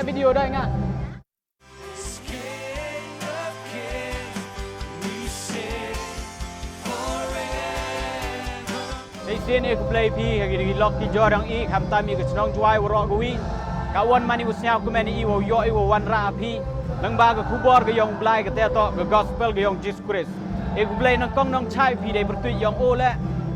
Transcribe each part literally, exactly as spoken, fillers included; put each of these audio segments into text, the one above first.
Video dei nga. Shisien e khublei phi ha ki lok ki jor yong i, khamtam i ka chnong Jwai waroh kawi. Ka wan mani u sniaw kumne i wow yoh i wow wanrah phi lyngba ka khubor ka yong Blai, ka te to ka gospel ka yong Jisu Khrist. E khublei nongkong nongchai phi dei pyrtuit yong o le.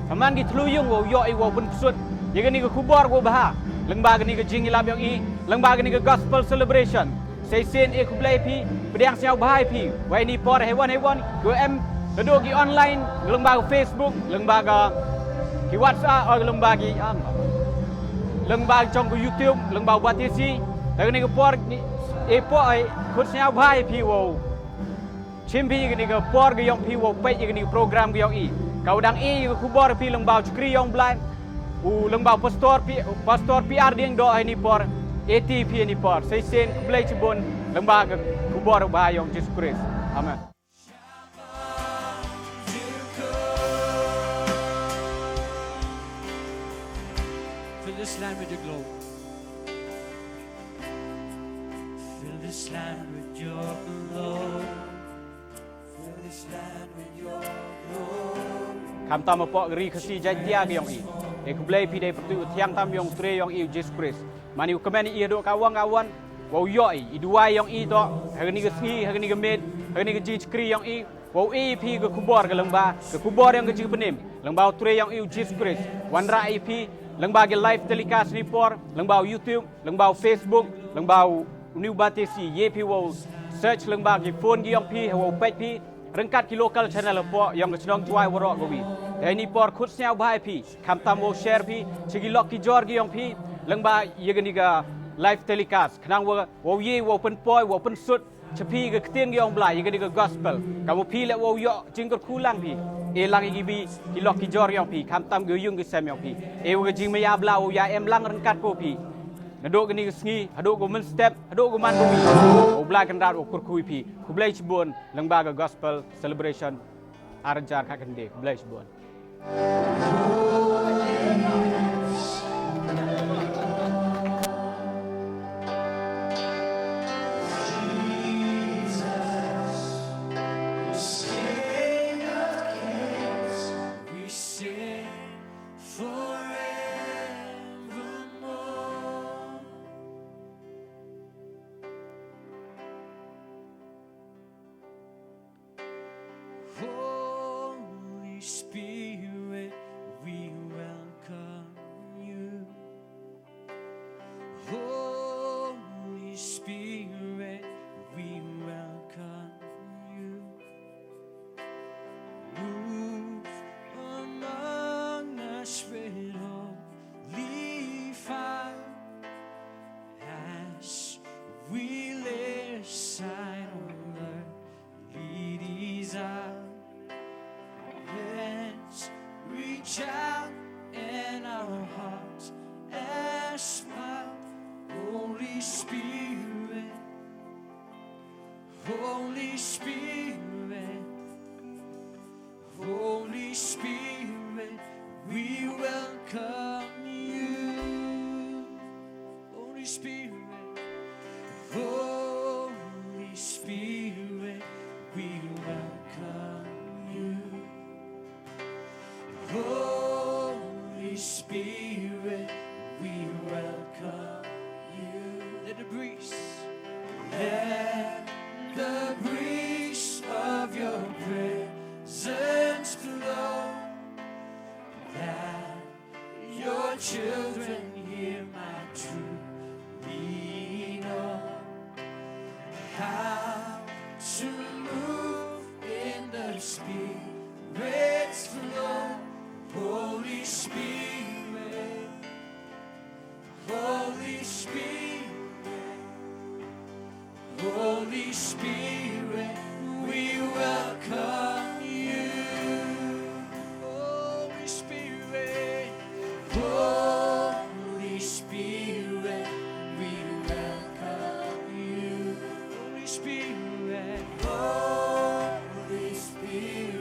Ka man ki thlu yung wow yoh i wow pynsut ya kani ka khubor wow bha lyngba kani ka jingilap yong i, lyngba kani ka gospel celebration. Shisien e khublei phi, pdiang sniaw bha i phi. Wei ni por hei wan hei wan, ko em, ka do ki online, lyngba ka Facebook, lyngba ka ki WhatsApp, o lyngba ki, um, lyngba jong ka YouTube, lyngba u Batesi. Te kani ka por ni, e por e, khut sniaw bha i phi wow shim phi kani ka por ka yong phi wow peit kani ka program ka yong i. Ka u dang i ka khubor phi lyngba u chakri yong Blai. U lyngba u pastor phi, pastor phi ar ding do hei ni por. E ti phi hei ni por. Shisien khublei chibun lyngba ka khubor bha yong Jisu Khrist. Amen. Fill this land with your glory. Fill this land with your glory. Fill this land with your glory. Khamtam hapoh ka ri Khasi Jaintia ka yong i. E khublei phi dei pyrtuit u thiang tam yong u Tre yong i u Jisu Khrist. Mani u kmen i haduh ka wang ka wan. Wow yoh i, i duwai yong i to, ha kani ka sngi, ha kani ka miet, ha kani ka jingchakri yong i. Wow e phi ka khubor ka lyngba, ka khubor yong ka jingpynim lyngba u Tre yong i u Jisu Khrist. Wanrah i phi lyngba ki live telecast ni por, lyngba u YouTube, lyngba u Facebook, lyngba u New Batesi, ye phi wow search lyngba ki phone ki yong phi, wow peit phi ryngkat ki local channel hapoh yong ka chnong Jwai waroh kawi. Te hei ni por khut sniaw bha i phi, khamtam wow share phi cha ki lok ki jor ki yong phi lyngba ya kani ka live telecast. Khnang wow, wow ye, wow pynpoi, wow pynsut cha phi ka ktien ka yong Blai, ya kani ka gospel. Ka wow phi le wow yoh jingkyrkhu lang phi. E lang ya ki bi ki lok ki jor yong phi, khamtam ki yung ki sem yong phi. E wa ka jingmaya Blai wow ya em lang ryngkat ko phi. Naduh kani ka sngi haduh ko mynstep, haduh ko man ko wi, u Blai Kynrad u kyrkhu i phi. Khublei chibun lyngba ka gospel celebration ar hajar khatkhynde. Khublei chibun. We sing forevermore. Holy Spirit, we welcome you. Holy Spirit, we welcome you. Move among us with holy fire as we lay aside all earthly desire. Hands reach out and our hearts aspire. Holy Spirit, Holy Spirit, Holy Spirit, we welcome you. Holy Spirit, Holy Spirit, we welcome you. Holy Spirit, we welcome you. Let the breeze, let the breeze of your presence flow. That your children here might truly know how to move in the Spirit's flow. Holy Spirit, Holy Spirit, Holy Spirit, we welcome you. Holy Spirit, Holy Spirit, we welcome you. Holy Spirit, Holy Spirit.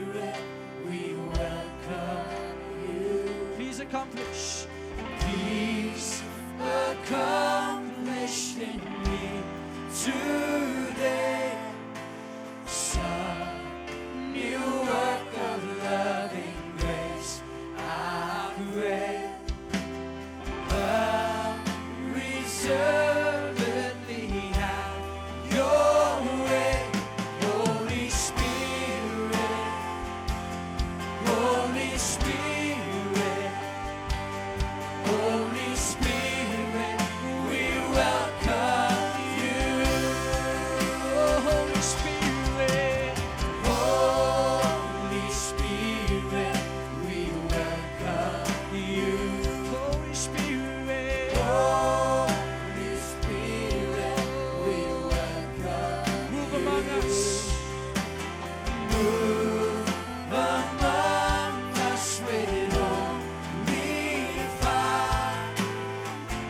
Move among us with holy fire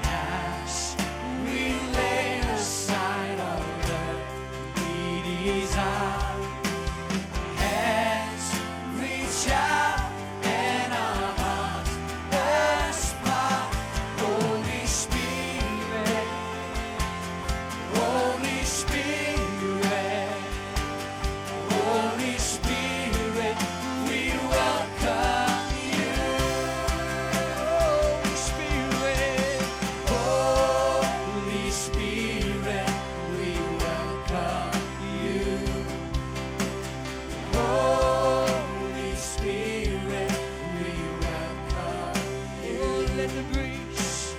as we lay aside all earthly desire. Hands reach out and our hearts aspire. Holy Spirit, Holy Spirit, Holy Spirit, we welcome you. Holy Spirit, Holy Spirit, we welcome you. Holy Spirit, we welcome you. Oh, let the breeze,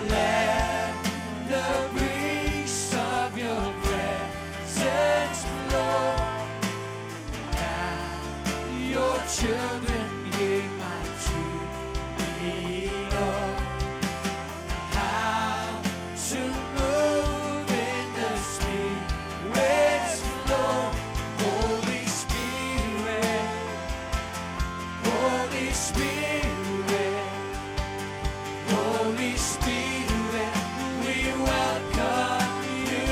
let the breeze of your presence flow. Now your children here might truly know how to move in the Spirit's flow. Holy Spirit, Holy Spirit, Holy Spirit, we welcome you.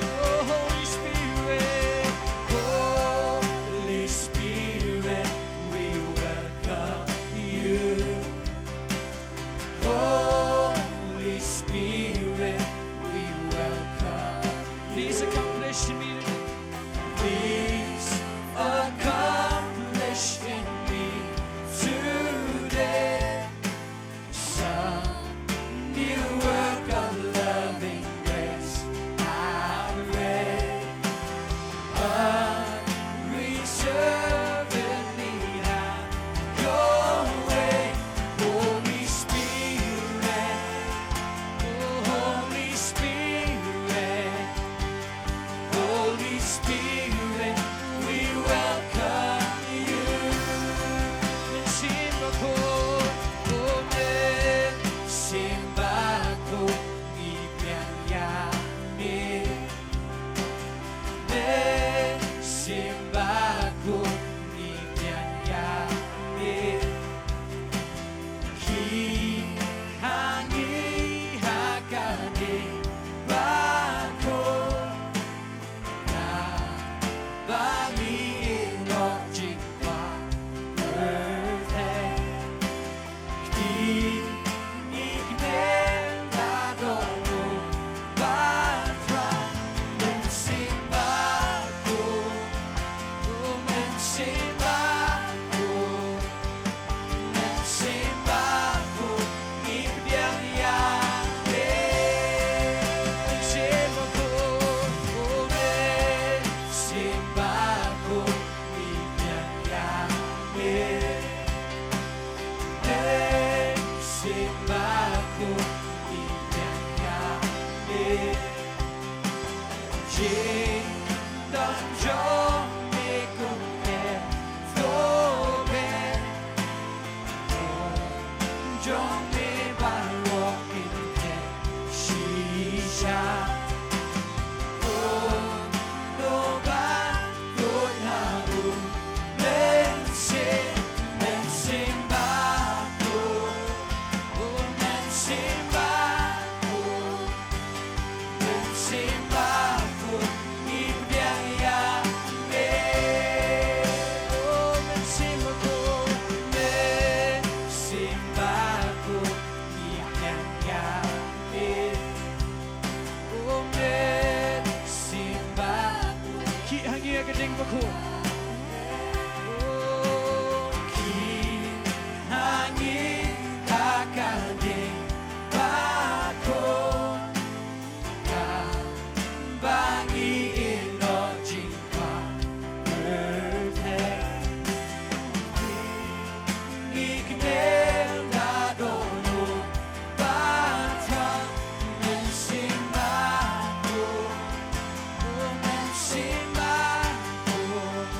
Oh, Holy Spirit, Holy Spirit, we welcome you. Holy Spirit, we welcome you. Please accomplish in me. Please accomplish in me today some new work of loving grace, I pray. Unreservedly have your way, Holy Spirit, Holy Spirit, Holy Spirit, we welcome you. Mynsiem Bakhuid, oh, Mynsiem Bakhuid, ngi pdiang ïa me. Mynsiem Bakhuid, ngi pdiang ïa me. Khie ha ngi ha ka ding bakhuid, naba ngi ïehnoh jingkwah pyrthei. Kti ngi kmen da dohnud ba Trai. Mynsiem Bakhuid, oh, Mynsiem Bakhuid, Mynsiem Bakhuid, ngi pdiang ïa me. Mynsiem Bakhuid, oh, Mynsiem Bakhuid, ngi pdiang ïa me. Mynsiem Bakhuid, ngi pdiang ïa me. Jingdon jong me kum em to be. Jong me baroh kin thep shisha. Oh, no ba Bakhuid ha u Mynsiem, Mynsiem Bakhuid, oh, Mynsiem Bakhuid, Mynsiem Bakhuid, ngi pdiang ïa me. Oh, Mynsiem Bakhuid, Mynsiem Bakhuid, ngi pdiang ïa me. Oh, Mynsiem Bakhuid. Khie ha ngi ha ka ding bakhuid. Oh, khie ha ngi ha ka ding bakhuid, kaba ngi ïehnoh jingkwah pyrthei. Ngi kmen da dohnud ba Trai. Mynsiem Bakhuid, oh, Mynsiem Bakhuid,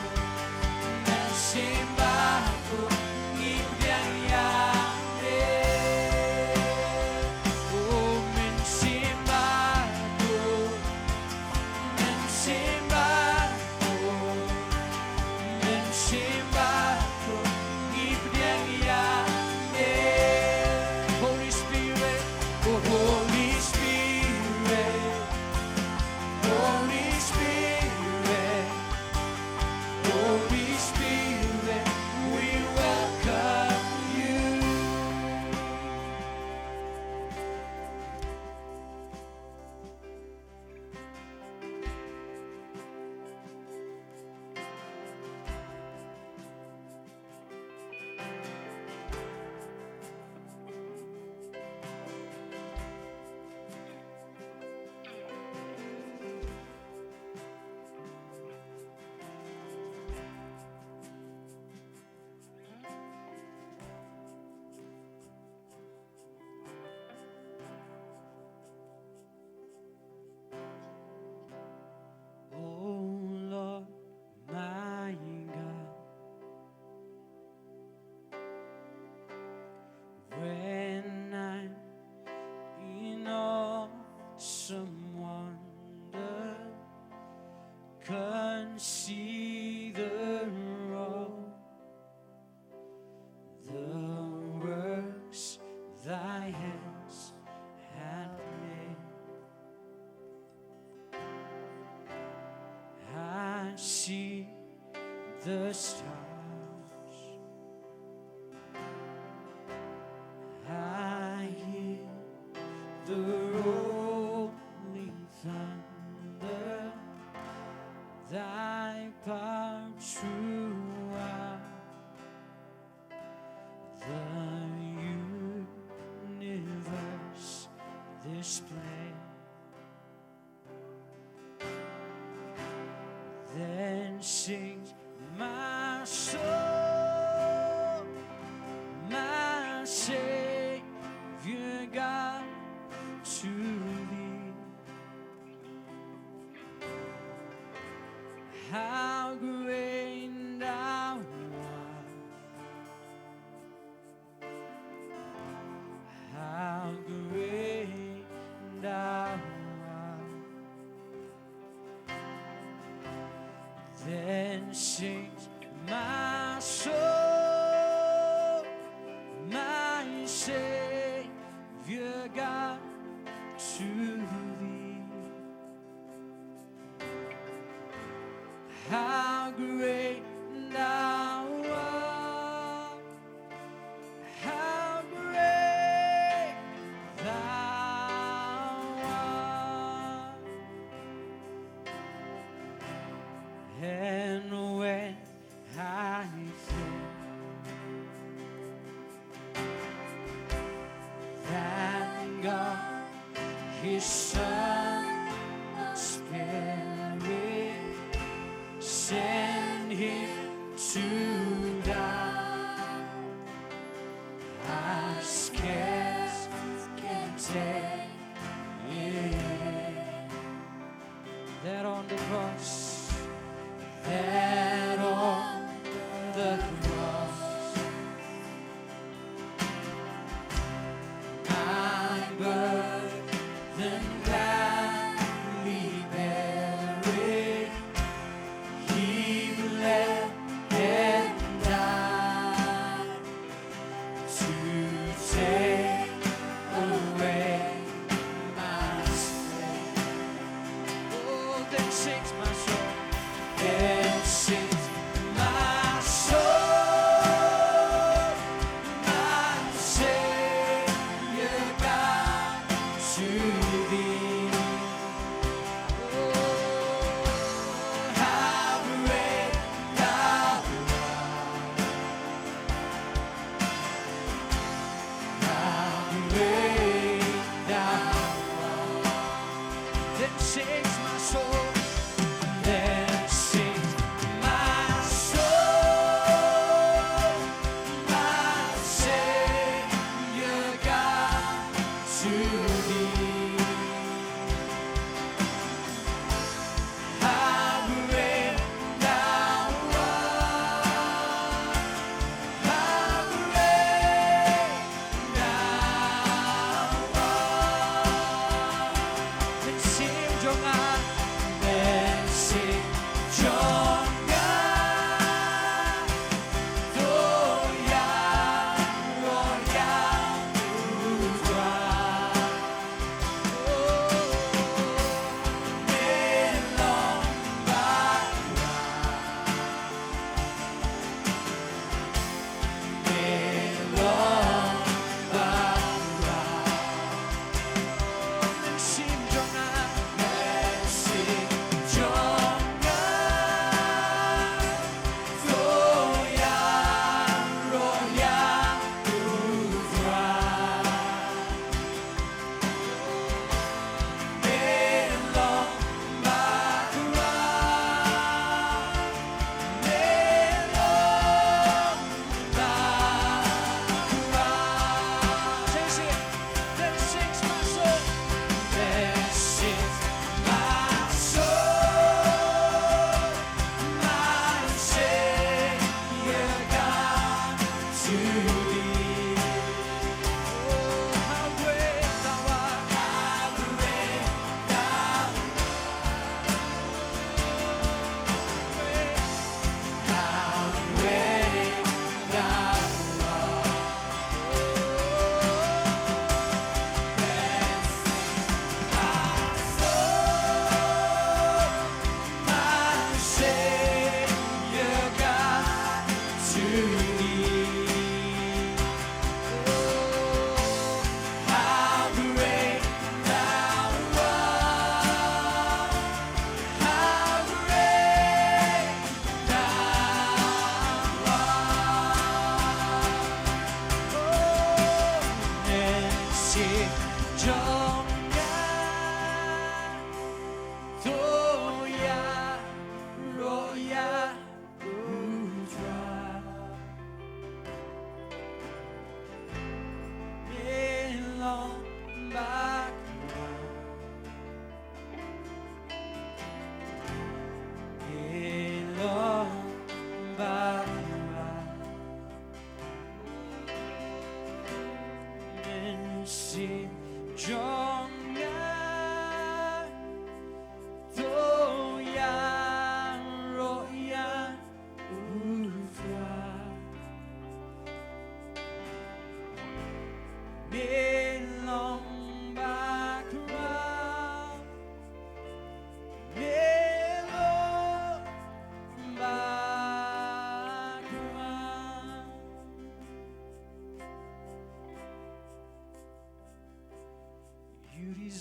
And see the wrong, the works thy hands had made. I see the stars. I hear the rolling thunder. Thy power throughout the universe display. Then sings my soul, my Savior God, to thee. How great thou art. How great thou art. Then sings my soul, my Savior God, to thee. How great thou art. How great thou art. And when I think that God, his Son, must perish, send him to die. I scarce can take it. There on the cross, there on the cross, my burden gladly bearing, he bled and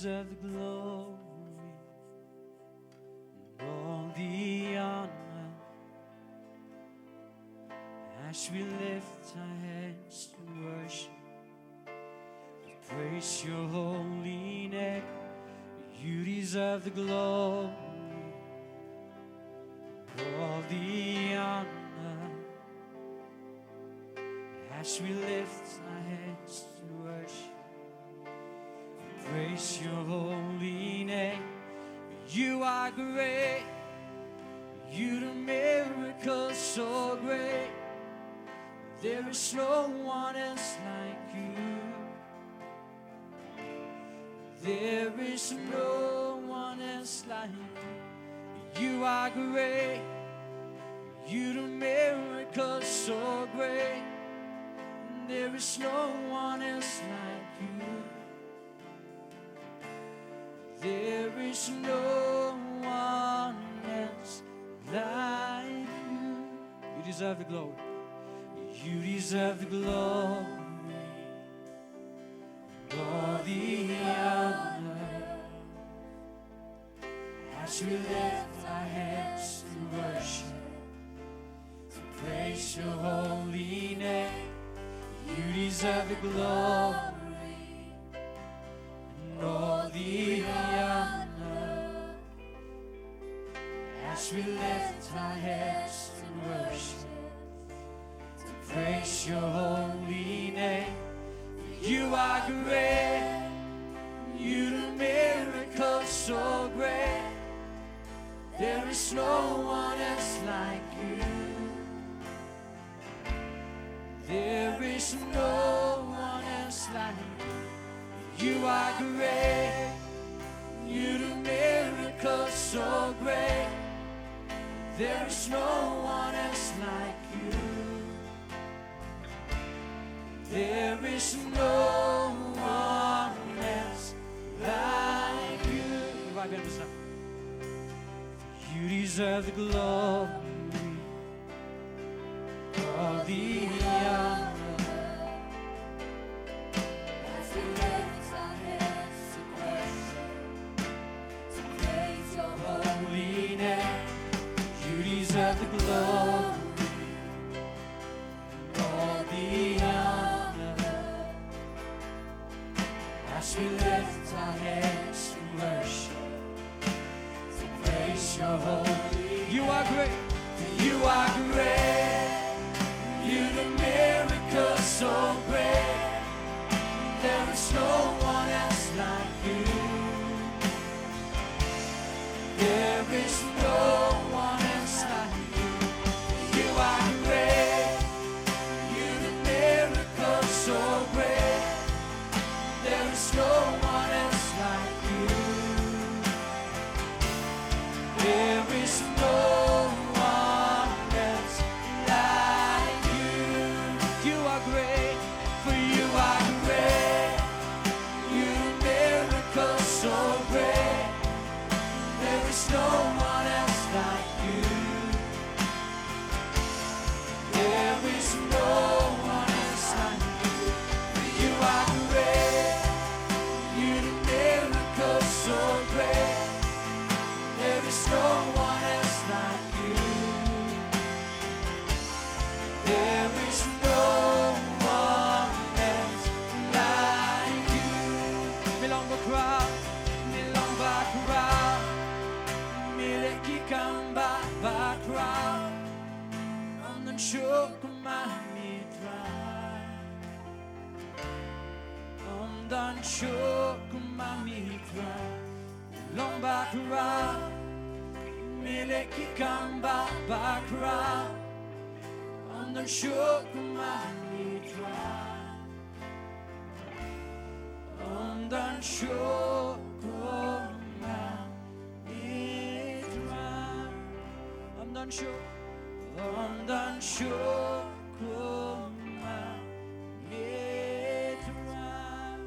deserve the glory and all the honor. As we lift our hands to worship, we praise your holy name. You deserve the glory, all the honor. As we lift our hands to worship, we praise your holy name. You are great. You do miracles so great. There is no one else like you. There is no one else like you. You are great. You do miracles so great. There is no one else like you. There is no one else like you. You deserve the glory. You deserve the glory. All the honor. As we lift our hands to worship, to praise your holy name, you deserve the glory and all the honor. As we lift our hands to worship, to praise your holy name. You are great. You do miracles so great. There is no one else like you. There is no one else like you. You are great. You do miracles so great. There is no one else like you. There is no one else like you. You deserve the glory, all the honor. As we lift our hands to worship, to praise your holy name, you deserve the glory, all the honor. As we lift our hands in worship, to praise your holy. You are great. You are great. You do miracles so great. There is no one else like you. There is no one else like you. You are great. You do miracles so great. There is no one else like you. There is no one else like you. You are great, for you are great. You do miracles so great. There is no one else like you. There is no one else like you. For you are great. You do miracles so great. There is no one else like you. There is no one else like you. Mi long ba khraw, mi long ba khraw, mi leh ki kam ba, ba khraw. Ym don shuh kum ma mi Trai. Ym don shuh kum ma mi Trai. Long ba khraw, mi leh ki kam ba, ba khraw. Ym don shuh kum ma mi Trai. Ym don shuh kum ma mi Trai. Ym don shuh, ym don shuh kum ma mi Trai.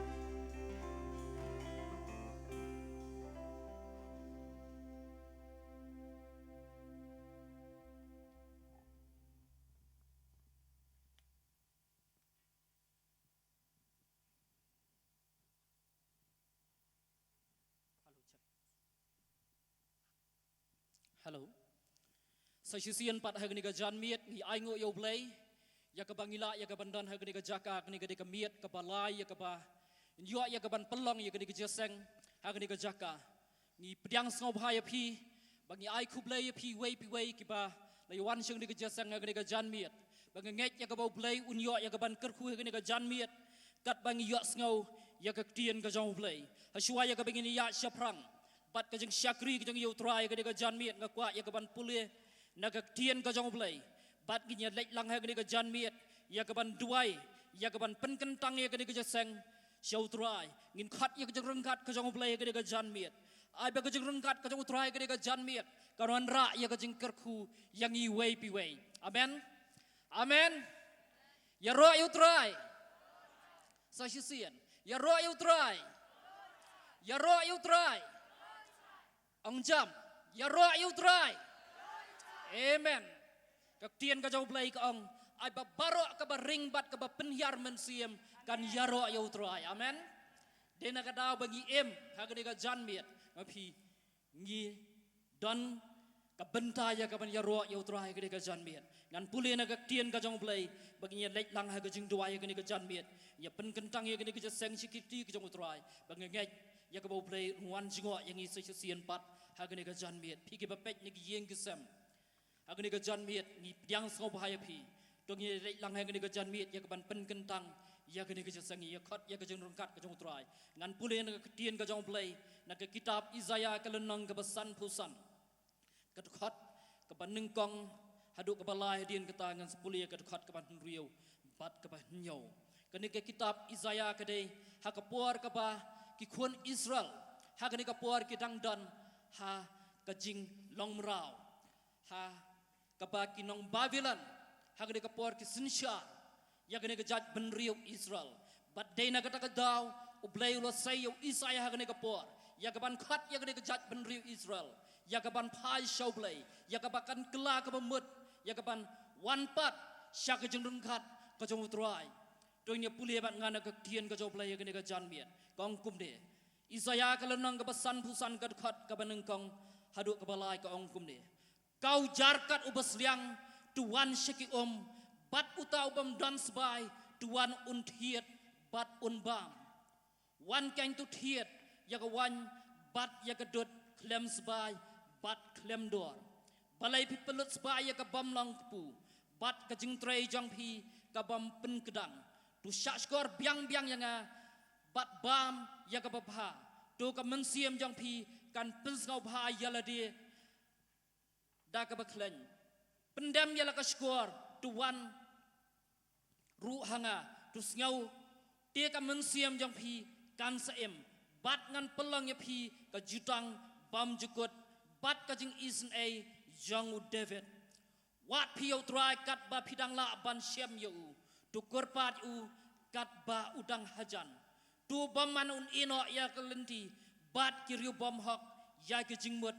Hello. Sa shisien pat ha kane ka janmiet ngi ainguh ïa U Blei ïa kaba ngi lah ïa ka ban don ha kane ka jaka, kane ka dei ka miet kaba lai ïa kaba ïoh ïa ka ban pynlong ïa kane ka jingïaseng ha kane ka jaka. Ngi pdiang sngewbha ïa phi, ba ngi ai khublei ïa phi wei pa wei kiba la ïa wan sha kane ka jingïaseng ha kane ka janmiet. Ba nga ngeit ïa kaba U Blei un ïoh ïa ka ban kyrkhu ha kane ka janmiet, katba ngi ïohsngew ïa ka ktien ka jong U Blei. Hashwa ïa kaba ngin ïa shaphrang bad ka jingshakri ka jong ïa U Trai ha kane ka janmiet, nga kwah ïa ka ban pule na ka ktien ka jong U Blei. Bad ngin ïa leit lang ha kane ka janmiet ïa ka ban duwai, ïa ka ban pynkyntang ïa kane ka jingïaseng sha U Trai. Ngin khot ïa ka jingryngkat ka jong U Blei ha kane ka janmiet. Ai ba ka jingryngkat ka jong U Trai ha kane ka janmiet kan wanrah ïa ka jingkyrkhu ïa ngi wei pa wei. Amen. Amen. Ïaroh ïa U Trai. Sa shisien. Ïaroh ïa U Trai. Ïaroh ïa U Trai. Ong jam. Ïaroh ïa U Trai. Amen. Ka ktien ka jong U Blei ka ong, ai ba baroh kaba ring bad kaba pynhiar mynsiem kan ïaroh ïa U Trai. Amen. Dei na ka daw ba ngi im ha kane ka janmiet, ma phi, ngi don ka bynta ïa ka ban ïaroh ïa U Trai ha kane ka janmiet. Ngan pule na ka ktien ka jong U Blei ba ngin ïa leit lang ha ka jingduwai ha kane ka janmiet, ïa pynkyntang ïa kane ka jingïaseng sha ki kti ka jong U Trai. Ba nga ngeit ïa kaba U Blei un wan jngoh ïa ngi sa shisien pat ha kane ka janmiet. Phi kiba peit na ki ïing ki sem ha kane ka janmiet, ngi pdiang sngewbha ïa phi. To ngin ïa leit lang ha kane ka janmiet ïa ka ban pynkyntang ïa kane ka jingïaseng, ïa khot ïa ka jingryngkat ka jong U Trai. Ngan pule na ka ktien ka jong U Blei na ka kitab Isaïah ka lynnong kaba sanphew san, ka dkhot kaba nyngkong haduh kaba lai. Hadien kata ngan sa pule ïa ka dkhot kaba hynriew bad kaba hynñiew. Kane ka kitab Isaïah ka dei ha ka por kaba ki khun Israel ha kane ka por ki dang don ha ka jinglong mraw, ha kaba ki nong Babilon ha kane ka por ki synshar ïa kane ka jaitbynriew Israel. Bad dei na kata ka daw U Blei u la sei ïa u Isaïah ha kane ka por ïa ka ban khot ïa kane ka jaitbynriew Israel, ïa ka ban phai sha U Blei, ïa kaba kan kylla kaba mut, ïa ka ban wan pat sha ka jingryngkat ka jong U Trai. To ngin ïa pule bad nga na ka ktien ka jong U Blei ha kane ka janmiet. Ka ong kumne. Isaïah ka lynnong kaba sanphew san, ka dkhot kaba nyngkong haduh kaba lai, ka ong kumne: Ka ujar kat uba sliang, to wan sha ki um, bad uta u bym don sbai, to wan un thied bad un bam. Wan keiñ to thied ïa ka waiñ bad ïa ka dud khlem sbai bad khlem dor. Balei phi pynlut sbai ïa ka bym long kpu, bad ka jingtrei jong phi ka bym pynkdang? To shahshkor biang biang ïa nga bad bam ïa kaba bha, to ka mynsiem jong phi kan pynsngewbha ïa lade da kaba khlaiñ. Pyndem ïa la ka shkor, to wan ruh ha nga, to sngew, te ka mynsiem jong phi kan sa im, bad ngan pynlong ïa phi ka jutang bymjukut bad ka jingisynei jong u David. Wad phi ïa U Trai katba phi dang lah ban shem ïa u, to kyrpad ïa u katba u dang hajan. To bym man un ïehnoh ïa ka lynti bad ki riewbymhok ïa ki jingmut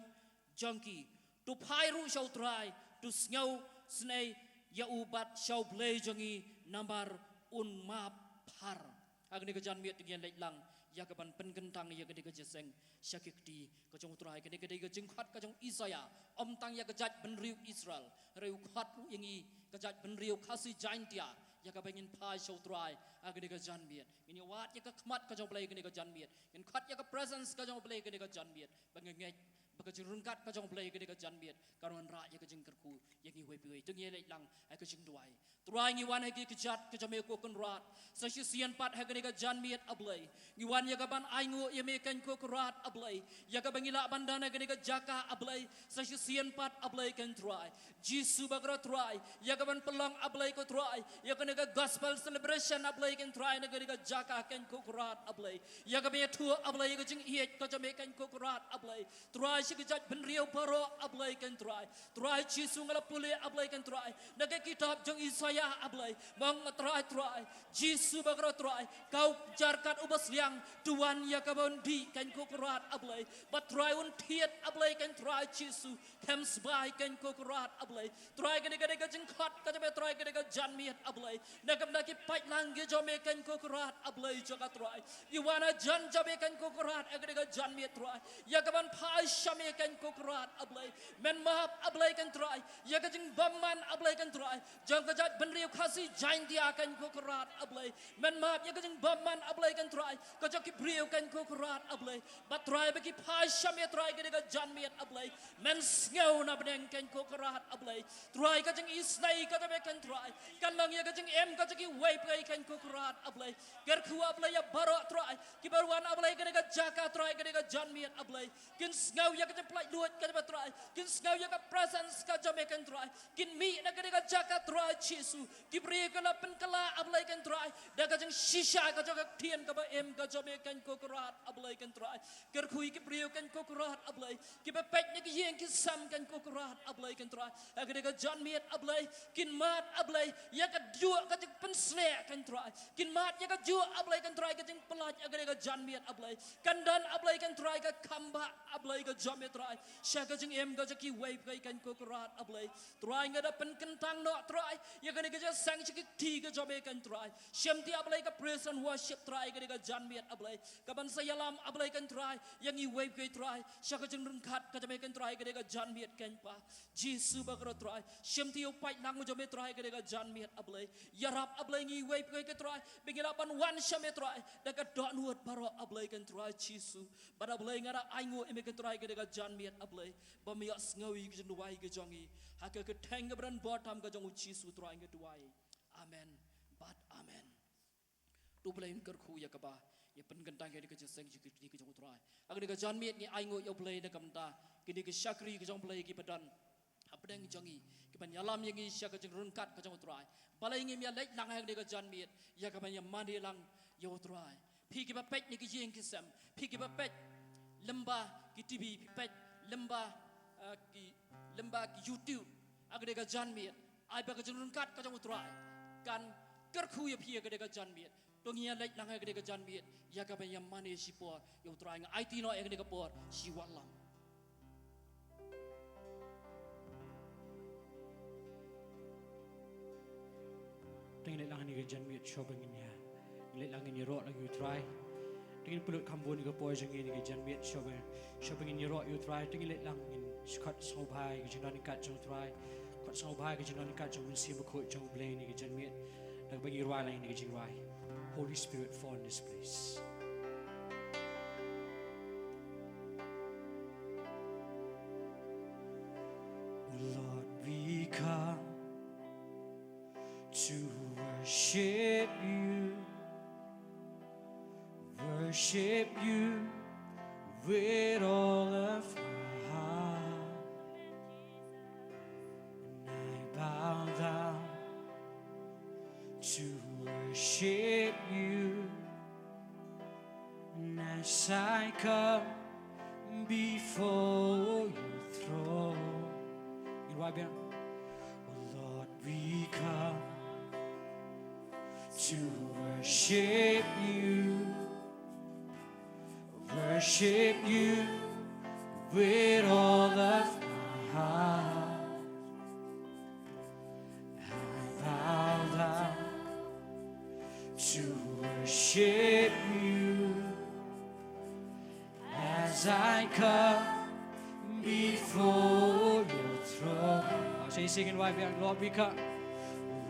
jong ki. To phai ruh sha U Trai, to sngewsynei ïa u bad sha U Blei jong ngi, namar un map bha. Ha kane ka janmiet to ngin leit lang ïa ka ban pynkyntang ïa kane ka jingïaseng sha ki kti ka jong U Trai. Kane ka dei ka jingkhot ka jong Isaïah, ym tang ïa ka jaitbynriew Israel, hynrei u khot ruh ïa ngi ka jaitbynriew Khasi Jaintia, ïa kaba ngin phai sha U Trai ha kane ka janmiet. Ngin ïa wad ïa ka khmat ka jong U Blei ha kane ka janmiet, ngin khot ïa ka presence ka jong U Blei ha kane ka janmiet. Ba nga ngeit ba ka jingryngkat ka jong U Blei ha kane ka janmiet kan wanrah ïa ka jingkyrkhu ïa ngi wei pa wei. To ngin ïa leit lang ha ka jingduwai. Trai, ngi wan ha ki kjat ka jong me ko Kynrad, sa shisien pat ha kane ka janmiet, A Blei. Ngi wan ïa ka ban ainguh ïa me, keiñ ko Kynrad, A Blei, ïa kaba ngi lah ban don ha kane ka jaka, A Blei, sa shisien pat, A Blei, keiñ Trai. Jisu bakordor Trai, ïa ka ban pynlong, A Blei ko Trai, ïa kane ka gospel celebration, A Blei, keiñ Trai, na kane ka jaka, keiñ ko Kynrad, A Blei. Ïa ka ban ïathuh, A Blei, ïa ka jingïeit ka jong me, keiñ ko Kynrad, A Blei. Trai, sha ki jaitbynriew baroh, A Blei, keiñ Trai. Trai Jisu, nga la pule, A Blei, keiñ Trai, na ka kitab jong Isaïah, A Blei. Mong ma Trai, Trai Jisu bakordor Trai, ka ujar kat uba sliang, to wan ïa kaba un dih, keiñ ko Kynrad, A Blei. Bad Trai, un thied, A Blei, keiñ Trai Jisu, khlem sbai, keiñ ko Kynrad, A Blei. Trai, kane ka dei ka jingkhot ka jong me, Trai, kane ka janmiet, A Blei, na ka bynta ki paidlang ki jong me, keiñ ko Kynrad, A Blei jong nga, Trai. Ngi wan hajan jong me, keiñ ko Kynrad, ha kane ka janmiet, Trai, ïa ka ban phai sha Kynrad A Blei. Men map A Blei Kynrad ïa ka jingbymman A Blei Kynrad jong ka jaitbynriew Khasi Jaintia Kynrad A Blei. Men map ïa ka jingbymman A Blei Kynrad ka jong ki briew Kynrad A Blei. Bad Trai ba ki phai sha me Trai ka dei ka janmiet A Blei. Men sngew na bneng Kynrad A Blei. Trai ka jingisynei ka jong me Kynrad kan long ïa ka jingim ka jong kiwei pa kiwei Kynrad A Blei. Kyrkhu A Blei ïa baroh Trai kiba wan A Blei ka dei ka jaka Trai ka dei ka janmiet A Blei. Kin sngew ïa ka jingpynlut ka jong me Trai. Kin sngew ïa ka presence ka jong me Kynrad. Kin mih na ka dei ka jaka Trai Jisu. Ki briew ki la pynkylla A Blei Kynrad da ka jingshisha ka jong ka ktien kaba im ka jong me Kynrad A Blei Kynrad. Kyrkhu ïa ki briew Kynrad A Blei kiba peit na ki ïing ki sem Kynrad A Blei Kynrad. Ha ka dei ka janmiet A Blei kin mad A Blei ïa ka juh ka jingpynshlur Kynrad. Kin mad ïa ka juh A Blei Kynrad ka jingpynlait ha ka dei ka janmiet A Blei. Kan don A Blei Kynrad ka khambah A Blei ka jong me Trai sha ka jingim ka jong kiwei pa kiwei Kynrad A Blei. Trai nga da pynkyntang noh Trai ïa kane ka jingseng sha ki kti ka jong me Kynrad. Shim ti A Blei ka praise and worship Trai ka dei ka janmiet A Blei. Kaban sa ïalam A Blei Kynrad ïa ngi iwei pa iwei Trai sha ka jingryngkat ka jong me Kynrad ka dei ka janmiet Kynrad. Jisu ba kyrkhu Trai shim ti u paidlang u jong me Trai ka dei ka janmiet A Blei. Ïarap A Blei ngi iwei pa iwei Kynrad ba ngi lah ban wan sha me Trai da ka dohnud baroh A Blei Kynrad Jisu. Bad A Blei nga da ainguh ïa me Kynrad ka dei ka janmiet A Blei ba me ïohsngew ïa ka jingduwai ka jong ngi ha ka kyrteng kaba don bor tam ka jong u Jisu Trai nga duwai. Amen. Bad amen. To Blei un kyrkhu ïa kaba ngi pynkyntang ïa ka jingseng sha ki kti ka jong u Trai. Ha kane ka janmiet ngi ainguh ïa u Blei na ka bynta kine ki shakri ka jong u Blei kiba don hapdeng jong ngi kiban ïalam ïa ngi sha ka jingryngkat ka jong u Trai. Balei ngim ïa leit lang ha kane ka janmiet ïa kaban ïa mane lang ïa u Trai? Phi kiba peit na ki ïing ki sem, phi kiba peit lyngba ki T V, phi peit lyngba, eh, ki, lyngba ki YouTube ha kane ka janmiet. Ai ba ka jingryngkat ka jong u Trai kan kyrkhu ïa phi ha kane ka janmiet. To ngin ïa leit lang ha kane ka janmiet ïa kaban ïa mane shipor ïa u Trai. Nga aiti noh ïa kane ka por shi wallam. To ngin leit lang ha kane ka janmiet shuwa ba ngin ïa, ngin leit lang ngin ïaroh lang ïa u Trai. To ngin pynlut kham bun ïa ka por jong ngi ha kane ka janmiet shuwa ba, shuwa ba ngin ïaroh ïa u Trai. To ngin leit lang ngin khot sngewbha ïa ka jingdon ryngkat jong u Trai. Khot sngewbha ïa ka jingdon ryngkat jong u Mynsiem Bakhuid jong u Blei ha kane ka janmiet. Da kaba ngi rwai lang ïa kane ka jingrwai. Holy Spirit, fall in this place. Lord, we come to worship you, worship you with all of my heart. And I bow down to worship you. And as I come before your throne, you are there. Oh Lord, we come to worship you, worship you with all of my heart. I bow down to worship you as I come before your throne. Sing, sing in, why we are, Lord, we come.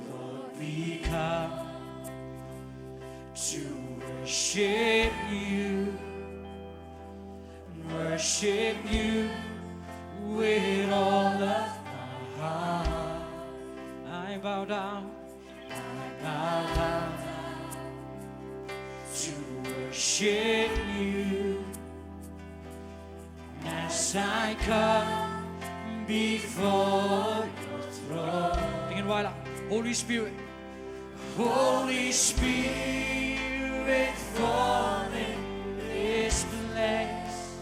Lord, we come to worship you, worship you with all of my heart. I bow down, I bow down to worship you as I come before your throne. Sing it, Holy Spirit. Holy Spirit, fall in this place.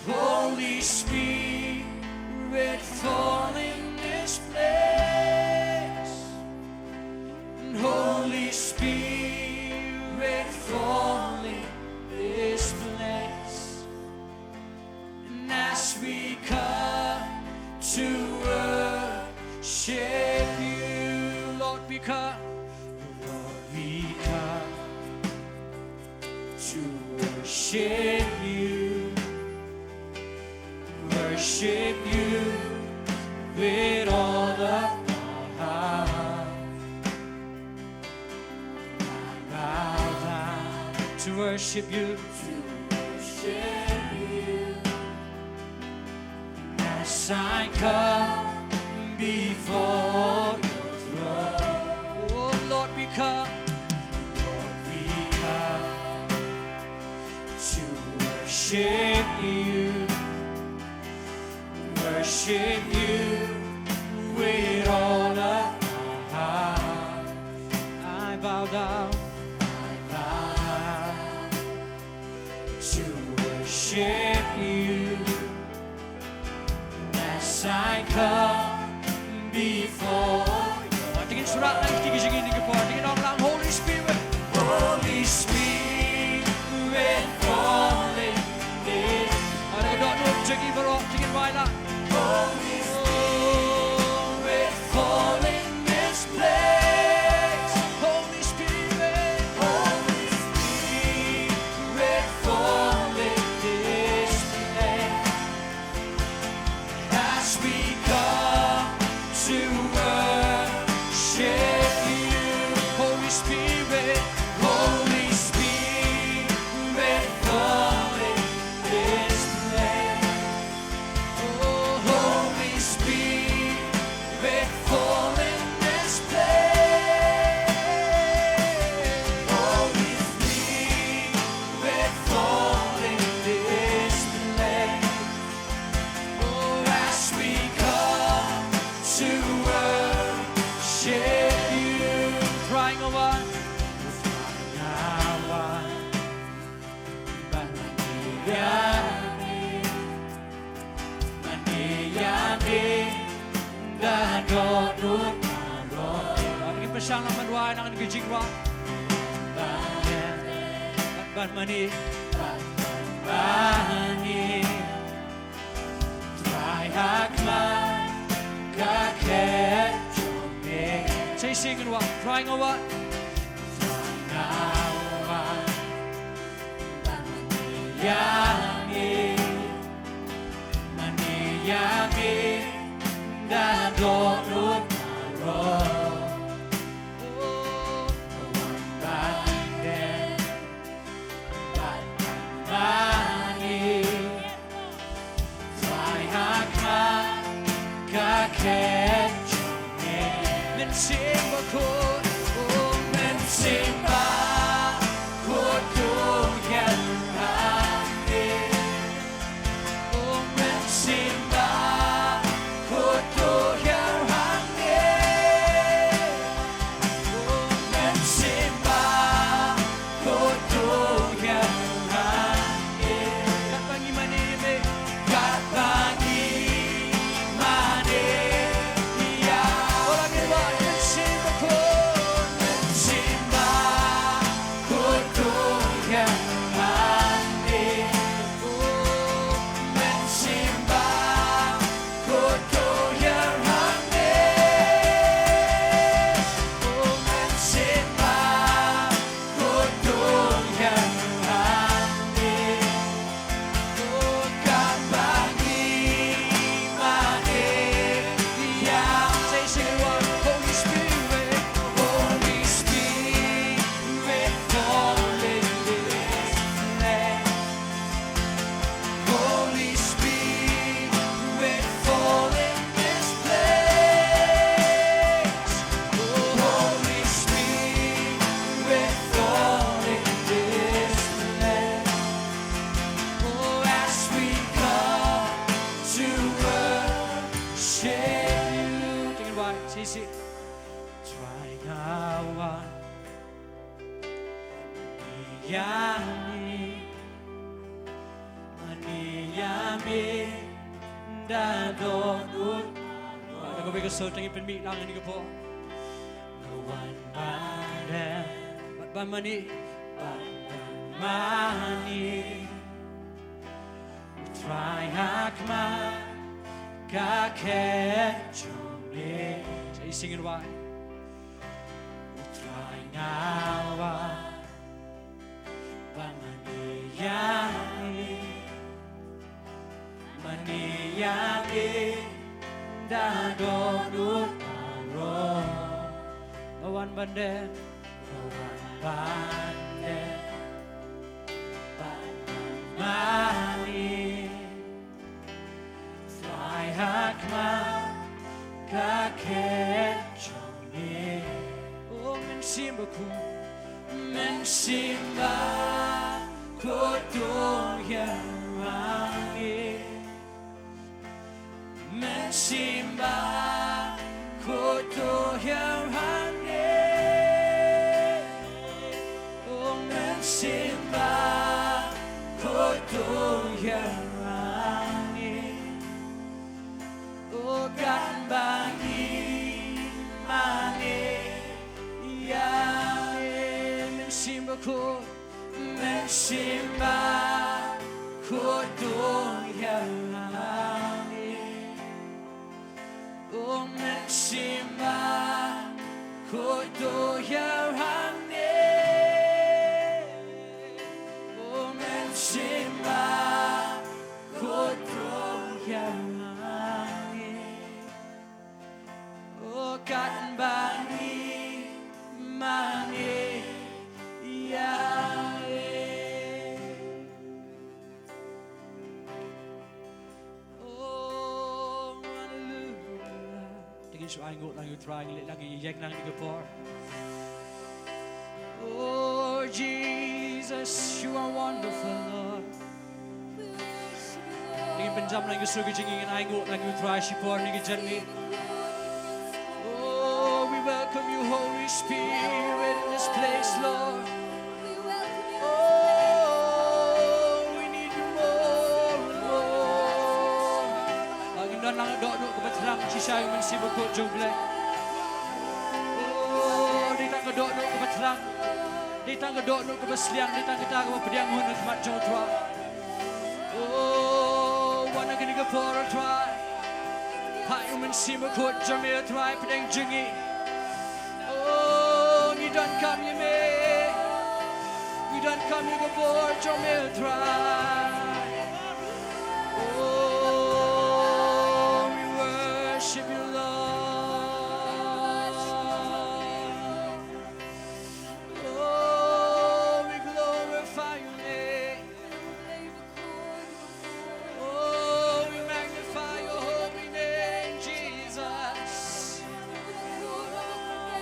Holy Spirit, fall in this place. And Holy Spirit, fall in this place. And as we come to worship you, Lord, we come. Lord, we come to worship you, With all of my heart, I bow down to worship you. To worship you. As I come before your throne. Oh Lord, we come. Lord, we come to worship you. Worship you with all of my heart. I bow down. I bow down to worship you as I come before. Te ngin shah ïa kine ki jingim ha kane ka por. Te ngin ong lang, Holy Spirit. Holy Spirit, fall in this. Te ngin ong, te ngin ong, te ngin ong lang. Holy Spirit, fall in this place. Holy Spirit. Holy Spirit, fall in this place. As we come to worship you. Holy Spirit, Holy Spirit, fall in this place. Oh, Holy Spirit, fall in this place. Holy Spirit, fall in this place. Oh, as we come to worship you. Try another one. Try another one. Ban mane ïa me, mane ïa me da dohnud baroh. Ngin pynshong lang ban wai na kane ka jingrwai. Ban, ban mane, ban mane. Trai ha khmat ka khet jong me. Sa shisien ngan wad, trai nga wad. Trai nga wad. Ban mane ïa me, mane ïa me da dohnud baroh. Wan ban dep, ban mane. Trai ha khmat ka khet jong me. Mynsiem Bakhuid, oh, Mynsiem Bakhuid, to ïeng hangne. Oh, Mynsiem Bakhuid, to ïeng hangne. Oh, Mynsiem Bakhuid, to ïeng hangne. Katba ngi mane ïa me. Katba ngi mane ïa me. Oh, la ngi wad, Mynsiem Bakhuid. Mynsiem Bakhuid, to ïeng hangne. Oh, Mynsiem Bakhuid, to ïeng hangne. Oh, Mynsiem Bakhuid, to ïeng hangne. Oh, katba ngi mane ïa me. Say, sing it loud. Holy Spirit. Holy Spirit, fall in this place. Holy Spirit, fall in this place. Holy Spirit, fall in this place. Oh, as we come to worship you. Take it wide, sing it. Trai nga wad. Ïa me, mane ïa me da dohnud. Kawei ka sur, tang ïa pynmih lang ïa kane ka por. Nga wan ban dep, ban mane, ban mane. Trai ha khmat ka khet jong me. Sa shisien ngan wad. Trai nga wad. Ban mane ïa me. Mane ïa me. Da don u parong. Ba wan ban dep. Ba wan ban dep. Ban mane. Fly ha khmat ka khet jong me. O Mynsiem Bakhuid. Mynsiem Bakhuid to ïarap ïa ngi. Mynsiem Bakhuid to ïarap ïa ngi. O Mynsiem Bakhuid to ïarap ïa ngi. O katba ngi mane ïa me. Mynsiem Bakhuid. Mynsiem Bakhuid to ïarap ïa ngi. O Mynsiem Bakhuid to ïarap ïa ngi. O Mynsiem Bakhuid to ïarap ïa ngi. O katba ngi mane ïa me. Oh, hallelujah. Te ngin shu ainguh lang ïa u Trai, ngin leit lang ïa ka por. Oh, Jesus, you are wonderful, Lord. Te ngin pynjam lang ïa ka sur ka jingim, ngin ainguh lang ïa u Trai shipor na ka jingim. Oh, we welcome you, Holy Spirit, in this place, Lord. Oh, we need you more and more. Ba ngin don lang ka dohnud kaba thrang shisha ïa u Mynsiem Bakhuid jong U Blei. Oh, dei tang ka dohnud kaba thrang. Dei tang ka dohnud kaba sliang, dei tang kata kaba pdiang hun ha khmat jong U Trai. Oh, wan ha kane ka por, Trai. Phah ïa u Mynsiem Bakhuid jong me, Trai, pdeng jong ngi. Oh, ngi donkam ïa me. Ngi donkam ïa ka bor jong me, Trai. Oh, we worship you, Lord. Oh, we glorify your name. Oh, we magnify your holy name, Jesus.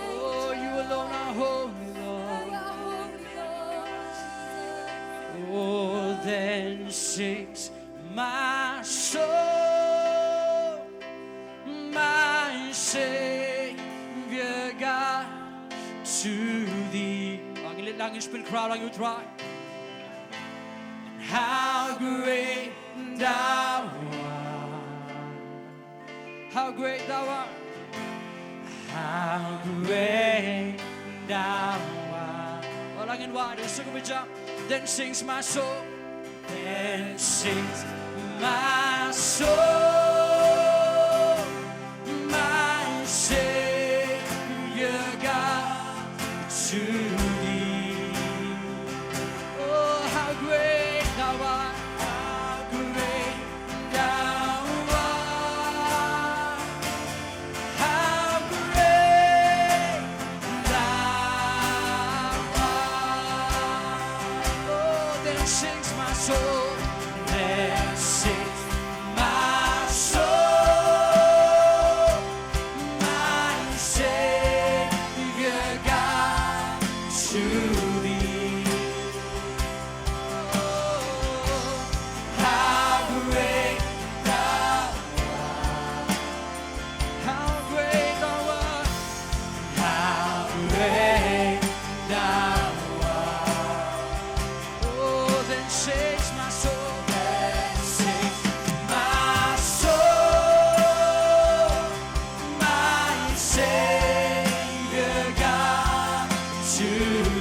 Oh, you alone are holy, Lord. Oh, then sings my soul, my Savior God, to thee. Ba ngin leit lang, ngin spin crowd lang ïa u Trai. How great thou art. How great thou art. How great thou art. Ba la ngin wad, dei suk ba jam. Then sings my soul. Then sings my soul, my Savior God, to thee. Oh, how great thou art. How great thou art. How great thou art. Oh, then sings my soul. Then sings my soul, my Savior God, to thee. Oh, how great thou art. How great thou art. How great thou art. Oh, then sings my soul. Then sings my soul, my Savior God, to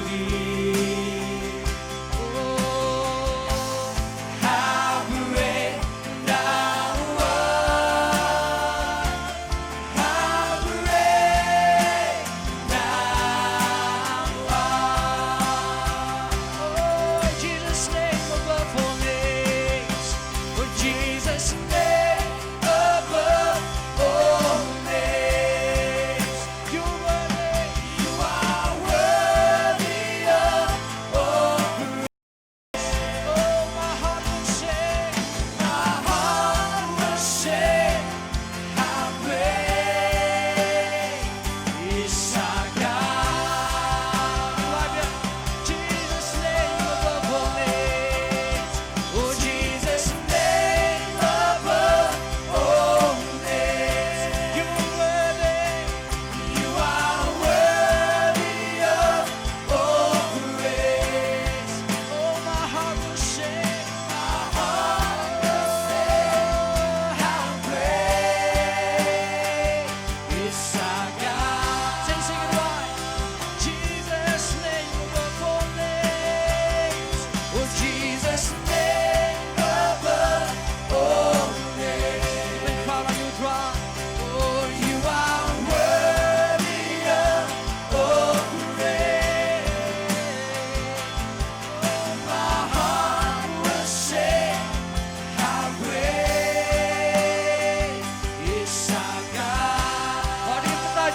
thee. Oh, how great thou art. How great thou art. Oh, Jesus' name above all names. Oh, Jesus' name above all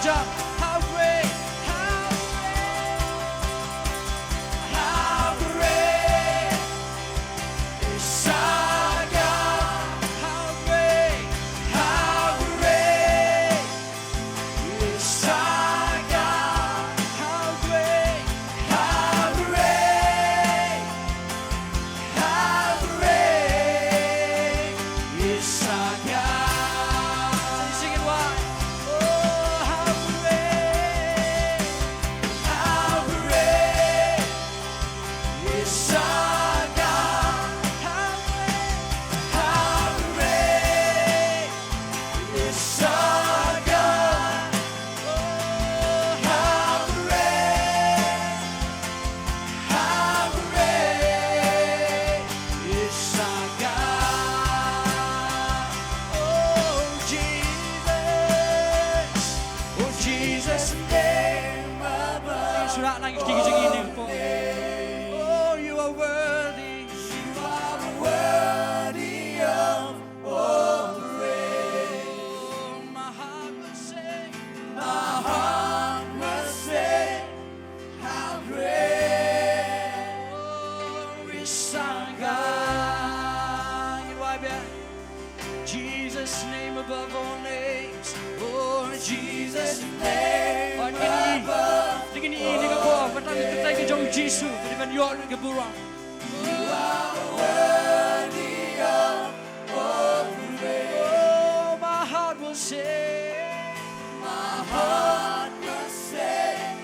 Jump. How great, how great, how great is our God. How great, how great is our God. How great, how great, how great is our God. Sing it wide. Oh, how great, how great is our God. How great, how great is our God. Oh, how great, how great is our God. Oh, Jesus. Oh, Jesus' name above. Shuh lang ïa kine ki jingim. Oh, you are worthy. You are worthy of all praise. Oh, my heart will sing. My heart will sing. How great is our God. Ngin wai biang. Jesus' name above all names. Oh, Jesus' name above all names. Te ngin ïa ïohi ïa ka bor, ba tang ïa ka kyrteng ka jong u Jisu, ka dei ban ïoh ïa ka burom. You are worthy of all praise. Oh, my heart will sing. My heart will sing.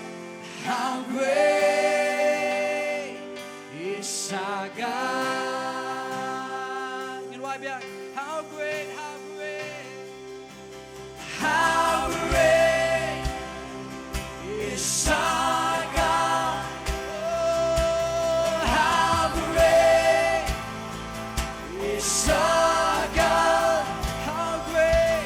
How great is our God. Ngin wai biang. How great, how great, how great is our God. Oh, how great is our God. How great,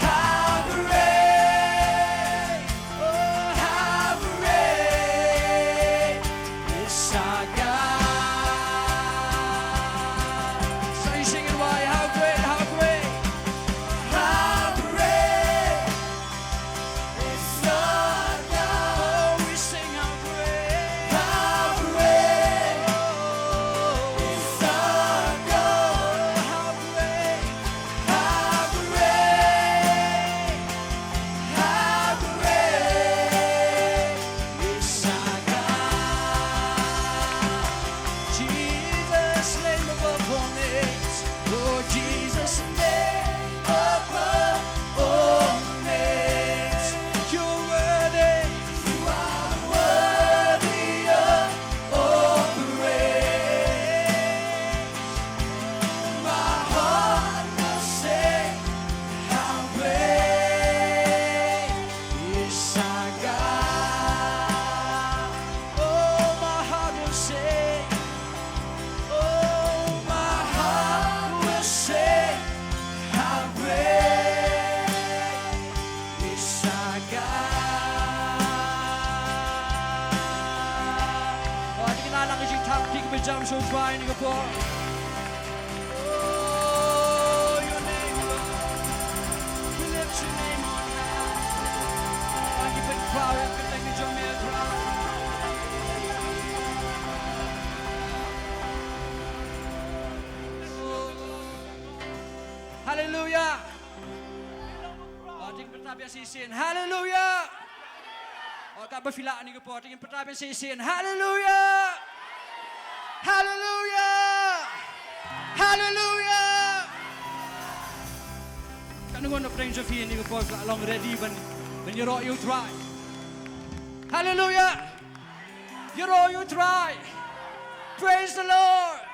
how great, oh, how great is our God. So you sing it wide. How great, how great, how great is our God. Oh, we sing how great, how great is our God. How great, how great, how great is our God. Jesus' name above all names. Oh, Jesus' name above all names. You're worthy. You are worthy of all praise. My heart will sing, how great is our God. Oh, my heart will sing. Oh, my heart will sing, how great is our God. Oh, to ngin ïa lang ka jingthap, to ngin ïa pynjam sha U Trai ha kane ka por. Oh, your name, Lord. We lift your name on high. Ngi pynkhraw ïa ka kyrteng ka jong me, Trai. Haleluya. Oh, to ngin pyntap ïa shisien. Haleluya. Oh, katba phi lah ha kane ka por, to ngin pyntap ïa shisien. Haleluya. Haleluya. Haleluya. Katno ngut na pdeng jong phi ha kane ka por ka la long ready ban, ban ïaroh ïa U Trai? Haleluya. Ïaroh ïa U Trai. Praise the Lord.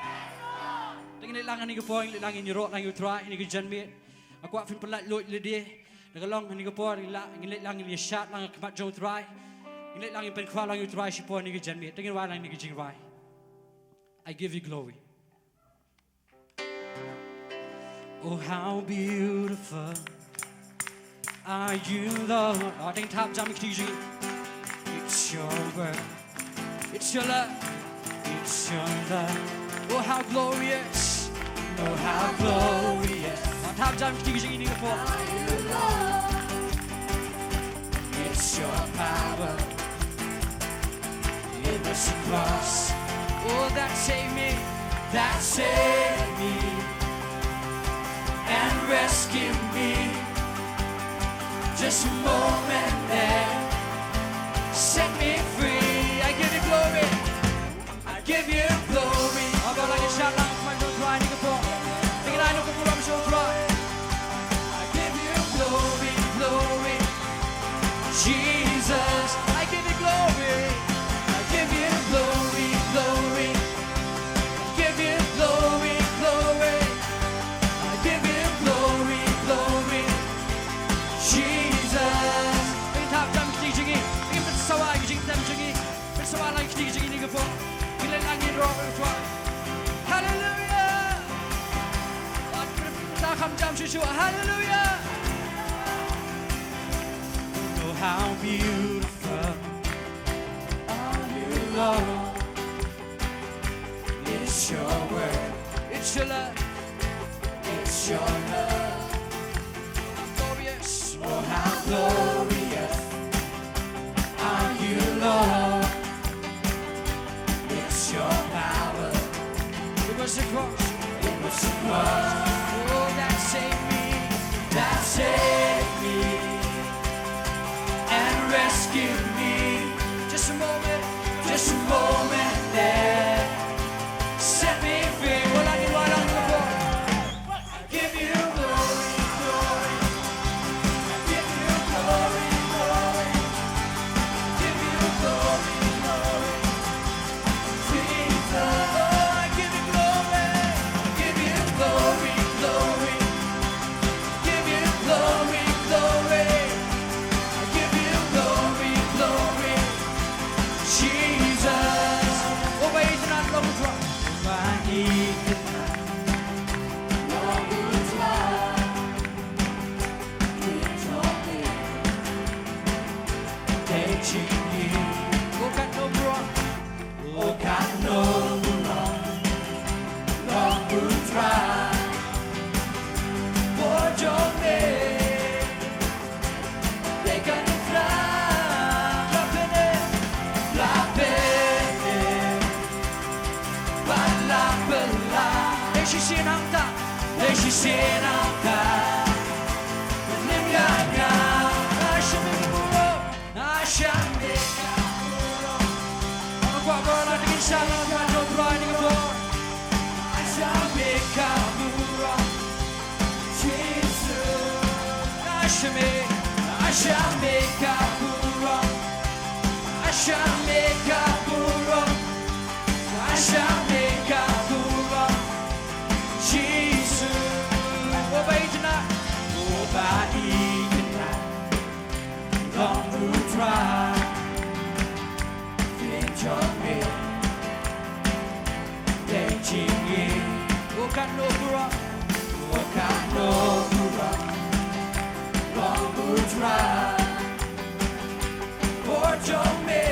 To ngin leit lang ha kane ka por, ngin leit lang, ngin ïaroh lang ïa U Trai ha kane ka janmiet. Nga kwah phin pynlait luid lade. Te ka long ha kane ka por, ngin la, ngin leit lang, ngin ïashad lang ha khmat jong U Trai. Ngin leit lang, ngin pynkhraw lang ïa U Trai shipor ha kane ka janmiet. To ngin wai lang ha kane ka jingrwai, I give you glory. Oh, how beautiful are you, Lord. Oh, to ngin thap jam ïa kine ki jingim. It's your word. It's your love. It's your love. Oh, how glorious. Oh, how glorious. Oh, thap jam ïa kine ki jingim ha kane ka por. Are you, Lord? Cross. Oh, that saved me. That saved me and rescued me. Just a moment there, set me free. I give you glory. I give you glory. Aba la ki sha lang ma u Trai ha kane ka por. Te ngi la ïa ka burom sha u Trai. I give you glory, glory. Jesus, I give you glory. I give you glory, glory. I give you glory, glory. I give you glory, glory. Jesus. Pynthap tam kti jong ngi. Pynsawa ki jingtem jong ngi. Pynsawa lang kti jong ngi ha kane ka por. Pynlehlang ïa u Trai. Hallelujah. Pynkham jam shuh shuh. Hallelujah. Oh, how beautiful are you, Lord. It's your word. It's your love. It's your love. Glorious. Oh, how glorious are you, Lord. It's your power. It was the cross. It was the cross. Oh, that saved me. That saved me and rescued me. Just a moment. Just a moment there. Set me free. Well, I can run on the board. I give you glory, glory. I give you glory, glory. I give you glory, glory. Jesus, oh, I give you glory. I give you glory, glory. I give you glory, glory. I give you glory, glory. Jesus. Oh, ba itynnad long u Trai. Ba itynnad long u Trai. Te jingim. Oh, katno burom. Oh, katno burom long u Trai. Bor jong me. Te ka Trai. La pyneh. La pyneh. Ba la pynlait. Dei shisien hangta. Dei shisien hangta. Nym ïa nga. Nga shim ïa ka burom. Nga shim ïa ka burom. Nga kwah ba la dei sha nga, nga don Trai ni ka bor. Nga shim ïa ka burom. Jisu. Nga shim ïa, nga shim ïa ka burom. Nga shim ïa ka burom. Nga shim ïa ka burom. Jisu. Oh, ba itynnad. Oh, ba itynnad long u Trai. Kin jong me. Te jingim. Oh, katno burom. Oh, katno burom long u Trai. Bor jong me.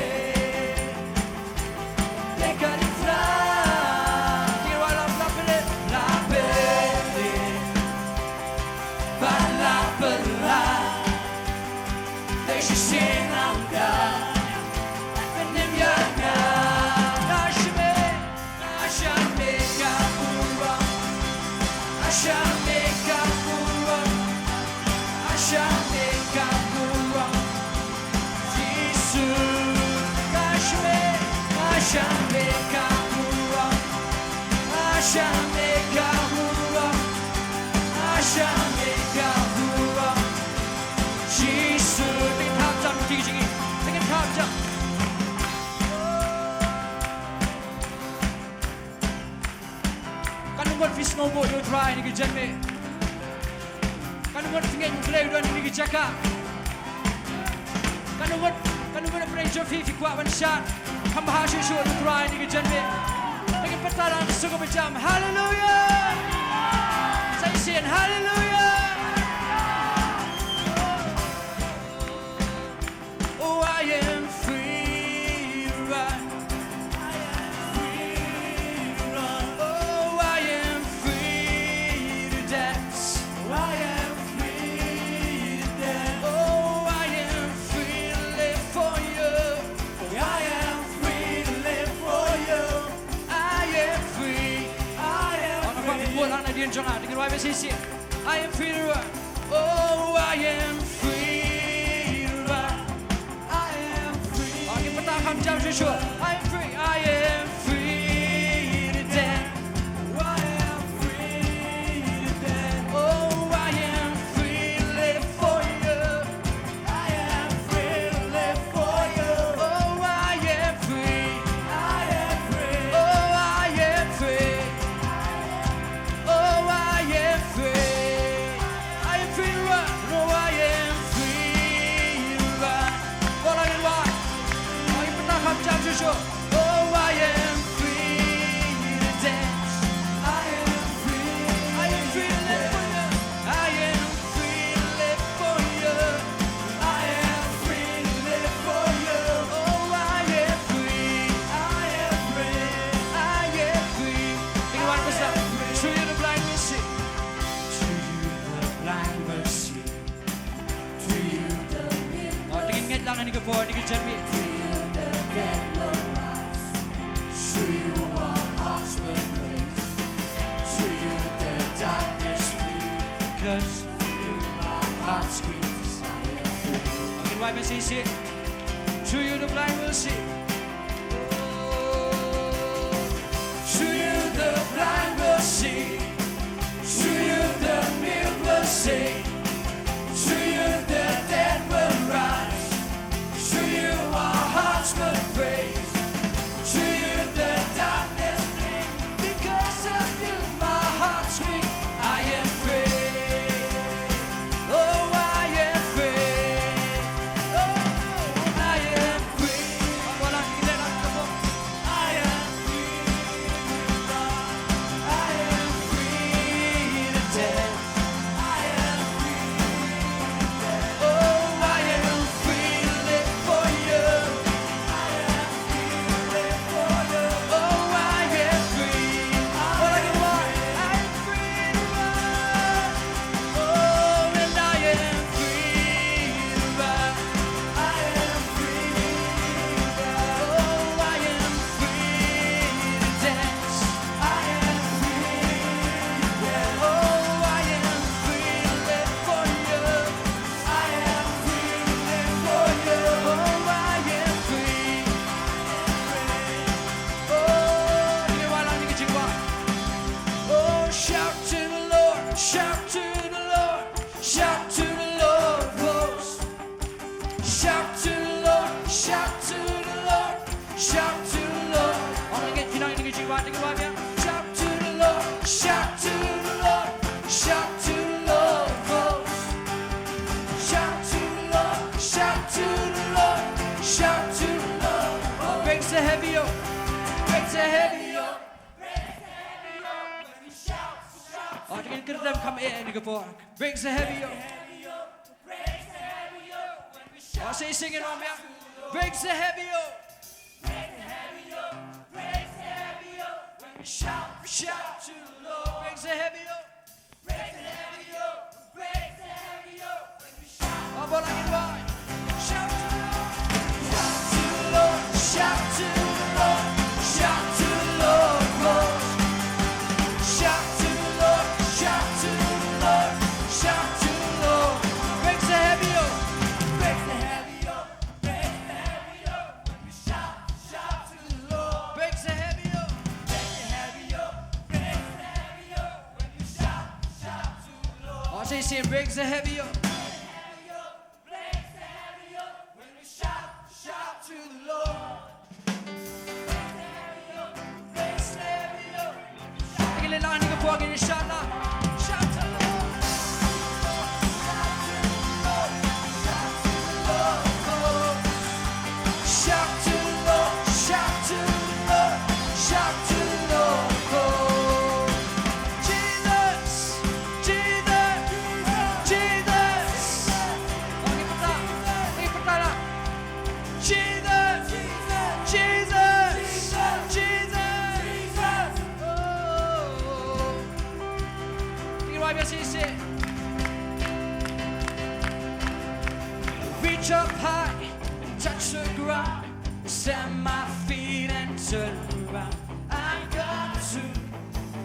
Te ka Trai. Te ka la pyneh. La pyneh. Ba la pynlait. Dei shisien hangta. Nym ïa nga. Nga shim ïa, nga shim ïa ka burom. Nga shim ïa ka burom. Nga shim ïa ka burom. Jisu. Nga shim ïa, nga shim ïa ka burom. Nga shim ïa ka burom. Nga shim ïa ka burom. Jisu, te ngin kham jam, te ngin kham jam. Katno ngut phi sngewbha ïa u Trai ha kane ka janmiet? Katno ngut phi ngeit U Blei u don ha kane ka jaka? Katno ngut, katno ngut ha pdeng jong phi, phi kwah ban shad kham bha shuh shuh ïa u Trai ha kane ka janmiet? Te ngin bynta lang sha kaba jam. Haleluya! Sa shisien, haleluya! Oh, I am free to run. I am free to run. Oh, I am free to dance. Oh, I am free to dance. Oh, I am free to live for you. Oh, I am free to live I am free to run. Oh, I am free to run. I am free. Oh, ngin btah kham jam shuh shuh. I am free. I am free to dance. I am free to dance. Oh, I am free to live for you. I am free to live for you. Oh, I am free. I am free. Oh, I am free. Oh, I am free. I am free to run. Oh, I am free to run. Ball a ngin wai. Ball a ngin btah kham jam shuh shuh. Oh, I am free to dance. I am free. I am free to live for you. I am free to live for you. I am free to live for you. Oh, I am free. I am free. I am free. Sing it one more time. Through you the blind will see. Through you the blind will see. Through you the mute. Oh, to ngin ngeit lang ha kane ka por, ha kane ka janmiet. Through you the dead will rise. Through you our hearts will praise. Through you the darkness flee. 'Cause through you my heart screams, I am free. Ngin wai ban shisien. Through you the blind will see. Through you the blind will see. Through you the mute will sing. Through you the dead will rise. Through you our hearts will praise. Through you the darkness flee. Because of you my heart screams, I am free. Oh, I am free. Oh, I am free. I am free to love. I am free to dance. I am free to dance. Oh, I am free to live for you. I am free to live for you. Oh, I am free. All I can want, I am free to run. Oh, and I am free to run. I am free to run. Oh, I am free to dance. I am free to dance. Oh, I am free to live for you. I am free to live for you. Oh, I am free. Oh, you are on the. Oh, shout to the Lord, shout to the Lord, shout to the Lord of hosts. Shout to the Lord, shout to the Lord, shout to the Lord. Ong lyngngoh, ong lyngngoh, ong lyngngoh, ong lyngngoh. Shout to the Lord, shout to the Lord, shout to the Lord of hosts. Shout to the Lord, shout to the Lord, shout to the Lord. Breaks the heavy yoke, breaks the heavy yoke. Oh, to ngin kyrdem kham eh ha kane ka por. Breaks the heavy yoke. Oh, sing, sing it on me. Breaks the heavy yoke. Shout, shout to the Lord. Breaks the heavy yoke. Breaks the heavy yoke. Breaks the heavy yoke. Shout to the Lord. Shout to the Lord. Shout to the Lord. Shout to the Lord. Shout to the Lord. Shout to the Lord. Shout to the Lord. Breaks the heavy yoke. Breaks the heavy yoke. Breaks the heavy yoke. Breaks the heavy yoke. Breaks the heavy yoke. Breaks the heavy yoke. When we shout, shout to the Lord. Oh, say, say, breaks the heavy yoke. Breaks the heavy yoke. Breaks the heavy yoke. When we shout, shout to the Lord. Breaks the heavy yoke. Breaks the heavy yoke. Shout to the Lord. Shout to the Lord. Shout to the Lord. Shout to the Lord. Shout to the Lord, shout to the Lord, shout to the Lord. Jesus, Jesus, Jesus. Oh, ngin btah, ngin btah lah. Jesus, Jesus, Jesus. Oh. Ngin wai biang shisha. Reach up high and touch the ground. Stand my feet and turn around. I got to.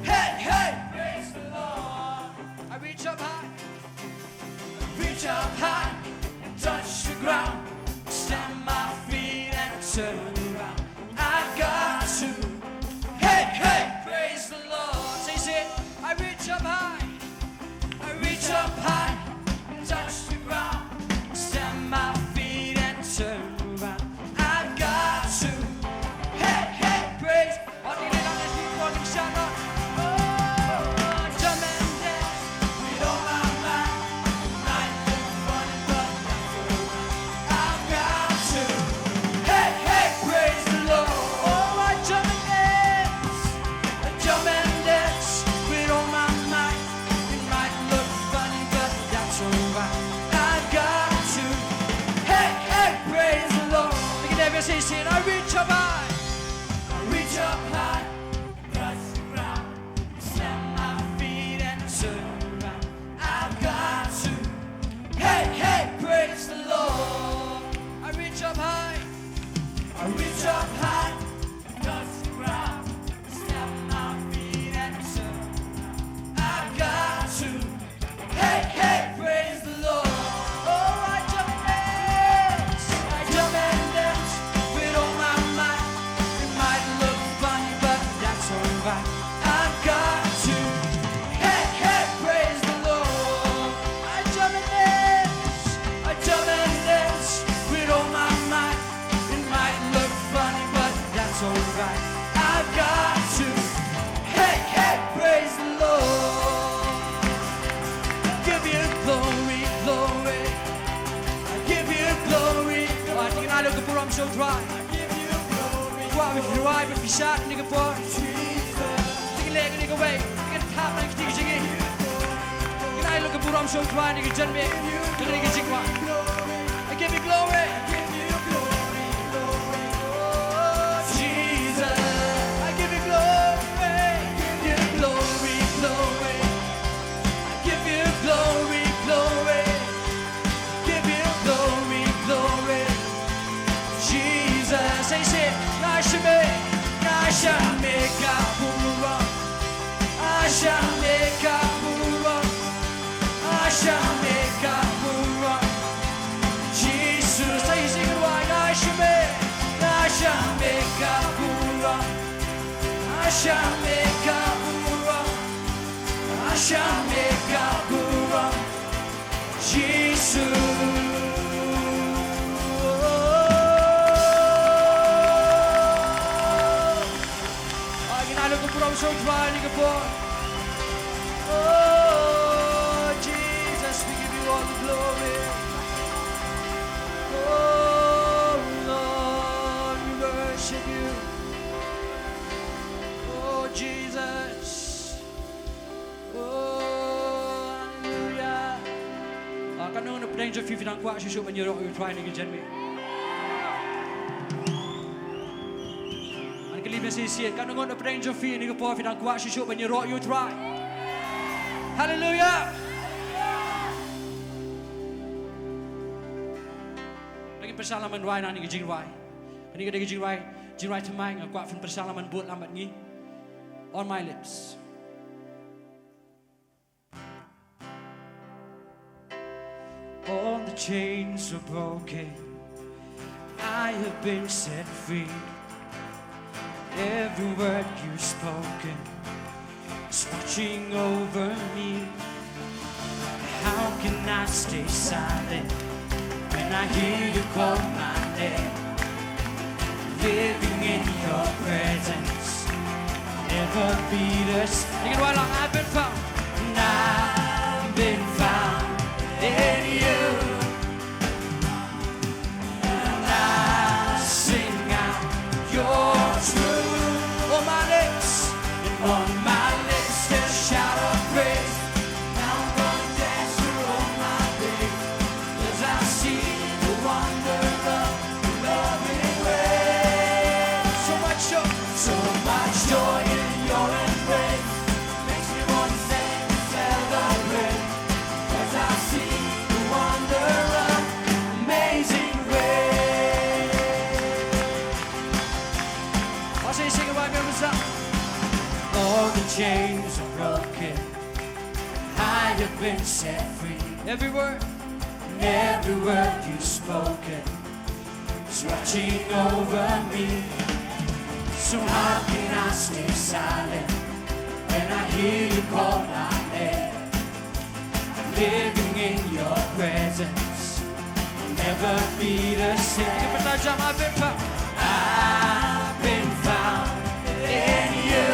Hey, hey, praise the Lord. Reach up high. Reach up high and touch the ground. Stamp my feet and turn around. I've got to. Hey, hey, praise the Lord. Say, say, I reach up high. I reach up high and touch the ground. Stamp my feet and turn around. I've got to. Hey, hey, praise. Oh, jump and dance with all my might. Might look funny, but that's alright. I've got to. Hey, hey, praise the Lord. Oh, I jump and dance. I jump and dance with all my might. It might look funny, but that's alright. I've got to. Hey, hey, praise the Lord. Look at everyone say, say it. I reach up high. I reach up high. Touch the ground. Stamp my feet and turn around. I've got to. Hey, hey, praise the Lord. I reach up high. I reach up high. Touch the ground. Stamp my feet and turn around. I've got to. Hey, hey, praise the Lord. Oh, I jump and dance. I jump and dance with all my might. It might look funny, but that's alright. I've got to. Hey, hey, praise the Lord. I jump and dance. I jump and dance with all my might. It might look funny, but that's alright. I've got to. Hey, hey, praise the Lord. I give you glory, glory. I give you glory. Wan, dei ban ai lut ka burom sha U Trai. Kwah ban ïa U Trai ban pynshad ha kane ka por. Dei ban leh kane kawei, dei ban thap na ka kti ka jingim. Dei ban ai lut ka burom sha U Trai ha kane ka janmiet, ha kane ka jingkwah. I give you glory. Oh, Jesus. I give you glory. Give you glory, glory. I give you glory, glory. Give you glory, glory. Jesus, say, say, nga shem, nga shem ka burom. Nga shem ka burom. Nga shem ka burom. Jesus, say, sing it wide. Nga shem, nga shem ka burom. Nga shem ka burom. Nga shem ka burom. Jesus. Ai, ngi ai lut ka burom sha U Trai ha kane ka por. Oh, Jesus, we give you all the glory. Oh, Lord, we worship you. Oh, Jesus. Oh, hallelujah. Ah, katno ngut na pdeng jong phi phi dang kwah shuh shuh ban ïaroh ïa U Trai ha kane ka janmiet? Ngan kylli biang shisien, katno ngut na pdeng jong phi ha kane ka por phi dang kwah shuh shuh ban ïaroh ïa U Trai? Hallelujah. Ngin pyrshang lang ban rwai na kane ka jingrwai. Kane ka dei ka jingrwai, jingrwai thymmai, nga kwah phin pyrshang lang ban bud lang bad ngi. On my lips. All the chains are broken. I have been set free. Every word you've spoken is watching over me. How can I stay silent when I hear you call my name? Living in your presence never be the same. You can run along. I've been found. And I've been found in you. And I sing out your truth. On my lips, and on my lips, a shout of praise. Now I'm gonna dance through all my days, 'cause I see the wonder of your loving grace. So much joy, so much joy in your embrace. Makes me wanna sing and celebrate, 'cause I see the wonder of amazing grace. I'll say, sing it right, members, up. All the chains are broken. I have been set free. Every word, and every word you've spoken is watching over me. So how can I stay silent when I hear you call my name? Living in your presence will never be the same. I've been found. I've been found in you.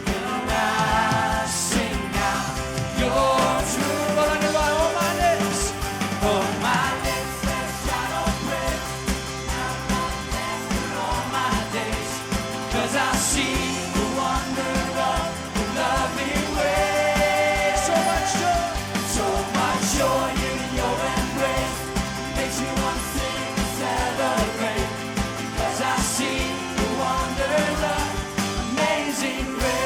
And I sing out your truth. All on my lips. On my lips, there's shadow praise. I've got that for all my days. 'Cause I see the wonder of your loving ways. So much joy. So much joy in your embrace. Makes me want to sing and celebrate. 'Cause I see the wonder of amazing grace.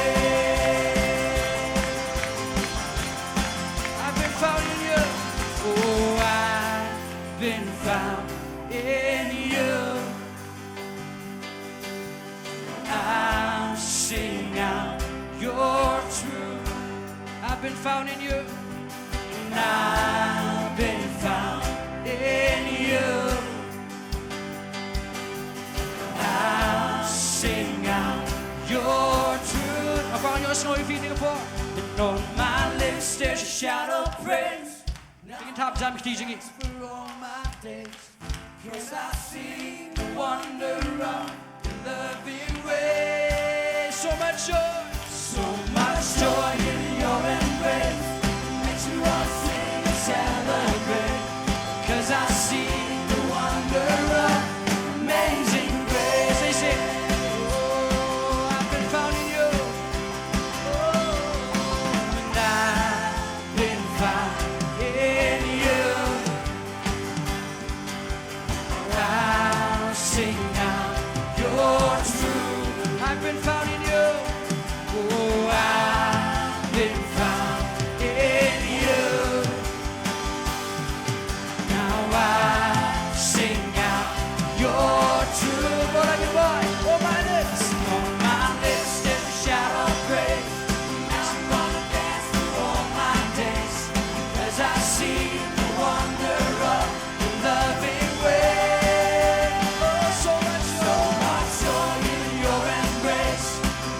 I've been found in you. Oh, I've been found in you. I'll sing out your truth. I've been found in you. And I've been found in you. I'll sing out your truth. Akwang ïohsngew ïa phi kane ka por. And on my lips there's a shout of praise. Phi kin thap jam kti jong ngi. For all my days. 'Cause I see the wonder of your loving ways. So much joy. So much joy in your embrace. Makes me want to sing and celebrate. 'Cause I see the wonder of amazing grace. They say, oh, I've been found in you. Oh, and I've been found in you. I'll sing out your truth. I've been found in you. Oh, I've been found in you. Now I sing out your truth. All on your mind, all my lips. On my lips, there's a shout of praise. I'm gonna dance through all my days. 'Cause I see the wonder of loving way. Oh, so much joy. So much joy in your embrace.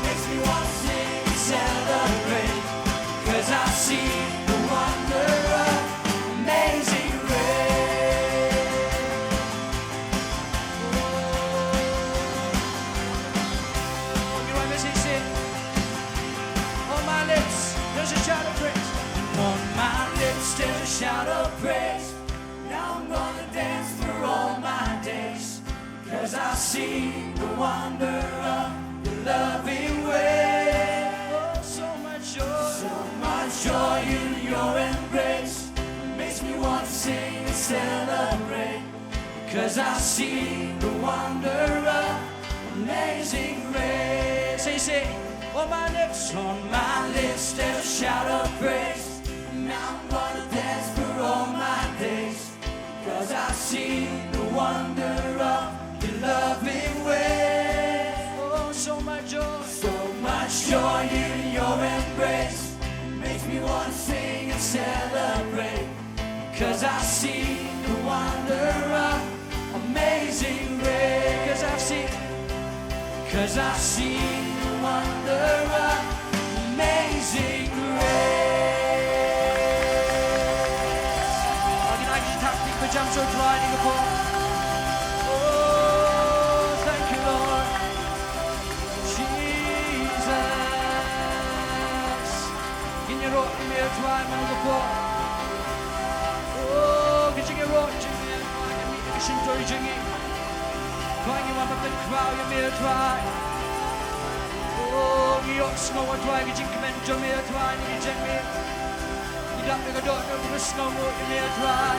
Makes me want to sing and celebrate. 'Cause I see the wonder of amazing grace. Oh, you want me to sing? On my lips, there's a shout of praise. And on my lips, there's a shout of praise. Now I'm gonna dance for all my days. 'Cause I've seen the wonder of your loving way. Oh, so much joy. So much joy in your embrace. Makes me want to sing and celebrate. 'Cause I've seen the wonder of amazing grace. Say, say, on my lips. On my lips, there's a shout of praise. Now I'm gonna dance for all my days. 'Cause I've seen the wonder of your loving way. Oh, so much joy. So much joy in your embrace. Makes me want to sing and celebrate. 'Cause I've seen the wonder of amazing grace. 'Cause I've seen 'Cause I've seen the wonder of amazing grace. Ong ngi ïa ki thap kti ba jam sha U Trai ha kane ka por. Oh, thank you, Lord. Jesus. Ngin ïaroh ïa me, Trai, ha kane ka por. Oh, ka jingïaroh jong me, Trai, ka mih na ka shyntur jong ngi. Trai, ngi wan ban pynkhraw ïa me, Trai. Oh, ngi ïohsngew, Trai, ka jingkmen jong me, Trai, na ka jingim. Ngi dap ïa ka dohnud ban sngewnguh ïa me, Trai.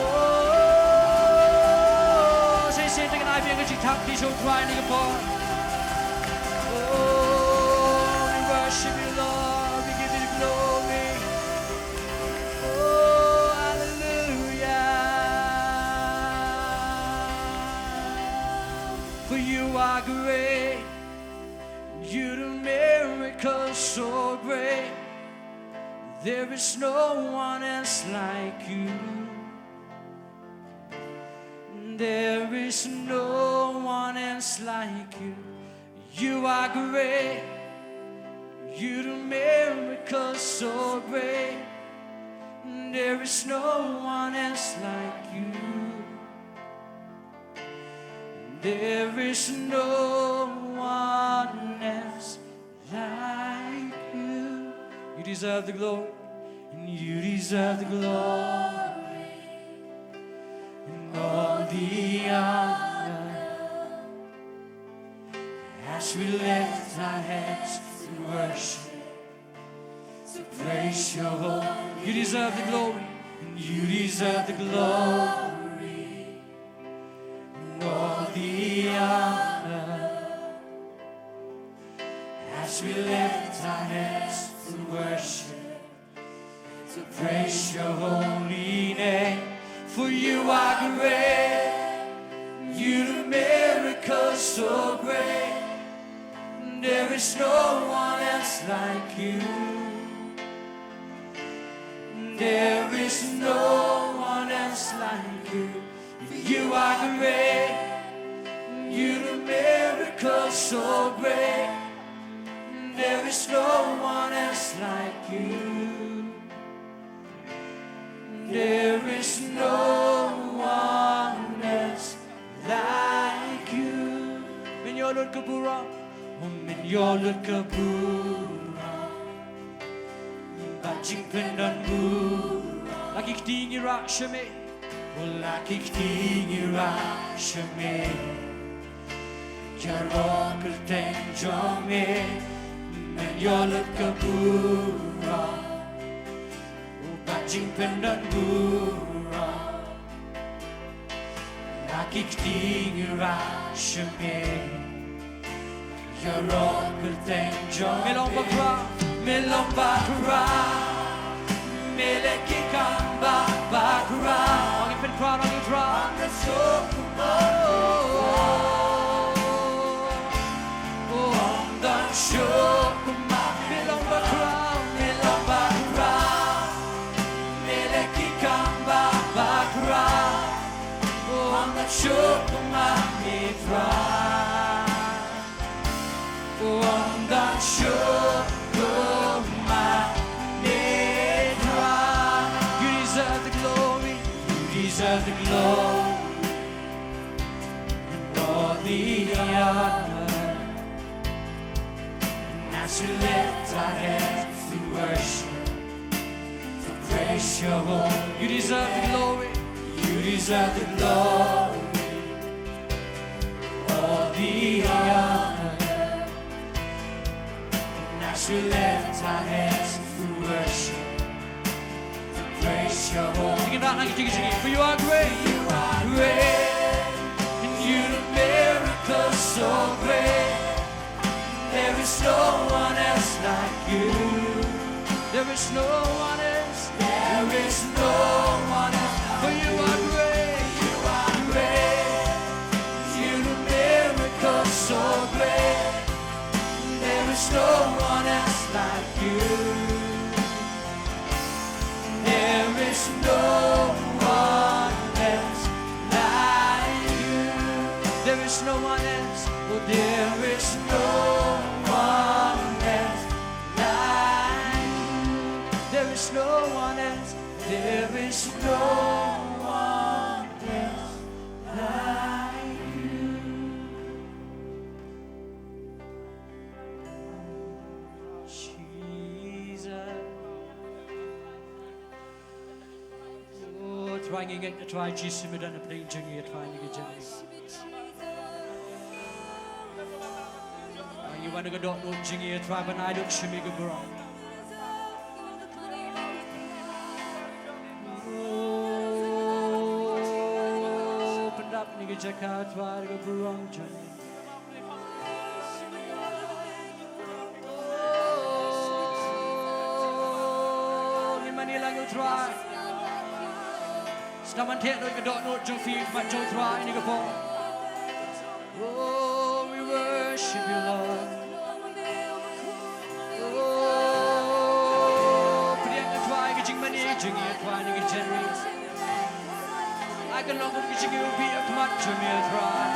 Oh, sa shisien te ngan ai biang ka jingthap kti sha U Trai ha kane ka por. Oh, we worship you, Lord. We give you the glory. Oh, hallelujah. For you are great. You do miracles. miracle so great. There is no one else like you. There is no one else like you. You are great. You do miracles so great. There is no one else like you. There is no one else like you. You deserve the glory, and you deserve the glory, and all the honor. As we lift our hands in worship, to praise your holy, you deserve the glory, and you deserve the glory, and all the honor. As we lift our hands in worship, to praise your holy name. For you are great, you do miracles so great. There is no one else like you. There is no one else like you. You are great. You do miracles so great. There is no one else like you. There is no one else like you. Mynta lut ka burom. Oh, mynta lut ka burom. Ba jingpyndonburom. La ki kti ngi rah sha me. Oh, la ki kti ngi rah sha me. Ïaroh kyrteng jong me. Mynta lut ka burom. Ba jingpyndonburom. La ki kti ngi rah sha me. Ïaroh kyrteng jong me. Me long bakhraw, me long bakhraw. Me leh ki kam ba bakhraw. Ong ïa pynkhraw, ong ïa pynkhraw. Ong don shuh kumba me khraw. Oh, ong don shuh kumba me, me long bakhraw, me long bakhraw. Me leh ki kam ba bakhraw. Oh, ong don shuh kumba me khraw. Oh, ong don shuh kumba me khraw. You deserve the glory. You deserve the glory. And all the honor. And as we lift our hands in worship, to praise your holy, you deserve the glory. You deserve the glory. All the honor. And as we lift our hands in worship, to praise your holy, sing it out, sing it, sing it. For you are great. You are great. And you do miracles so great. There is no one else like you. There is no one else. There is no one else. For you are great. You are great. You do miracles so great. There is no one else like you. There is no one else like you. There is no one else. Oh, there is no one else like you. There is no one else. There is no one else like you. Jesus. Oh, Trai ngi ngeit, Trai Jisu me don ha pdeng jong ngi, Trai ngi ngeit. Ngi wan ha ka dohnud jong ngi, Trai ban ai lut sha me ka burom. Oh, pyndap ïa ka jaka, Trai, ka burom jong ngi. Oh, ngi mane lang ïa u Trai. Sdang ban theh lut ka dohnud jong phi, mat jong u Trai ïa kane ka por. Oh, we worship you, Lord. jong ngi, Trai, ha kine ki janmiet. Ai ka long kum ka jingïohi ha khmat jong me, Trai.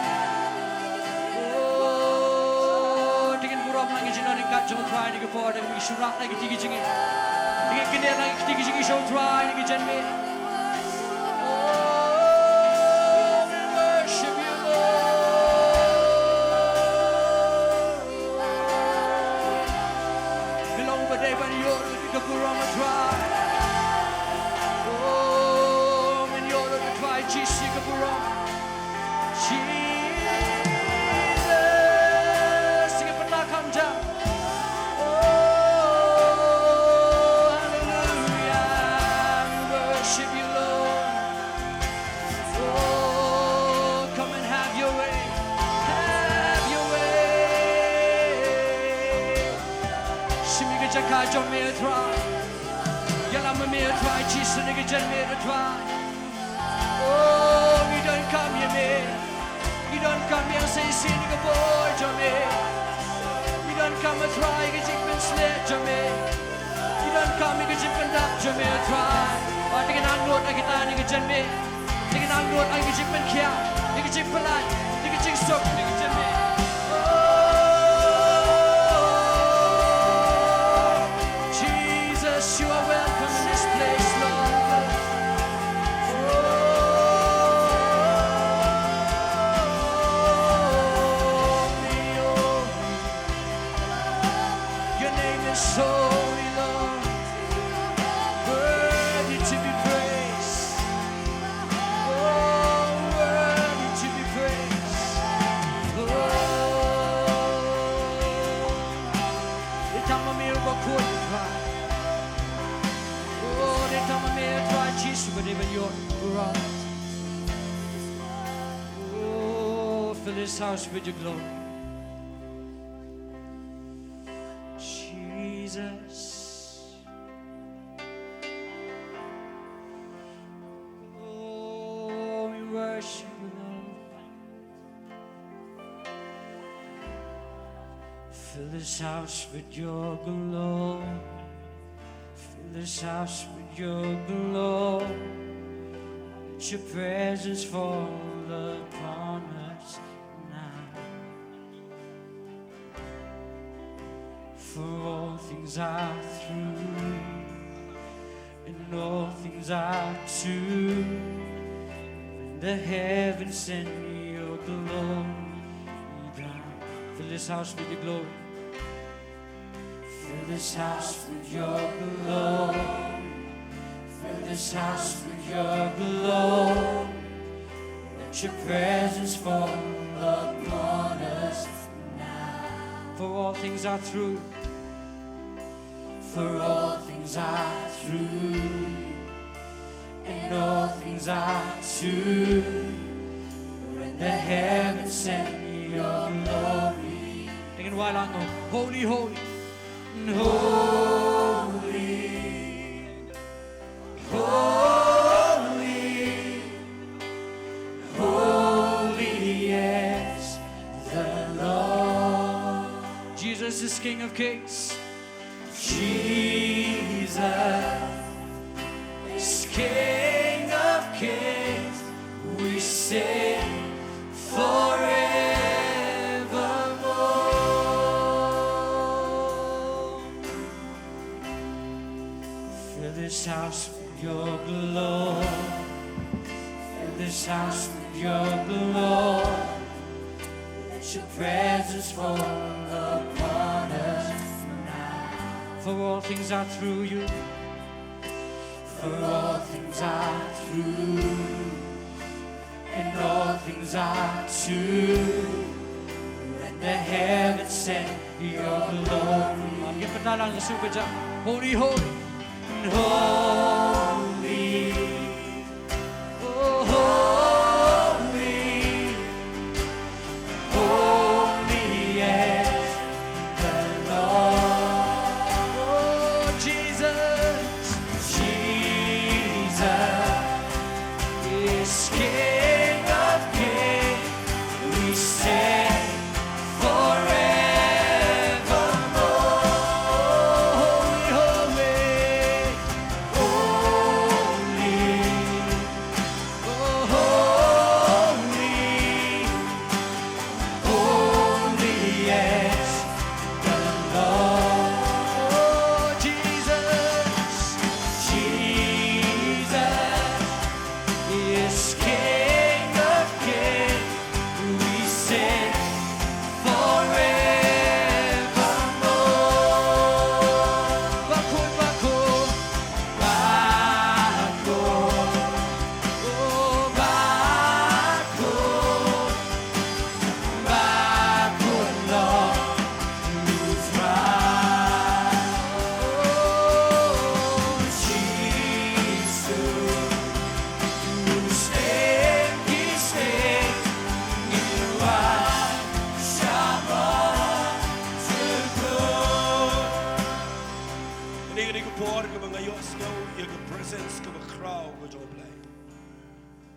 Oh, to ngin burom lang ïa ka jingïaid ryngkat jong u Trai ha kine ki por, to ngin shakri lang ïa ka kti ka jong ngi. To ngin kyndit lang ïa ka kti ka jong ngi sha u Trai ha kine ki janmiet. Oh, we worship you, Lord. Ka long ba dei ban ïoh lut ïa ka burom, Trai. Oh, ngin ïoh lut, Trai Jisu, ïa ka burom. Jesus, ïa ka bynta kham jam. Oh, hallelujah. We worship you, Lord. Oh, come and have your way. Have your way. Shim ïa ka jaka jong me, Trai. Ïalam ma me, Trai Jisu, ha kine ki janmiet, Trai. Oh, ngi donkam ïa me. Ngi donkam ïa ka shisien ka bor jong me. Ngi donkam, Trai, ïa ka jingpynshlur jong me. Ngi donkam ïa ka jingpyndap jong me, Trai. Ba to ngin angnud ha kita kine ki janmiet. To ngin angnud ha ka jingpynkhiah, ha ka jingpyllait, ha ka jingsuk, ha kine ki janmiet. Oh, Jesus, you are welcome in this place, Lord. Oh, your name is holy, Lord. Worthy to be praised. Oh, worthy to be praised. Oh, dei tang ma me uba khuid, Trai. Oh, dei tang ma me, Trai Jisu, ba dei ban ïoh burom. Oh, fill this house with your glory. Jesus. Oh, we worship you, Lord. Fill this house with your glory. Fill this house with your glory. Let your presence fall upon us now. For all things are through you, and all things are to you. When the heavens send your glory down. Fill this house with your glory. Fill this house with your glory. Fill this house with your glory. Let your presence fall upon us now. For all things are through you. For all things are through you, and all things are to you. When the heavens send your glory. Sing it while I know. Holy, holy. Holy, holy, holy is the Lord. Jesus is King of Kings. Jesus is King of Kings. We sing forevermore. Fill this house with your glory. Fill this house with your glory. Let your presence fall upon us now. For all things are through you. For all things are through you, and all things are to you. Let the heavens send your glory. Holy, holy. Holy, oh, holy, holy is the Lord. Oh, Jesus, Jesus is King of Kings. We sing forevermore. Holy, holy, holy.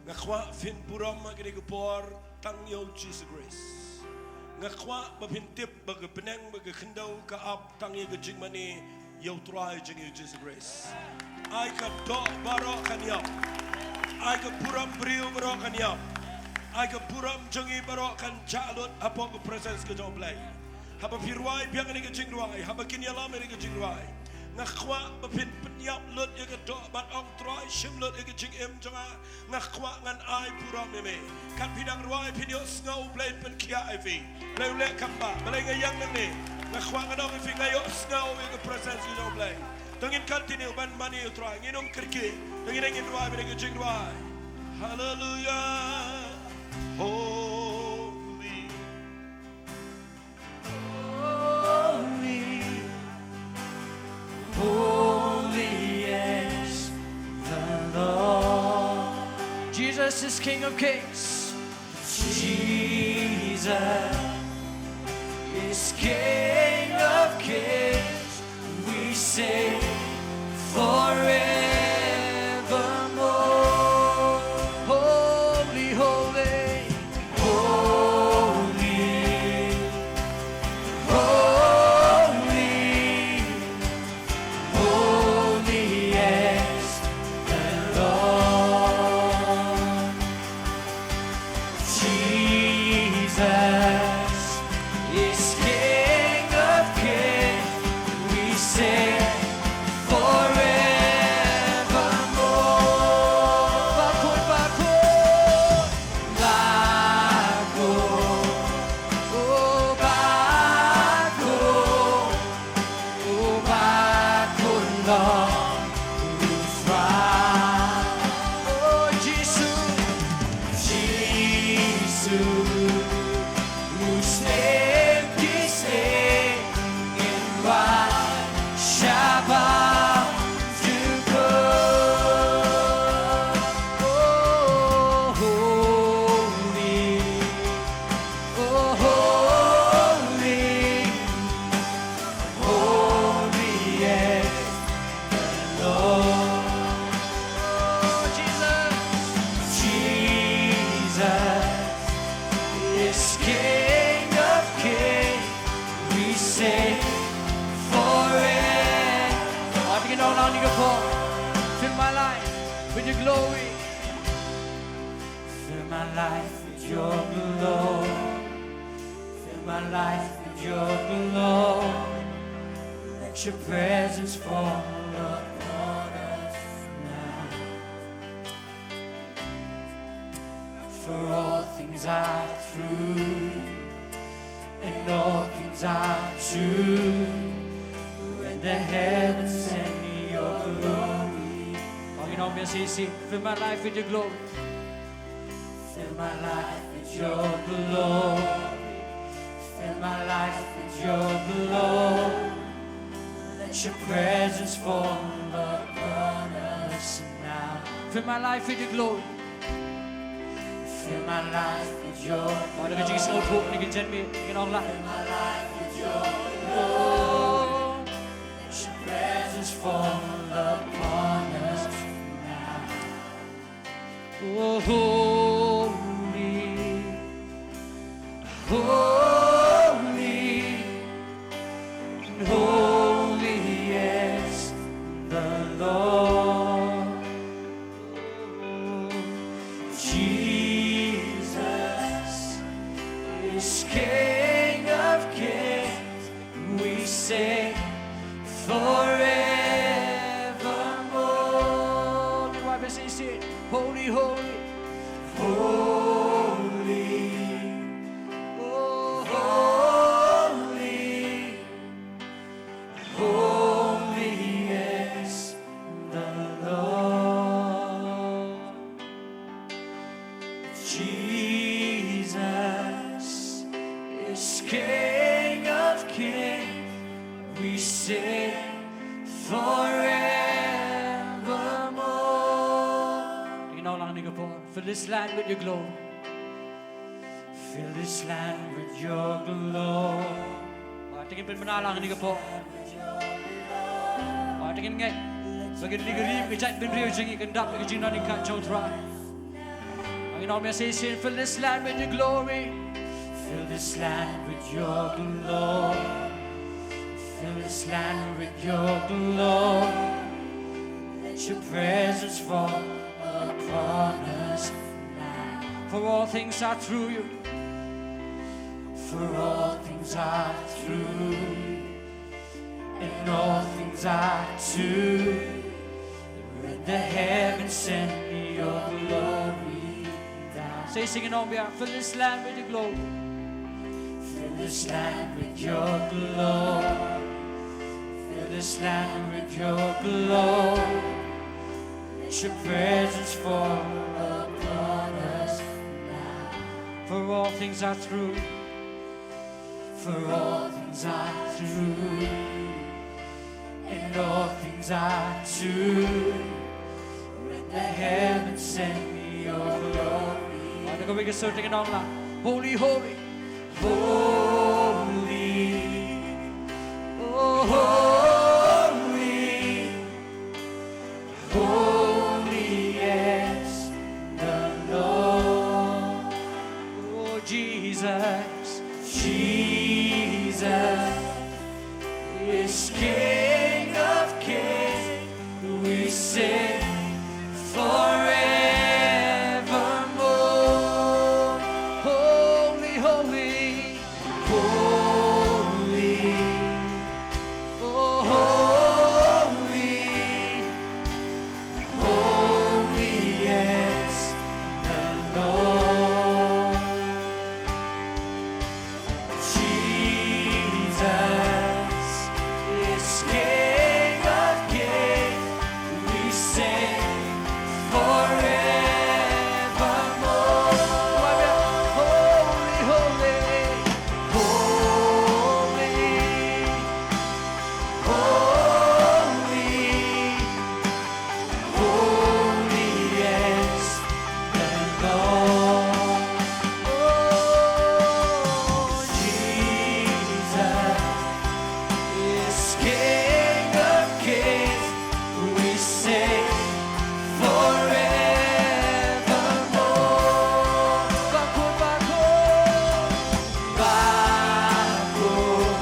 Nga kwah phin burom ha kane ka por tang ïa u Jisu Khrist. Nga kwah ba phin tip ba ka bneng ba ka khyndew ka ap tang ïa ka jingmane ïa u Trai jong ngi u Jisu Khrist. Ai ka doh baroh kan ïap. Ai ka burom briew baroh kan ïap. Ai ka burom jong ngi baroh kan jah lut hapoh ka presence ka jong u Blei. Haba phi rwai biang ïa ka jingrwai, haba kin ïalam ïa ka jingrwai, nga kwah ba phin pynïap lut ïa ka doh bad ong, Trai, shim lut ïa ka jingim jong nga. Nga kwah ngan ai burom ïa me. Kat phi dang rwai phin ïohsngew u Blei pynkhiah ïa phi. Blei u leh kam ba, balei nga ïeng nangne? Nga kwah ngan ong ïa phi, nga ïohsngew ïa ka presence jong u Blei. To ngin continue ban mane ïa u Trai, ngin ym kyrkieh. To ngin, ngin rwai bad ïa ka jingrwai. Hallelujah. Holy. Holy, holy is the Lord. Jesus is King of Kings. Jesus is King of Kings. We sing forevermore. Holy, holy, holy, holy, holy is the Lord. Jesus is King of Kings. We sing forevermore. Bakun, bakun. Bakun. Oh, bakun. Oh, bakun long u Trai. Oh, Jisu. Jisu. U stem ki stem in wan shabar jukut. Oh, holy. Oh, holy, holy is the Lord. Oh, Jesus. Jesus is King of Kings. We sing forever. Fill my life with your glory. Fill my life with your glory. Fill my life with your glory. Let your presence fall upon us now. For all things are true, and all things are true. When the heavens send your glory. Oh, you know, Miss E C, fill my life with your glory. Fill my life with your glory. Fill my life with your glory. Let your presence fall upon us now. Fill my life with your glory. Fill my life with your glory. Fill my life with your glory. Let your presence fall upon us now. Oh, holy, holy, holy is the Lord. Jesus is King of Kings. We sing forevermore. Everyone, sing, sing. Holy, holy. Holy. Oh, holy. Holy is the Lord. Jesus is King of Kings. We sing forevermore. Ïa ngi nang lang kane ka por. Fill this land with your glory. Fill this land with your glory. Ba te ngin pynbna lang kane ka por. Ba te ngin ngeit ba kane ka ri, ka jaitbynriew jong ngi kan dap ïa ka jingdon ryngkat jong U Trai. Ïa ngi ong biang, sing, fill this land with your glory. Fill this land with your glory. Fill this land with your glory. Let your presence fall upon us now. For all things are through you. For all things are through you. And all things are to you. Let the heavens send your glory down. Sing, sing, ïa ngi ong biang, fill this land with your glory. Fill this land with your glory. Fill this land with your glory. Let your presence fall upon us now. For all things are through you. For all things are through you, and all things are to you. Let the heavens send your glory. Kawei ka sur te, ïa ngi ong la. Holy, holy. Holy. Oh, holy. Holy is the Lord. Oh, Jesus, Jesus is King of kings. We sing forevermore. Holy, holy, holy, oh, holy, holy is the Lord. Jesus is King of kings. We sing forevermore. Holy, holy, holy, holy, holy is the Lord. Oh, Jesus is King of kings. We sing forevermore. Bakun, bakun, bakun,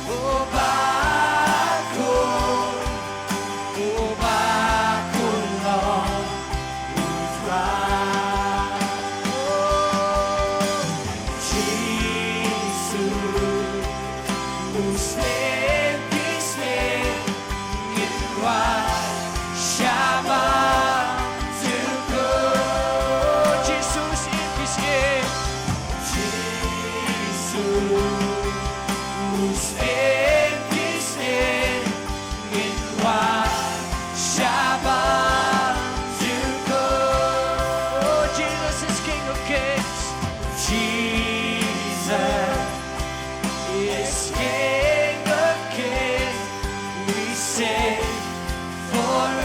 oh, bakun, oh, bakun, Lord, who's right. Oh, Jesus, whose name is name, in Christ shall bow to God. Jesus, in his name. Jesus, whose name is name, in Christ shall bow to God. Oh, Jesus is King of kings. Jesus is King of kings. We sing forevermore.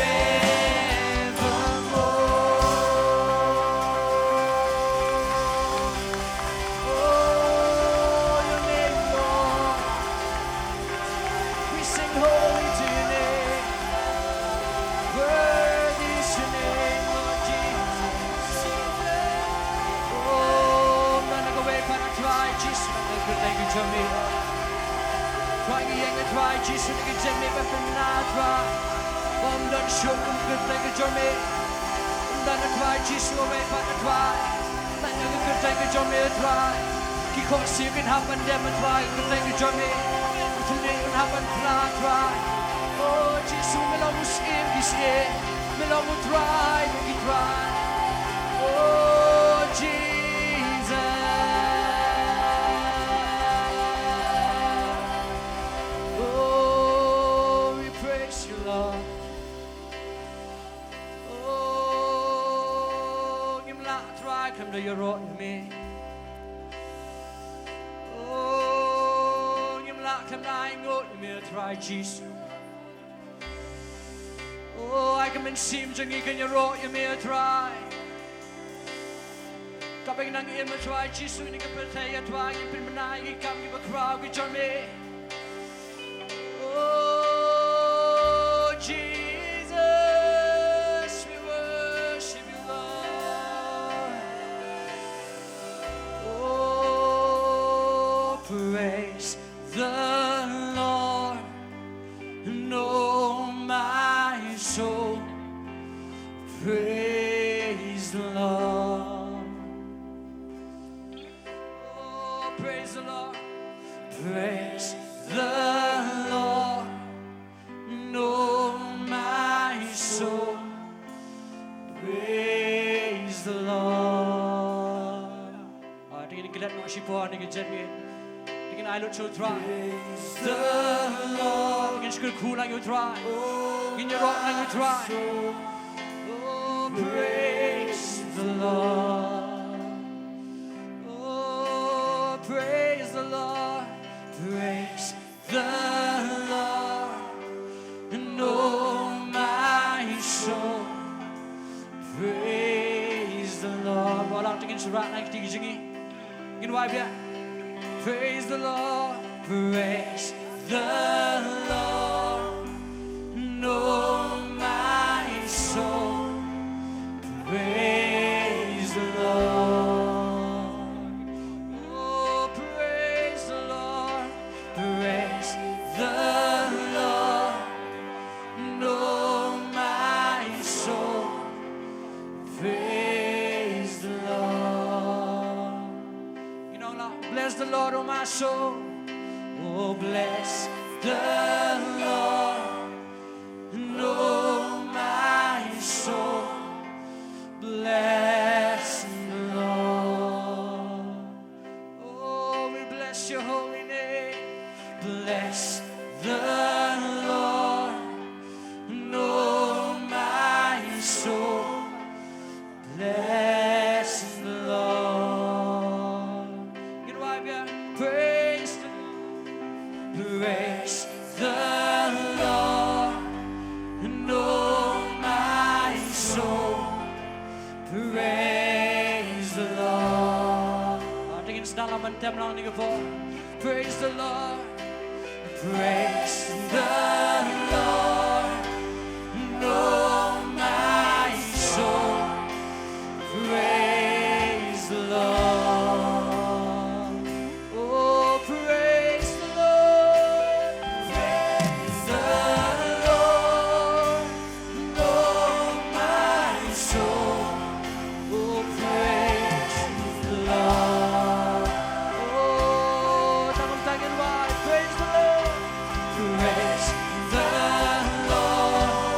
Oh, your name, Lord. We sing holy to your name. Worthy is your name, Lord Jesus. Oh, ngan ïa kawei pat, Trai Jisu, ngan ïa kyrteng ka jong me. Trai, ngi ïeng, Trai Jisu, na ka jingmih ban pynbna, Trai. Bym don shuh kum ka kyrteng ka jong me. Ym don, Trai Jisu, kawei pat, Trai. Tang ïa ka kyrteng ka jong me, Trai. Ki khohsiew kin hap ban dem, Trai, ka kyrteng ka jong me. Ki thylliej kin hap ban phla, Trai. O Jisu, me long u Syiem ki syiem. Me long u Trai jong ki trai. O Jesus. Oh, we praise you, Lord. Oh, ngim lah, Trai, khlem da ïaroh ïa me. Oh, ngim lah khlem da ainguh ïa me, Trai Jisu. Oh, ai ka mynsiem jong ngi kan ïaroh ïa me, Trai. Kaba ngi nang im, Trai Jisu, ha kane ka pyrthei, Trai, ngin pynbna ïa ki kam kiba khraw ki jong me. Oh, Jesus, we worship you, Lord. Praise the Lord. Praise the Lord. Oh my soul, praise the Lord. Ah, te ngin klet noh shipor, ngin jam, ngin ai lut sha U Trai. Praise the Lord. Ngin shukor lang ïa U Trai. Ngin ïaroh lang ïa U Trai. Oh, praise the Lord. Oh, praise the Lord. Praise the Lord, and oh my soul, praise the Lord. Ba la te ngin shah rah na kti ki jingim. Ngin wai biang. Praise the Lord, praise the Lord, and oh my soul, praise the Lord. Oh, praise the Lord. Praise the Lord, oh my soul, praise the Lord. Ngin ong lang, bless the Lord, oh my soul. Oh, bless the Lord, oh my soul, bless the Lord. Oh, we bless your holy name. Bless the Lord, oh my soul, bless the Lord. Ngin wai biang. Praise the, praise the Lord, oh my soul, praise the Lord. Ah, te ngin sdang lang ban tem lang kane ka por. Praise the Lord. Praise the Lord. Oh my soul, praise the Lord. Oh, praise the Lord. Praise the Lord. Oh, my soul, oh, praise the Lord. Oh, tang tang ngin wai, praise the Lord. Praise the Lord.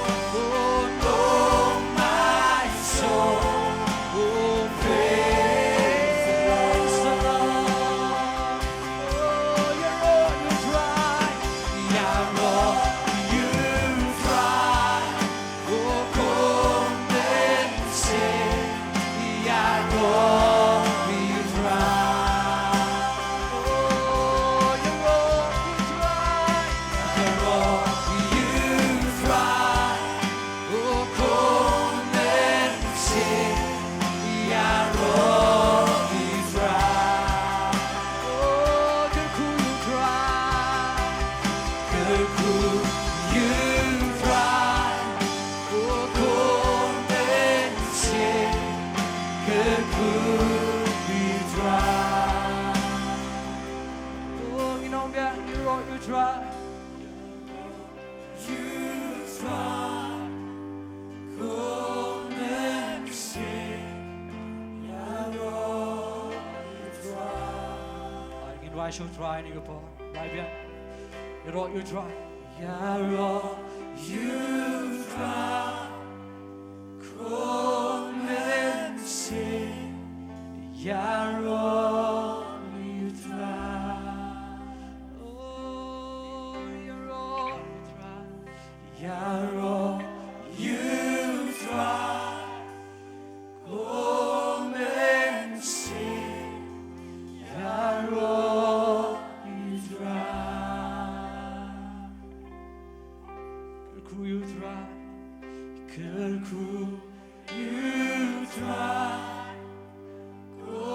Oh, my soul, oh, praise the Lord. Oh, ïaroh ïa U Trai. Ïaroh ïa U Trai. Oh, ko mynsiem, ïaroh ïa U Trai. Oh, ïaroh ïa U Trai. Ïaroh ïa U Trai. Oh, ko mynsiem, ïaroh ïa U Trai. Oh, kyrkhu ïa U Trai. Kyrkhu ïa U Trai. Oh, ko mynsiem, kyrkhu ïa U Trai. Oh, ngin ong biang, ïaroh ïa U Trai. U Trai, ko mynsiem, ïaroh ïa U Trai. Ai, ngin wai sha U Trai ha kane ka por. Wai biang. Ïaroh ïa U Trai. Ïaroh ïa U Trai. Ko mynsiem, ïaroh ïa U Trai. Oh, ïaroh ïa U Trai. Ïaroh ïa U Trai. Ko mynsiem, ïaroh ïa U Trai. Kyrkhu ïa U Trai. Kyrkhu ïa U Trai. Ko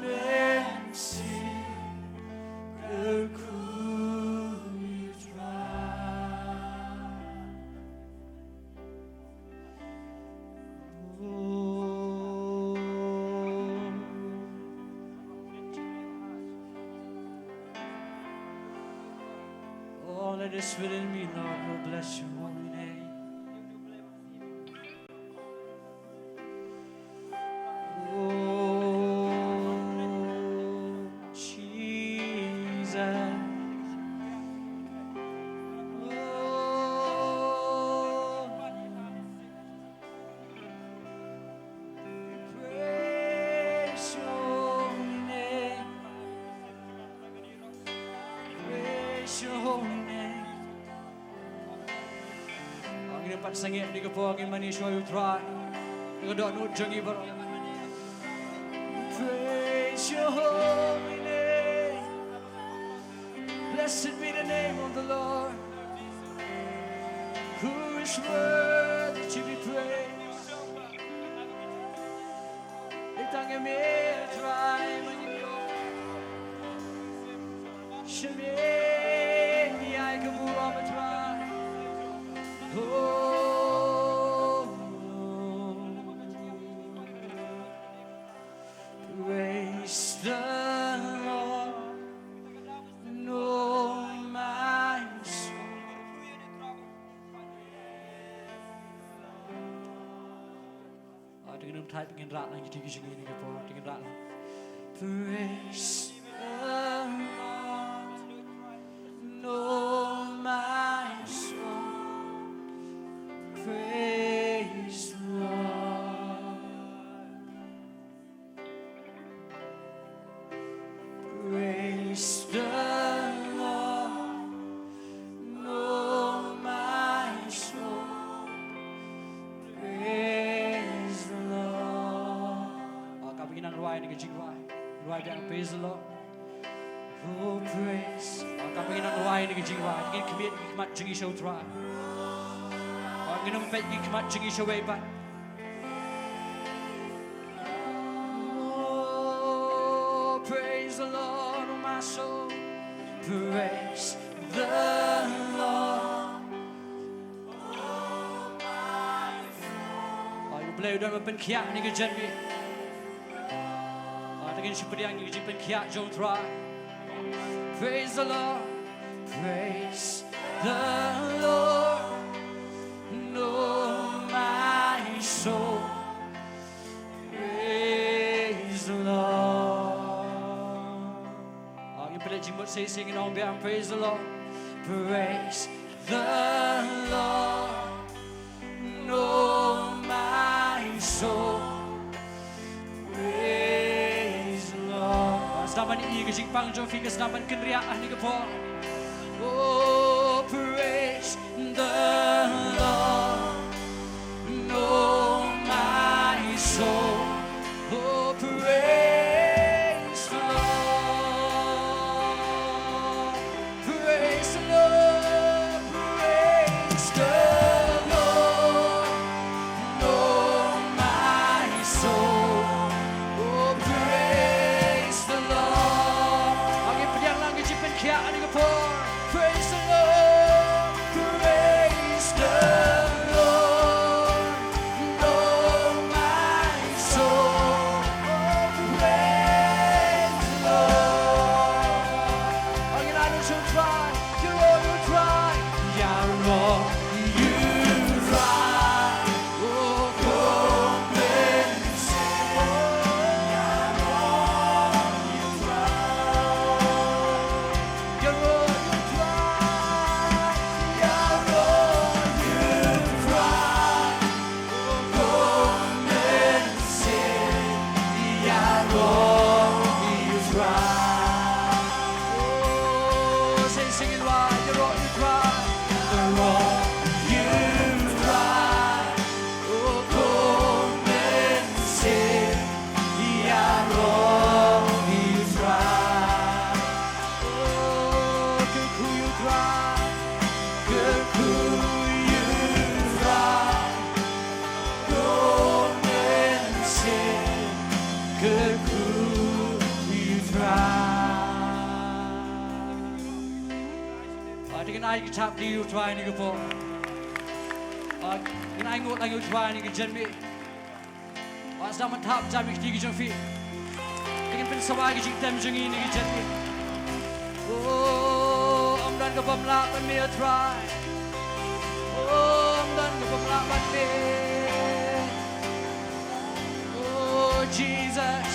mynsiem, kyrkhu ïa U Trai. Oh, let us fill in me, Lord, we'll bless your holy name. Oh, Jesus. Pat sangeh ïa kane ka por ngin mane shuwa ïa u Trai. Ka dohnud jong ngi baroh. Praise your holy name. Blessed be the name of the Lord, who is worthy to be praised. Ïa tang ïa me, Trai, ma ngi ïoh. Sha me ngi ai ka burom, Trai. Oh, praise the Lord, oh my soul. Ah, te ngin ym thait, ngin rah lang ïa ki jingïakhun ïa ki por, te ngin rah lang. Praise the Lord, oh my soul. Praise the Lord. Praise the Lord, oh my soul. Praise the Lord. Ah, kaba ngi nang rwai ïa ka jingrwai. Rwai biang, praise the Lord. Oh, praise. Ah, kaba ngi nang rwai ïa ka jingrwai, ngin khmih ïa ki khmat jong ngi sha u Trai. Ah, ngin ym peit ïa ki khmat jong ngi sha uwei pat. Oh, praise the Lord, oh my soul. Praise the Lord. Ai, U Blei u don ban pynkhiah ïa ka jingim. Ai, te ngin shu pdiang ïa ka jingpynkhiah jong u Trai. Praise the Lord. Praise the Lord, oh my soul. Praise the Lord. Ah, ngin pynleit jingmut sa shisien, ngin ong biang, praise the Lord. Praise the Lord, oh my soul. Praise the Lord. Sdang ban ïohi ïa ka jingpang jong phi, ka sdang ban kynriah ha kane ka por. Oh, praise the Lord, oh my soul. Oh, praise the Lord. Praise the Lord, praise the Lord, oh my soul. Oh, praise the Lord. Ngi pdiang lang ïa ka jingpynkhiah ha kane ka por. Praise the Lord, praise the Lord, oh my soul. Oh, praise the Lord. Ïaroh ïa u Trai, ïaroh ïa u Trai, ïaroh ïa u Trai. Oh, come and sing. Ïaroh ïa u Trai, ïaroh ïa u Trai, ïaroh ïa u Trai. Come and sing, ïaroh ïa u Trai. Oh, sing, sing it loud, ïaroh ïa u Trai. Ïaroh ïa u Trai. Oh, come and sing, ïaroh ïa u Trai. Oh, kyrkhu ïa u Trai. Kyrkhu ïa u Trai. Come and sing. Kyrkhu ïa u Trai. Ah, te ngin ai ka jingthap ïa u Trai ha kane ka por. Ah, ngin ai nguh lang ïa u Trai ha kane ka jingmih. Wat sdang ban thap jam ïa kti ki jong phi. Te ngin pynsawa ïa ki jingtem jong ngi ha kane ka jingmih. Oh, ym don ka bym lah bad me, oh Trai. Oh, ym don ka bym lah bad me. Oh, Jesus,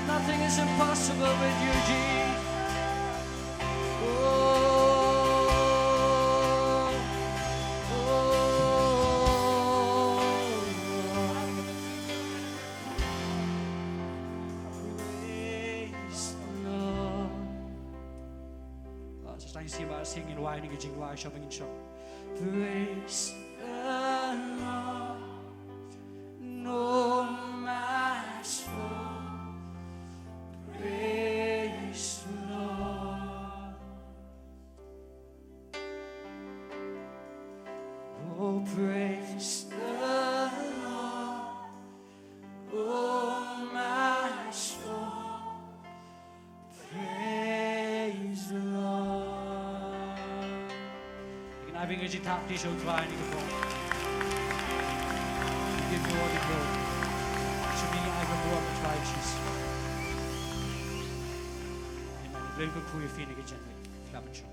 nothing is impossible with you, Jesus. Oh, oh, oh. Praise the Lord. Ah, sa sdang shisien ba shisien ngin rwai ïa kane ka jingrwai, shwa ba ngin shong. Praise the Ka jingthoh ïa U Trai ha kane ka por. Give you all the glory. Sha me ai ka burom, U Trai Jisu. Amen. Blei un kyrkhu ïa phi ha kane ka janmiet. Khlem shong.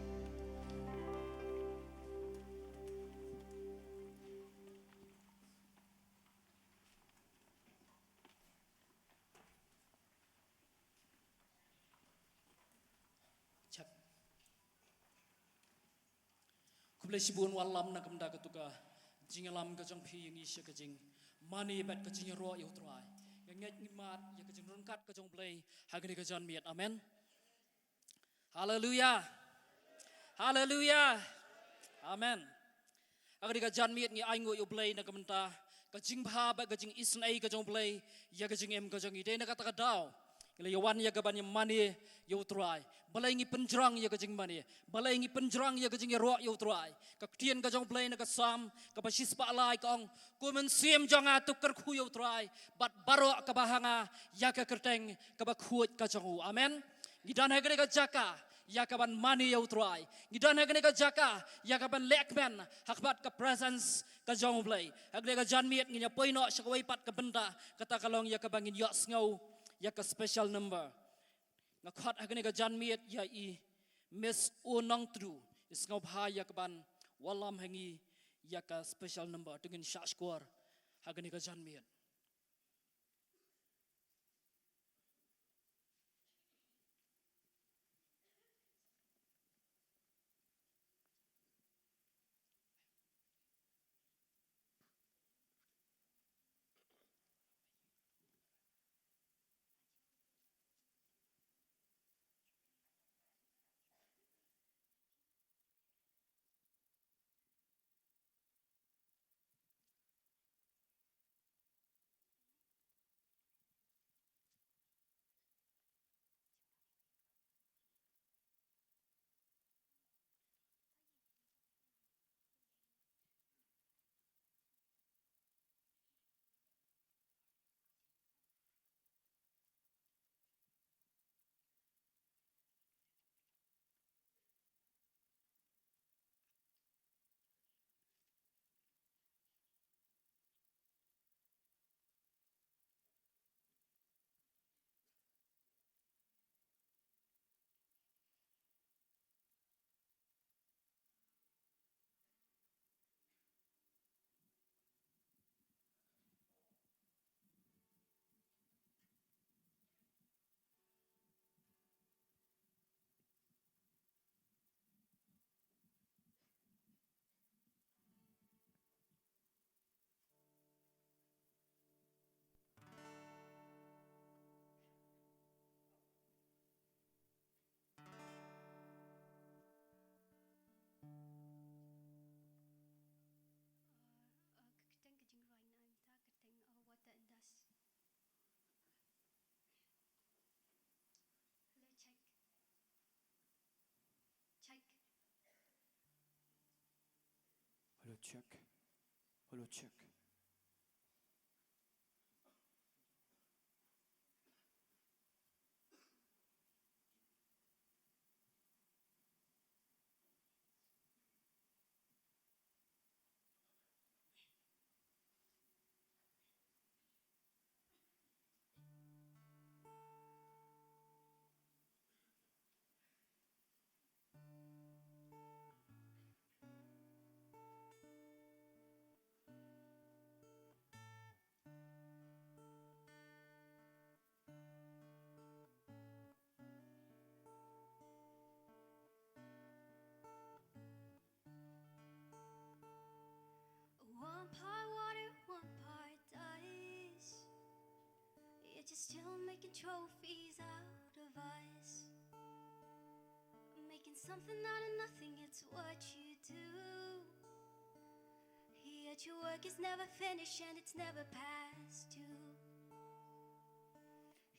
Check. Khublei shibun Wallam na ka bynta katu ka jingïalam ka jong phi ïa ngi sha ka jingmane bad ka jingïaroh ïa U Trai. Nga ngeit ngi mad ïa ka jingryngkat ka jong U Blei ha kane ka janmiet. Amen. Haleluia. Haleluia. Amen. Ha kane ka janmiet ngi ainguh ïa U Blei na ka bynta ka jingbha bad ka jingisynei ka jong U Blei ïa ka jingim ka jong ngi. Dei na kata ka daw ngi la ïa wan ïa ka ban ïa mane ïa U Trai. Balei ngi pynjrong ïa ka jingmane? Balei ngi pynjrong ïa ka jingïaroh ïa U Trai? Ka ktien ka jong U Blei na ka Salm kaba shispah lai ka ong, "Ko Mynsiem jong nga, to kyrkhu ïa U Trai bad baroh kaba ha nga, ïa ka kyrteng kaba khuid ka jong u." Amen. Ngi don ha kane ka jaka ïa ka ban mane ïa U Trai. Ngi don ha kane ka jaka ïa ka ban leh kmen ha khmat ka presence ka jong U Blei. Ha kane ka janmiet ngin ïa poi noh sha kawei pat ka bynta, kata ka long ïa kaba ngin ïohsngew ïa ka special number. Nga khot ha kane ka janmiet ïa i Miss U Nongtdu, i sngewbha ïa ka ban wallam ha ngi ïa ka special number. To ngin shah shkor ha kane ka janmiet. Hello, check. Check. Hello, check. Hello, check. One part water, one part ice. Yet you're still making trophies out of us. Making something out of nothing, it's what you do. Yet your work is never finished and it's never past due.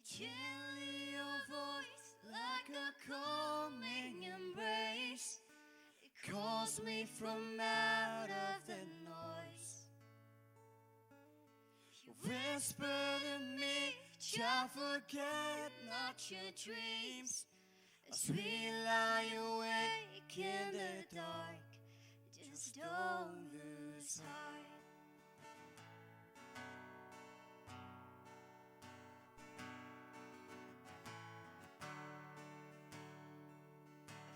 Gently your voice like a calming embrace. It calls me from out of the noise. You whisper to me, child, forget not your dreams. As we lie awake in the dark, do Just don't lose heart.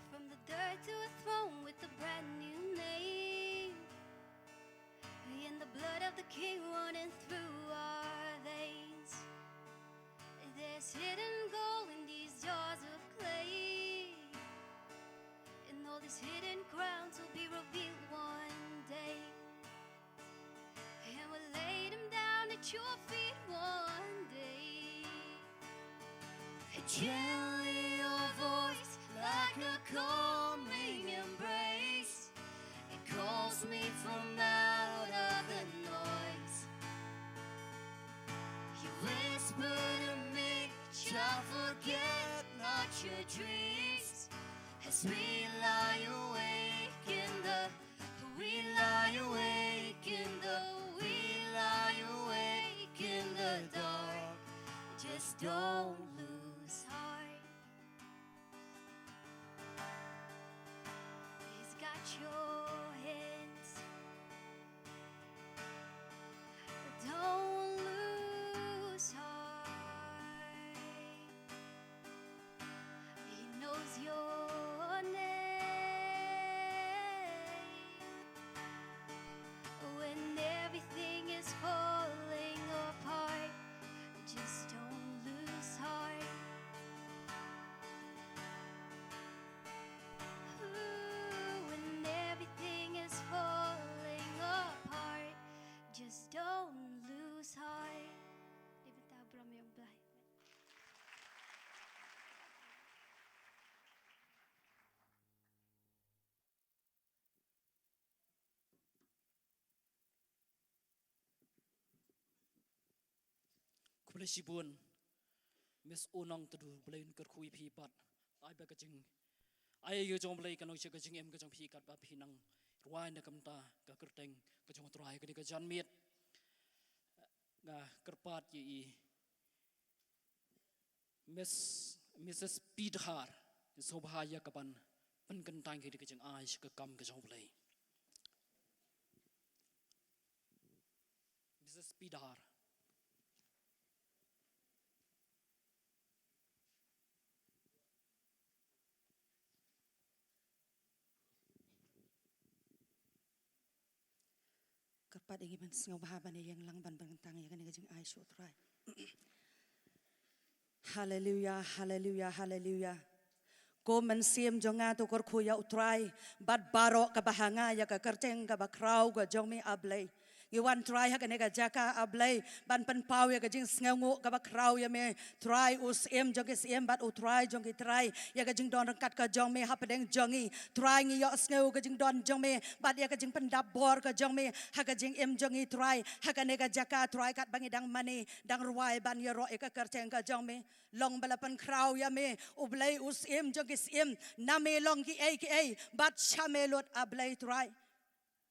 From the dirt to a throne with a brand new name. In the blood of the King running through our veins. There's hidden gold in these jars of clay. And all these hidden crowns will be revealed one day. And we'll lay them down at your feet one day. Gently your voice like a calming embrace. It calls me from out of the noise. You whisper to me, child, forget not your dreams. As we lie awake in the, we lie awake in the, we lie awake in the dark. Just don't lose heart. He's got your hands. Don't lose heart. He knows your name. When everything is falling apart, just don't lose heart. Ooh, when everything is falling apart, just don't lose heart. Dei ban tau burom ïa u Blei. Khublei shibun, Miss Unong Tadu, Blei un kyrkhu ïa phi pat. Ai ba ka jing, ai ïa jong Blei kan long sha ka jingim ka jong phi katba phi nang rwai na ka bynta ka kyrteng ka jong U Trai kane ka janmiet. Nga kyrpad ïa i Miss, Missus P Dhar, sngewbha ïa ka ban pynkyntait ïa ka jingai sha ka kam ka jong U Blei. Missus P Dhar. Kyrpad ïa ngi ban sngewbha ban ïeng lang ban pynkyntang ïa kane ka jingai sha U Trai. Haleluya, haleluya, haleluya. Ko mynsiem jong nga to kyrkhu ïa U Trai bad baroh kaba ha nga ïa ka kyrteng kaba khraw ka jong me, A Blei. Ngi wan Trai ha kane ka jaka, A Blei, ban pynpaw ïa ka jingsngewnguh kaba khraw ïa me, Trai u Syiem jong ki syiem bad U Trai jong ki trai, ïa ka jingdon ryngkat ka jong me hapdeng jong ngi. Trai ngi ïohsngew ka jingdon jong me bad ïa ka jingpyndap bor ka jong me ha ka jingim jong ngi Trai, ha kane ka jaka Trai katba ngi dang mane dang rwai ban ïaroh ïa ka kyrteng ka jong me. Long ba la pynkhraw ïa me, U Blei u Syiem jong ki syiem, na me long kiei kiei bad sha me lut, A Blei Trai.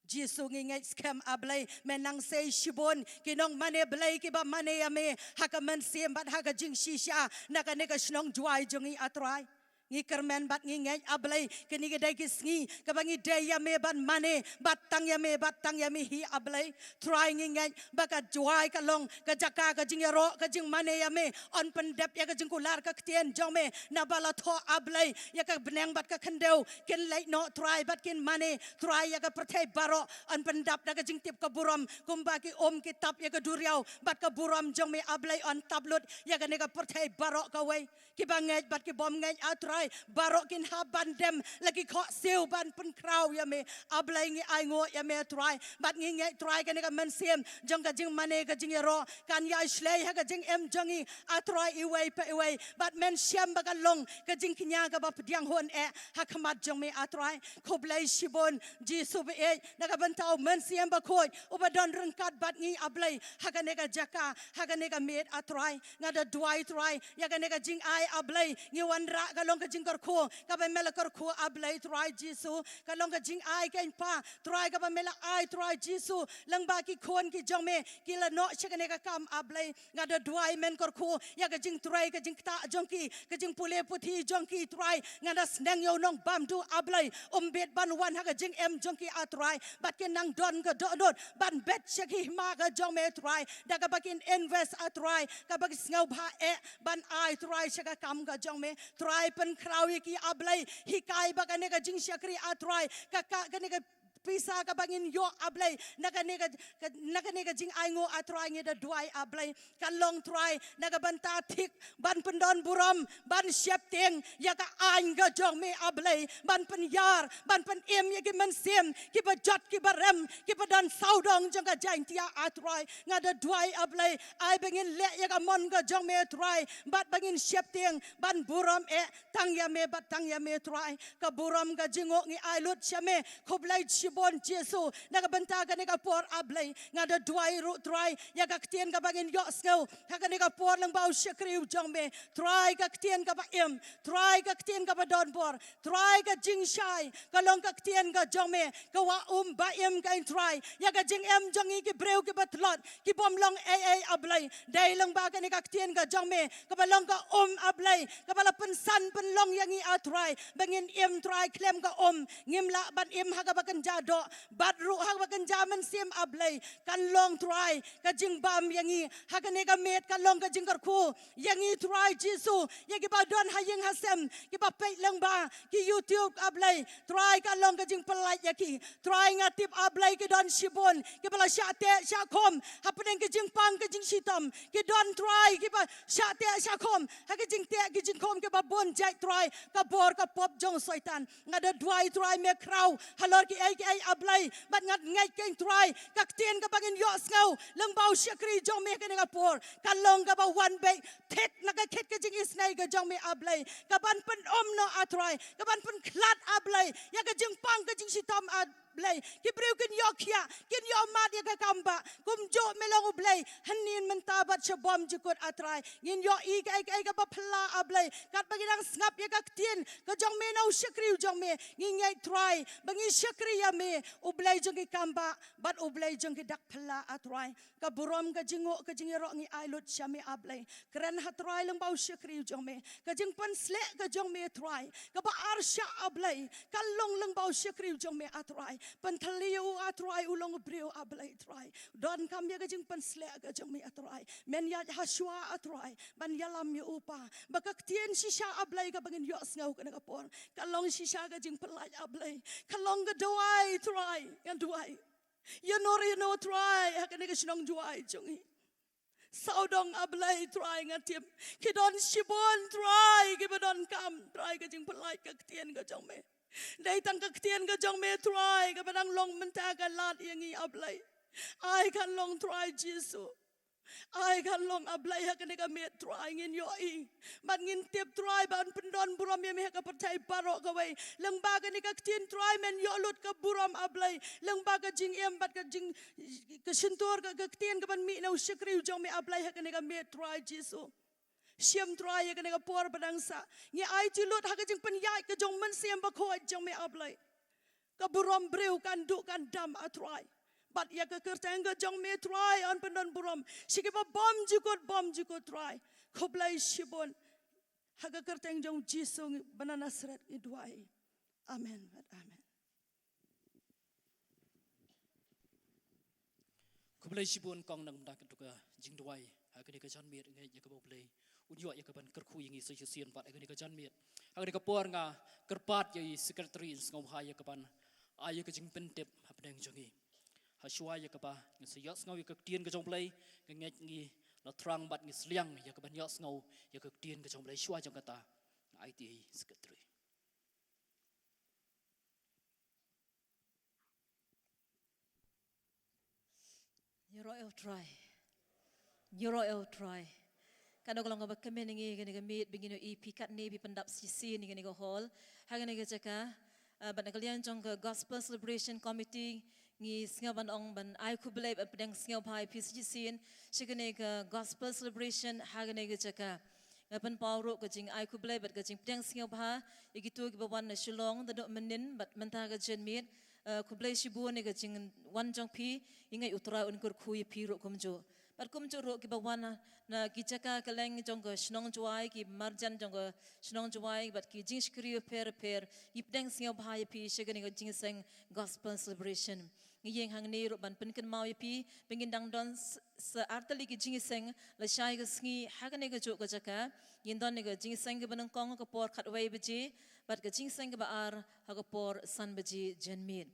Jisu, ngi ngeit skhem, A Blei, me nang sei shibun ki nongmane Blei kiba mane ïa me ha ka mynsiem bad ha ka jingshisha na kane ka shnong Jowai jong ngi, A Trai. Ngi kyrmen bad ngi ngeit, A Blei, kine ki dei ki sngi kaba ngi dei ïa me ban mane bad tang ïa me, bad tang ïa me hi, A Blei. Trai, ngi ngeit ba ka Jowai ka long ka jaka ka jingïaroh ka jingmane ïa me. Yn pyndep ïa ka jingkular ka ktien jong me, naba la thoh, A Blei, ïa ka bneng bad ka khyndew kin leit noh Trai bad kin mane Trai ïa ka pyrthei baroh. Yn pyndap da ka jingtip ka burom kumba ki um ki tap ïa ka duriaw, bad ka burom jong me, A Blei, yn tap lut ïa kane ka pyrthei baroh kawei. Kiba ngeit bad ki bym ngeit, A Trai, baroh kin hap ban dem la ki khohsiew ban pynkhraw ïa me. A Blei, ngi ainguh ïa me Trai, bad ngi ngeit Trai kane ka mynsiem jong ka jingmane ka jingïaroh kan ïai shlei ha ka jingim jong ngi, A Trai, iwei pa iwei, bad men shem ba ka long ka jingkñia kaba pdiang hun eh ha khmat jong me, A Trai. Khublei shibun Jisu ba ïeit na ka bynta u Mynsiem Bakhuid uba don ryngkat bad ngi, A Blei, ha kane ka jaka, ha kane ka miet, A Trai. Nga da duwai Trai ïa kane ka jingai, A Blei, ngi wanrah ka long jingkyrkhu kaba me la kyrkhu, A Blei Trai Jisu. Ka long ka jingai kein pa Trai kaba me la ai, Trai Jisu, lyngba ki khun ki jong me ki la noh sha kane ka kam, A Blei. Nga da duwai men kyrkhu ïa ka jingtrei ka jingktah jong ki, ka jingpule puthi jong ki, Trai. Nga da sneng ïa u nongbam duh, A Blei, um bit ban wan ha ka jingim jong ki, A Trai, bad kin nang don ka dohnud ban bet sha ki hima ka jong me, Trai, da kaba kin invest, A Trai, kaba ki sngewbha eh ban ai, Trai, sha ka kam ka jong me. Trai, pynkhraw ïa ki, A Blei, hikai ba kane ka jingshakri, A Trai, ka, ka, kane ka pisa kaba ngin ïoh, A Blei, na kane ka, ka, na kane ka jingainguh, A Trai, ngi da duwai, A Blei, kan long, Trai, na ka bynta thik ban pyndon burom, ban sheptieng ïa ka aiñ ka jong me, A Blei, ban pynïar, ban pynim ïa ki mynsiem kiba jot, kiba rem, kiba don sawdong jong ka Jaintia, A Trai. Nga da duwai, A Blei, ai ba ngin leh ïa ka mon ka jong me, Trai, bad ba ngin sheptieng ban burom eh tang ïa me bad tang ïa me, Trai. Ka burom ka jingnguh ngi ai lut sha me. Khublei shibun Jisu na ka bynta kane ka por, A Blei. Nga da duwai ruh, Trai, ïa ka ktien kaba ngin ïohsngew ha kane ka por lyngba u shakri u jong me, Trai, ka ktien kaba im, Trai, ka ktien kaba don bor, Trai, ka jingshai ka long ka ktien ka jong me, ka wah um ba im kein, Trai, ïa ka jingim jong ngi ki briew kiba tlot, ki bym long ei ei, A Blei. Dei lyngba kane ka ktien ka jong me kaba long ka um, A Blei, kaba la pynsan pynlong ïa ngi, A Trai, ba ngin im, Trai, khlem ka um ngim lah ban im ha kaba kynja doh bad ruh ha kaba kynja mynsiem, A Blei. Kan long, Trai, ka jingbam ïa ngi ha kane ka miet, kan long ka jingkyrkhu ïa ngi, Trai Jisu, ïa kiba don ha ïing ha sem, kiba peit lyngba ki YouTube, A Blei, Trai, kan long ka jingpyllait ïa ki. Trai, nga tip, A Blei, ki don shibun kiba la shah teh shah khum hapdeng ki jingpang ki jingshitom. Ki don, Trai, kiba shah teh shah khum ha ki jingteh ki jingkhum kiba bun jait, Trai, ka bor ka pop jong Soitan. Nga da duwai, Trai, me khraw halor kiei kiei, A Blei, bad nga ngeit kein, Trai, ka ktien kaba ngin ïohsngew lyngba u shakri jong me ha kane ka por kan long kaba wan beit thik na ka khit ka jingisynei ka jong me, A Blei, kaban pynum noh, A Trai, kaban pynkhlad, A Blei, ïa ka jingpang ka jingshitom, A Blei. Ki briew kin ïoh khiah, kin ïoh mad ïa ka kam bah. Kumjuh me long U Blei, hynnin mynta bad sha bymjukut, A Trai. Ngin ïohi kaei kaei kaba phylla, A Blei, katba ngi dang sngap ïa ka ktien ka jong me na u shakri u jong me. Ngi ngeit, Trai, ba ngi shakri ïa me, U Blei jong ki kam bah bad U Blei jong ki dak phylla, A Trai. Ka burom, ka jingnguh, ka jingïaroh ngi ai lut sha me, A Blei. Kren, A Trai, lyngba u shakri u jong me. Ka jingpynsleh ka jong me, Trai, kaba arshah, A Blei, kan long lyngba u shakri u jong me, A Trai. Pynthylli ïa u, A Trai, u long u briew, A Blei, Trai. Donkam ïa ka jingpynsleh ka jong me, A Trai. Men ïaid ha shuwa, A Trai, ban ïalam ïa u pa, ba ka ktien shisha, A Blei, kaba ngin ïohsngew ha kane ka por, ka long shisha ka jingpyllait, A Blei. Ka long ka duwai, Trai, nga duwai. Ïa no re ïa no, Trai, ha kane ka shnong Jowai jong ngi, sawdong, A Blei, Trai, nga tip ki don shibun, Trai, kiba donkam, Trai, ka jingpyllait ka ktien ka jong me. Dei tang ka ktien ka jong me, Trai, kaba dang long mynta ka lad ïa ngi, A Blei. Ai kan long, Trai Jisu. Ai kan long, A Blei, ha kane ka miet, Trai, ngin ïohi bad ngin tip, Trai, ban pyndon burom ïa me ha ka pyrthei baroh kawei. Lyngba kane ka ktien, Trai, men ïoh lut ka burom, A Blei. Lyngba ka jingim bad ka jing, ka shyntur, ka, ka ktien kaban mih na u shakri u jong me, A Blei, ha kane ka miet, Trai Jisu. Shim, Trai, ïa kane ka por ba dang sah, ngi aiti lut ha ka jingpynïaid ka jong u Mynsiem Bakhuid jong me, A Blei. Ka burom briew kan duh kan dam, A Trai. Bad ïa ka kyrteng ka jong me, Trai, yn pyndon burom sha kiba bymjukut bymjukut, Trai. Khublei shibun. Ha ka kyrteng jong u Jisu ngi, ba na Nasareth, ngi duwai. Amen bad amen. Khublei shibun kong, na ka bynta kato ka jingduwai ha kane ka janmiet. Nga ngeit ïa kaba U Blei un ïoh ïa kaban kyrkhu ïa ngi sa shisien pat ha kane ka janmiet. Ha kane ka por nga kyrpad ïa i secretary, sngewbha ïa kaban ai ïa ka jingpyntip hapdeng jong ngi. Ha shuwa ïa kaba ngin sa ïohsngew ïa ka ktien ka jong U Blei, nga ngeit ngi la thrang bad ngi sliang ïa kaban ïohsngew ïa ka ktien ka jong U Blei. Shuwa jong kata, nga aiti ïa i secretary. Ïaroh ïa U Trai. Ïaroh ïa U Trai. Kano ka long kaba kmen ïa ngi kane ka miet ba ngin ïohi phi katne phi pyndap shisien ïa kane ka hall, ha kane ka jaka. Ah, bad na ka liang jong ka Gospel Celebration Committee ngi sngew ban ong ban ai khublei bad pdiang sngewbha ïa phi shisien sha kane ka Gospel Celebration ha kane ka jaka. Nga pynpaw ruh ka jingai khublei bad ka jingpdiang sngewbha ïa kito kiba wan na Shillong da noh mynnin bad mynta ka janmiet. Eh, khublei shibun ïa ka jingwan jong phi, ïa ngai U Trai un kyrkhu ïa phi ruh kumjuh. Bad kumjuh ruh kiba wan na, na ki jaka kylleng jong ka shnong Jowai, ki marjan jong ka shnong Jowai bad ki jingshakri bapher bapher, ngi pdiang sngewbha ïa phi sha kane ka jingïaseng Gospel Celebration. Ngi ïeng hangne ruh ban pynkynmaw ïa phi ba ngin dang don s-, sa artylli ki jingïaseng lashai ka sngi ha kane kajuh ka jaka. Ngin don ïa ka jingïaseng kaba nyngkong ha ka por khatwei baje bad ka jingïaseng kaba ar ha ka por san baje janmiet.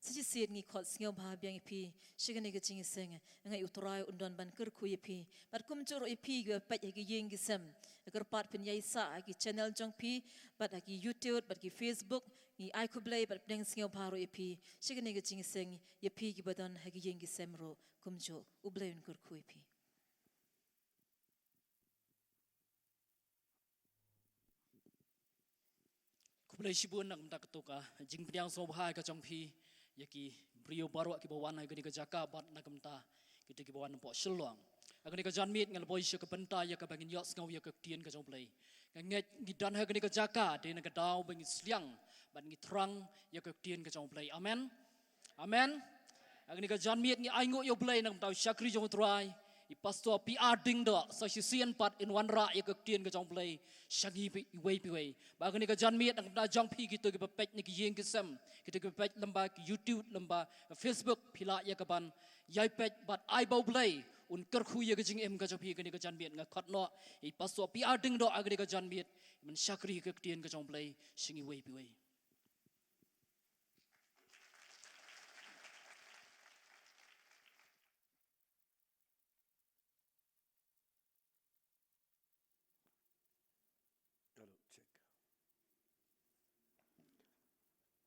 Sa shisien ngi khot sngewbha biang ïa phi sha kane ka jingïaseng. Nga ai U Trai un don ban kyrkhu ïa phi bad kumjuh ruh ïa phi kiba peit ha ki ïing ki sem. Kyrpad phin ïai sah ha ki channel jong phi bad ha ki YouTube bad ki Facebook. Ngi ai khublei bad pdiang sngewbha ruh ïa phi sha kane ka jingïaseng, ïa phi kiba don ha ki ïing ki sem ruh kumjuh. U Blei un kyrkhu ïa phi. Khublei shibun na ka bynta kato ka jingpdiang sngewbha ka jong phi ïa ki briew baroh kiba wan ha kane ka jaka bad na ka bynta kito kiba wan napoh Shillong. Ha kane ka janmiet nga la poi sha ka bynta ïa kaba ngin ïohsngew ïa ka ktien ka jong U Blei. Nga ngeit ngi don ha kane ka jaka dei na ka daw ba ngi sliang bad ngi thrang ïa ka ktien ka jong U Blei. Amen. Amen. Ha kane ka janmiet ngi ainguh ïa U Blei na ka bynta u shakri jong U Trai, i Pastor P R Diengdoh, sa shisien pat in wanrah ïa ka ktien ka jong U Blei sha ngi iwei pa iwei. Bad ha kane ka janmiet na ka bynta jong phi kito kiba peit na ki ïing ki sem, kito kiba peit lyngba ki YouTube, lyngba Facebook, phi lah ïa kaban ïai peit bad ai ba U Blei un kyrkhu ïa ka jingim ka jong phi ha kane ka janmiet. Nga khot noh i Pastor P R Diengdoh ha kane ka janmiet ban shakri ïa ka ktien ka jong U Blei sha ngi iwei pa iwei. Hello, check.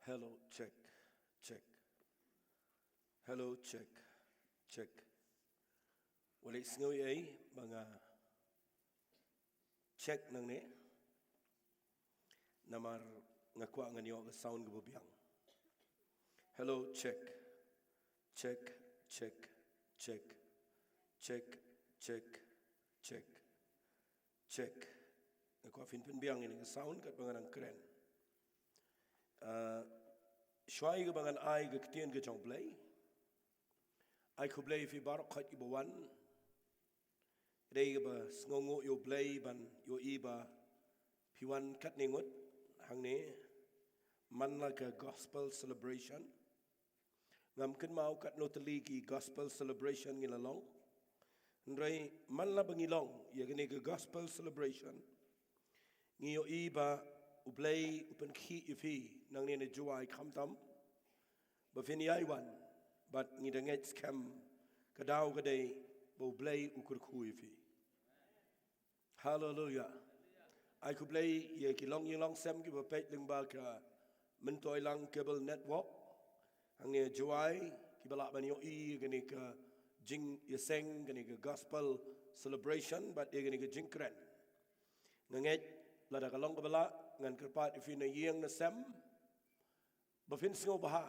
Hello, check, check. Hello, check, check. Wat leh sngew ïa i ba nga check nangne. Namar nga kwah ngan ïoh ka sound kaba biang. Hello, check. Check, check, check. Check, check, check. Check. Nga kwah phin pynbiang ïa kane ka sound katba nga nang kren. Ah, shuwa ïa kaba ngan ai ka ktien ka jong U Blei, ai khublei ïa phi baroh khoit kiba wan. Dei kaba sngewnguh ïa U Blei ban ïohi ba phi wan katne ngut hangne man la ka gospel celebration. Ngam kynmaw katno tylli ki gospel celebration ngi la long. Hynrei man la ba ngi long ïa kane ka gospel celebration, ngi ïohi ba U Blei u pynkhih ïa phi nangne na Jowai khamtam ba phin ïai wan, bad ngi da ngeit skhem ka daw ka dei ba U Blei u kyrkhu ïa phi. Haleluya. Ai khublei ïa ki longïing longsem kiba peit lyngba ka Myntoi Lang Cable Network hangne Jowai, kiba lah ban ïohi ïa kane ka jingïaseng, kane ka gospel celebration bad ïa kane ka jingkren. Nga ngeit lada ka long kaba lah, ngan kyrpad ïa phi na ïing na sem ba phin sngewbha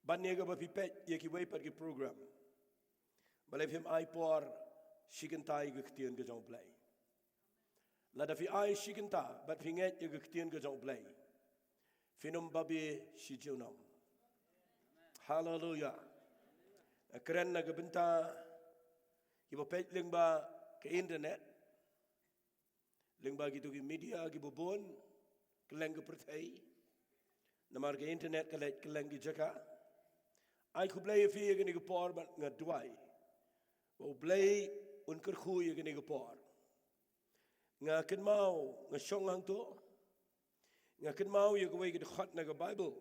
ban ïa kaba phi peit ïa kiwei pat ki program, balei phim ai por shi kynta ïa ka ktien ka jong U Blei? Lada phi ai shi kynta bad phi ngeit ïa ka ktien ka jong U Blei, phin ym babe shi junom. Haleluya. Kren na ka bynta kiba peit lyngba ka internet, lyngba kito ki media kiba bun kylleng ka pyrthei, namar ka internet ka leit kylleng ki jaka. Ai khublei ïa phi ïa kane ka por bad nga duwai ba U Blei un kyrkhu ïa kane ka por. Nga kynmaw nga shong hangto, nga kynmaw ïa kawei ka dkhot na ka Baibl.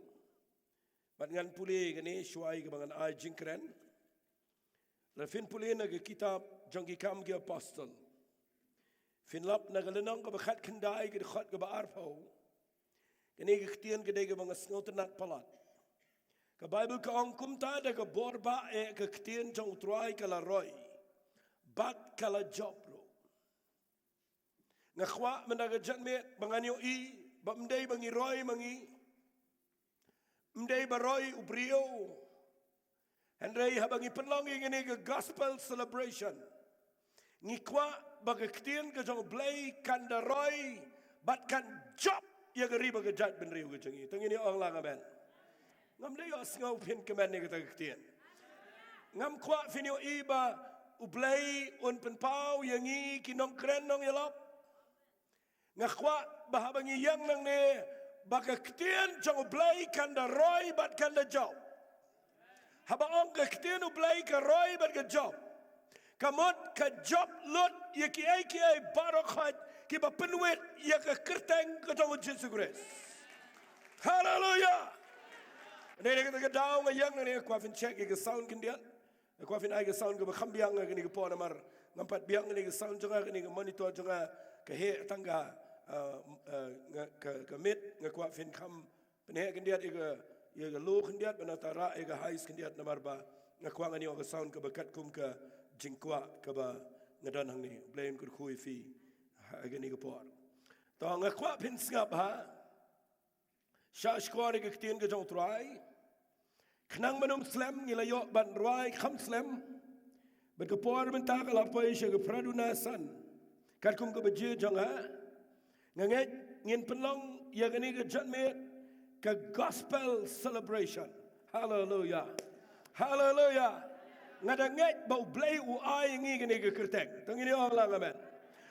Bad ngan pule kane shuwa ïa kaba ngan ai jingkren. Lada phin pule na ka kitab jong ki Kam ki Apostol, phin lap na ka lynnong kaba khatkhyndai ka dkhot kaba arphew. Kane ka ktien ka dei kaba nga sngewtynnat palat. Ka Baibl ka ong, kumta da ka bor ba eh ka ktien jong U Trai ka la roi bad ka la jop ruh. Nga kwah mynta ka janmiet ba ngan ïohi ba ym dei ba ngi roi ma ngi, ym dei ba roi u briew. Hynrei haba ngi pynlong ïa kane ka gospel celebration, ngi kwah ba ka ktien ka jong U Blei kan da roi bad kan jop ïa ka ri bad ka jaitbynriew ka jong ngi. To ngin ïa ong lang amen. Ngam da ïohsngew phin kmen ïa kata ka ktien. Ngam kwah phin ïohi ba U Blei un pynpaw ïa ngi ki nongkren nongïalap. Nga kwah ba haba ngi ïeng nangne ba ka ktien jong U Blei kan da roi bad kan da jop. Haba ong ka ktien U Blei ka roi bad ka jop, ka mut ka jop lut ïa kiei kiei baroh khoit kiba pynwit ïa ka kyrteng ka jong U Jisu Khrist. Haleluya. Dei na kata ka daw nga ïeng nangne, nga kwah phin check ïa ka sound khyndiat. Nga kwah phin ai ka sound kaba kham biang ha kane ka por namar ngam pat biang kane ka sound jong nga, kane ka monitor jong nga ka heh tang ka, ah, ah, nga, ka, ka mic. Nga kwah phin kham pynheh khyndiat ïa ka, ïa ka low khyndiat, bad nangta rah ïa ka highs khyndiat namar ba nga kwah ngan ïoh ka sound kaba katkum ka jingkwah kaba nga don hangne. U Blei un kyrkhu ïa phi ha kane ka por. To nga kwah phin sngap ha Sha shkor ïa ka ktien ka jong U Trai. Khnang ban ym slem ngi la ïoh ban rwai kham slem. Bad ka por mynta ka la poi sha ka phra duna san. Katkum kaba jia jong nga, nga ngeit ngin pynlong ïa kane ka janmiet ka gospel celebration. Haleluya. Haleluya. Nga da ngeit ba U Blei u ai ngi kane ka kyrteng. To ngin ïa ong lang amen.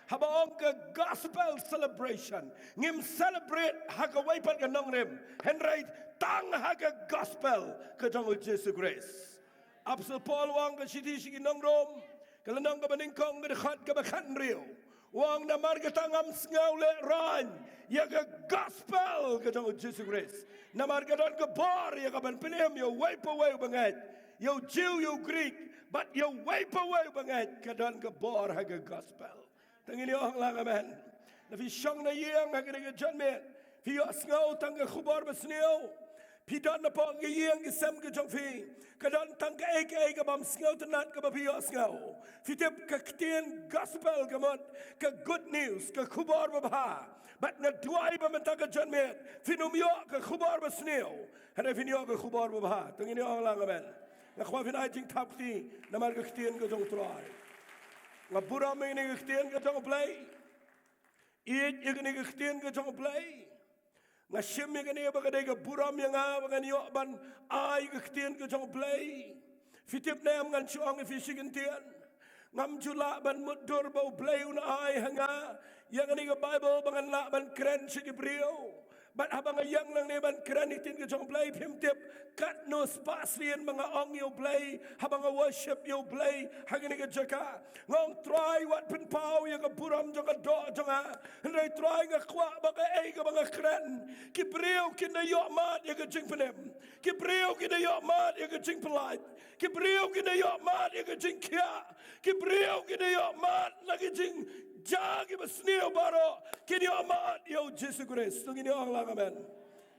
Haba ong ka gospel celebration, ngim celebrate ha kawei pat ka nongrim, hynrei tang ha ka gospel ka jong U Jisu Khrist. Apostol Paul u ong ha ka shithi sha ki nong Rom, ka lynnong kaba nyngkong, ka dkhot kaba khathynriew, u ong namar kata ngam sngew lehraiñ ïa ka gospel ka jong U Jisu Khrist. Namar ka don ka bor ïa ka ban pynim ïa uwei pa uwei uba ngeit, ïa u Jiw ïa u Grik, bad ïa uwei pa uwei uba ngeit ka don ka bor ha ka gospel. To ngin ïa ong lang amen. Lada phi shong na ïing ha kane ka janmiet, phi ïohsngew tang ka khubor basniew. Phi don hapoh ka ïing ka sem ka jong phi, ka don tang kaei kaei kabym sngewtynnad kaba phi ïohsngew. Phi tip ka ktien gospel ka mut ka good news, ka khubor babha. Bad nga duwai ba mynta ka janmiet phin ym ïoh ka khubor basniew, hynrei phin ïoh ka khubor babha. To ngin ïa ong lang amen. Nga kwah phin ai jingthap kti namar ka ktien ka jong U Trai. Nga burom ïa kane ka ktien ka jong U Blei. Ïeit ïa kane ka ktien ka jong U Blei. Nga shim ïa kane ba ka dei ka burom ïa nga ba ngan ïoh ban ai ka ktien ka jong U Blei. Phi tip ne em, ngan shu ong ïa phi shi kyntien. Ngam ju lah ban mutdur ba U Blei un ai ha nga ïa kane ka Baibl ba ngan lah ban kren sha ki briew. Bad haba nga ïeng nangne ban kren ïa ka ktien ka jong U Blei, phim tip katno spah sien ba nga ong ïa U Blei haba nga worship ïa U Blei ha kane ka jaka. Nga ong, Trai, wat pynpaw ïa ka burom jong ka doh jong nga. Hynrei Trai, nga kwah ba kaei kaba nga kren, ki briew kin da ïoh mad ïa ka jingpynim, ki briew kin da ïoh mad ïa ka jingpyllait, ki briew kin da ïoh mad ïa ka jingkhiah, ki briew kin da ïoh mad na ki jingjia kiba sniew baroh, kin ïoh mad ïa U Jisu Khrist. To ngin ïa ong lang amen.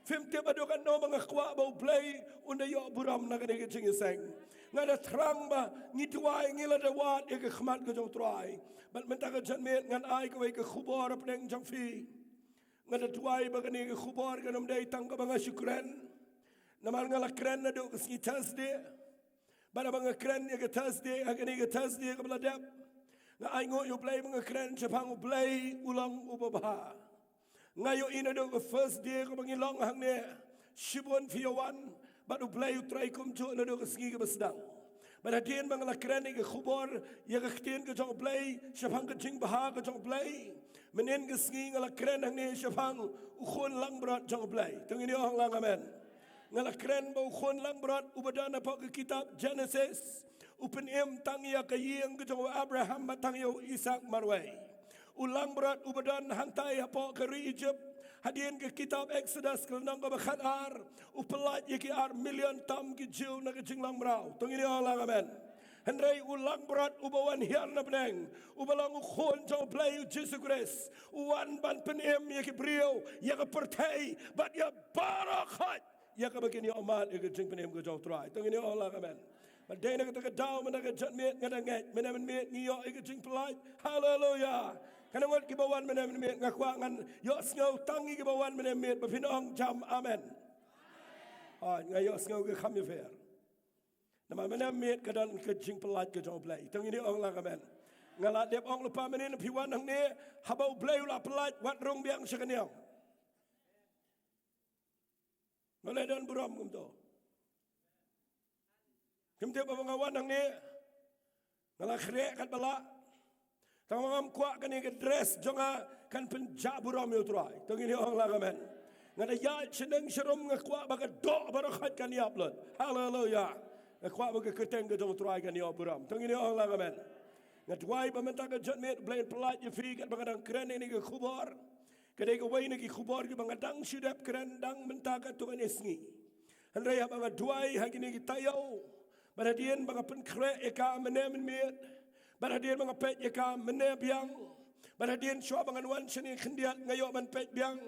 Phim tip haduh katno ba nga kwah ba U Blei un da ïoh burom na kane ka jingïaseng. Nga da thrang ba ngi duwai, ngi la da wad ïa ka khmat ka jong U Trai. Bad mynta ka janmiet ngan ai kawei ka khubor hapdeng jong phi. Nga da duwai ba kane ka khubor kan ym dei tang kaba nga shu kren. Namar nga la kren naduh ka sngi Thursday. Bad haba nga kren ïa ka Thursday, ha kane ka Thursday kaba la dep, nga ainguh ïa U Blei ba nga kren shaphang U Blei u long uba bha. Nga ïohi naduh ka first day kaba ngi long hangne, shibun phi ïa wan, bad U Blei u trei kumjuh naduh ka sngi kaba sdang. Bad hadien ba nga la kren ïa ka khubor, ïa ka ktien ka jong U Blei shaphang ka jingbha ka jong U Blei, mynhynnin ka sngi nga la kren hangne shaphang u khun langbrot jong U Blei. To ngin ïa ong lang amen. Nga la kren ba u khun langbrot uba don hapoh ka kitab Genesis u pynim tang ïa ka ïing ka jong u Abraham bad tang ïa u Isaak marwei. U langbrot uba don hangtai hapoh ka ri Egypt, hadien ka kitab Exodus ka lynnong kaba khatar, u pyllait ïa ki ar million tam ki Jiw na ka jinglong mraw. To ngin ïa ong lang amen. Hynrei u langbrot uba wan hiar na bneng, uba long u khun jong U Blei U Jisu Khrist, u wan ban pynim ïa ki briew, ïa ka pyrthei bad ïa baroh khoit, ïa kaba kin ïoh mad ïa ka jingpynim ka jong U Trai. To ngin ïa ong lang amen. Bad dei na kata ka daw mynta ka janmiet nga da ngeit mynne mynmiet ngi ïoh ïa ka jingpyllait. Haleluya. Kane ngut kiba wan mynne mynmiet, nga kwah ngan ïohsngew tang ïa kiba wan mynne mynmiet ba phin ong jam amen. Ah, nga ïohsngew ka kham ïapher. Namar mynne mynmiet ka don ka jingpyllait ka jong U Blei. To ngin ïa ong lang amen. Nga la dep ong lypa mynne, phi wan hangne, haba U Blei u la pyllait, wat rung biang sha ka niam. Nga la don burom kumto. Kim tip ba nga wan hangne, nga la khreh katba lah. Tang ba ngam kwah kane ka dress jong nga kan pynjah burom ïa U Trai. To ngin ïa ong lang amen. Nga da ïaid sha neng sha rum, nga kwah ba ka doh baroh khoit kan ïap lut. Haleluya. Nga kwah ba ka kyrteng ka jong U Trai kan ïoh burom. To ngin ïa ong lang amen. Nga duwai ba mynta ka janmiet U Blei un pyllait ïa phi katba nga dang kren ïa kane ka khubor. Ka dei kawei na ki khubor kiba nga dang shu dep kren dang mynta katto katne sngi. Hynrei haba nga duwai ha kine ki taïew, bad hadien ba nga pynkhreh ïa ka mynne mynmiet, bad hadien ba nga peit ïa ka mynne biang, bad hadien shuwa ba ngan wan shane khyndiat, nga ïoh ban peit biang,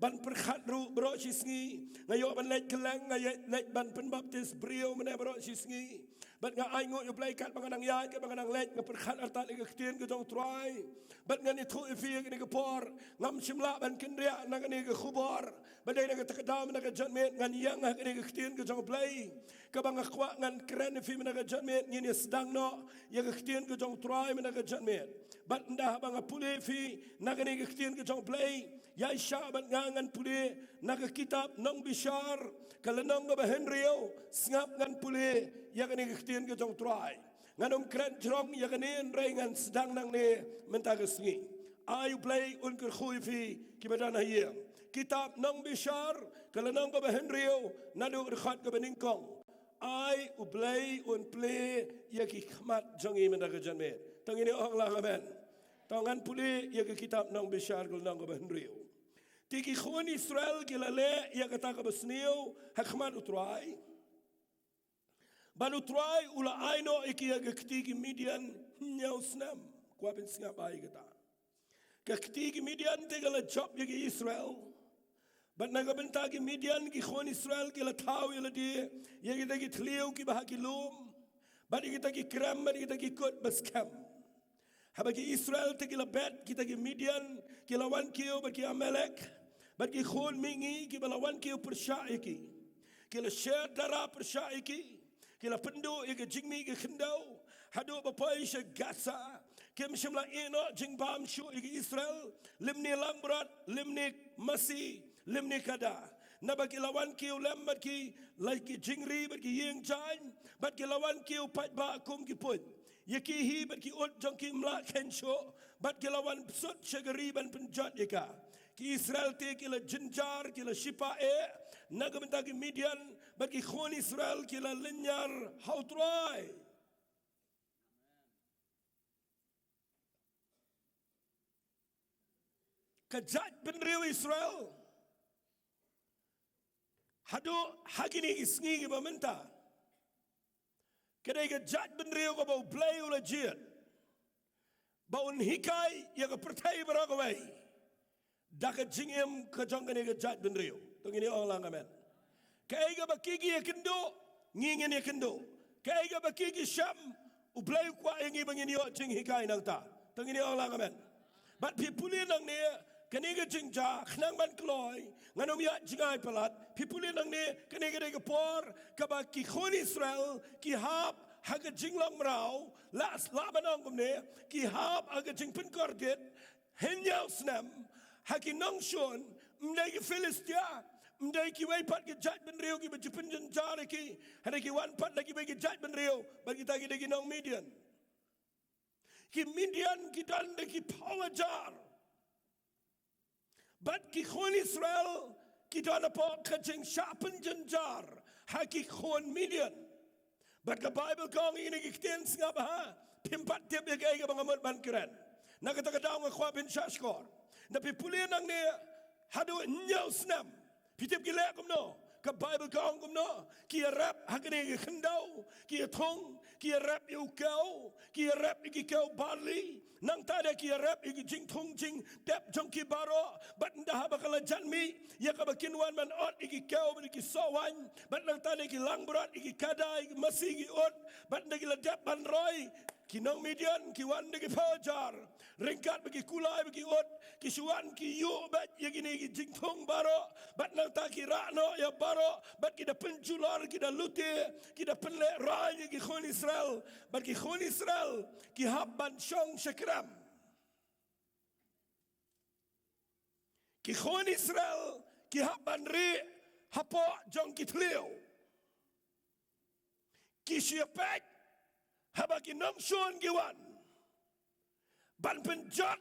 ban pyrkhat ruh baroh shi sngi, nga ïoh ban leit kylleng, nga ïoh leit ban pynbaptis briew mynne baroh shi sngi. Bad nga ainguh ïa U Blei katba nga nang ïaid, katba nga nang leit, nga pyrkhat artat ïa ka ktien ka jong U Trai. Bad ngan ïathuh ïa phi ïa kane ka por, ngam shym lah ban kynriah na kane ka khubor. Ba dei na kata ka daw mynta ka janmiet ngan ïeng ha kane ka ktien ka jong U Blei, kaba nga kwah ngan kren ïa phi mynta ka janmiet, ngin ïa sdang noh ïa ka ktien ka jong U Trai mynta ka janmiet. Bad ynda haba nga pule ïa phi na kane ka ktien ka jong U Blei, ïa sha bad nga ngan pule na ka kitab Nongbishar, ka lynnong kaba hynriew, sngap ngan pule ïa kane ka ktien ka jong U Trai. Ngan ym kren jrong ïa kane, hynrei ngan sdang nangne mynta ka sngi. Ai U Blei un kyrkhu ïa phi kiba don ha ïing. Kitab Nongbishar, ka lynnong kaba hynriew, naduh ka dkhot kaba nyngkong. Ai U Blei un plie ïa ki khmat jong ngi mynta ka janmiet. To ngin ïa ong lang amen. To ngan pule ïa ka kitab Nongbishar, ka lynnong kaba hynriew. Te ki khun Israel ki la leh ïa kata kaba sniew ha khmat U Trai. Bad U Trai u la ai noh ïa ki ha ka kti ki Midian hynñiew snem. Kwah phin sngap bha ïa kata. Ka kti ki Midian te ka la jop ïa ki Israel. Bad na ka bynta ki Midian, ki khun Israel ki la thaw ïa lade ïa kita ki thliew kiba ha ki lum, bad ïa kita ki krem, bad ïa kita ki kut ba skhem. Haba ki Israel te ki la bet kita ki Midian, ki la wan kiew bad ki Amalek, bad ki khun mihngi kiba la wan kiew pyrshah ïa ki. Ki la sher dara pyrshah ïa ki. Ki la pynduh ïa ka jingmih ka khyndew haduh ba poi sha Gaza. Kim shym la ïeh noh jingbam shuh ïa ki Israel, lymne langbrot, lymne masi, lymne kada. Naba ki la wan kiew lem bad ki, la ki jingri bad ki ïing jaiñ, bad ki la wan kiew paidbah kum ki puit. Ïa ki hi bad ki ut jong ki ym lah kheiñ shuh, bad ki la wan sut sha ka ri ban pynjot ïa ka. Ki Israel te ki la jynjar, ki la shipa eh na ka bynta ki Midian, bad ki khun Israel ki la lynñiar ha U Trai. Ka jaitbynriew Israel haduh ha kine ki sngi kiba mynta, ka dei ka jaitbynriew kaba U Blei u la jied ba un hikai ïa ka pyrthei baroh kawei da ka jingim ka jong kane ka jaitbynriew. To ngin ïa ong lang amen. Kaei kaba ki ki ïakynduh, ngi ngin ïakynduh. Kaei kaba ki ki shem, U Blei u kwah ïa ngi ba ngin ïoh jinghikai nangta. To ngin ïa ong lang amen. Bad phi pule nangne, kane ka jingjia, khnang ban kloi, ngan ym ïa jngai palat, phi pule nangne, kane ka dei ka por kaba ki khun Israel ki hap ha ka jinglong mraw, la, la ban ong kumne, ki hap ha ka jingpynkordit hynñiew snem ha ki nongshun. Ym dei ki Philistia, ym dei kiwei pat ki jaitbynriew kiba ju pynjynjar ïa ki, hynrei ki wan pat na kiwei ki jaitbynriew, bad kita ki dei ki nong Midian. Ki Midian ki don da ki phew hajar. Bad ki khun Israel ki don hapoh ka jingshah pynjynjar ha ki khun Midian. Bad ka Baibl ka ong ïa kine ki ktien, sngap ha, phim pat tip ïa kaei kaba nga mut ban kren. Na kata ka daw nga kwah phin shah shkor. Nda phi pule nangne haduh hynñiew snem. Phi tip ki leh kumno? Ka Baibl ka ong kumno? Ki ïarep ha kane ka khyndew, ki ïathung, ki ïarep ïa u kew, ki ïarep ïa ki kew barli. Nangta de ki ïarep ïa ki jingthung jingtep jong ki baroh, bad ynda haba ka la jan mih ïa kaba kin wan ban ot ïa ki kew bad ïa ki soh waiñ, bad nangta da ki langbrot, ïa ki kada, ïa ki masi, ïa ki ut, bad ynda ki la dep ban roi, ki nong Midian ki wan da ki phew hajar, ryngkat bad ki kulai bad ki ut, ki shu wan ki ïuh bad ïa kine ki jingthung baroh, bad nangta ki rah noh ïa baroh, bad ki da pynjulor, ki da lute, ki da pynlehrain ïa ki khun Israel, bad ki khun Israel ki hap ban shong shakram. Ki khun Israel ki hap ban rieh hapoh jong ki thliew. Ki shu ïa peit haba ki nongshun ki wan ban pynjot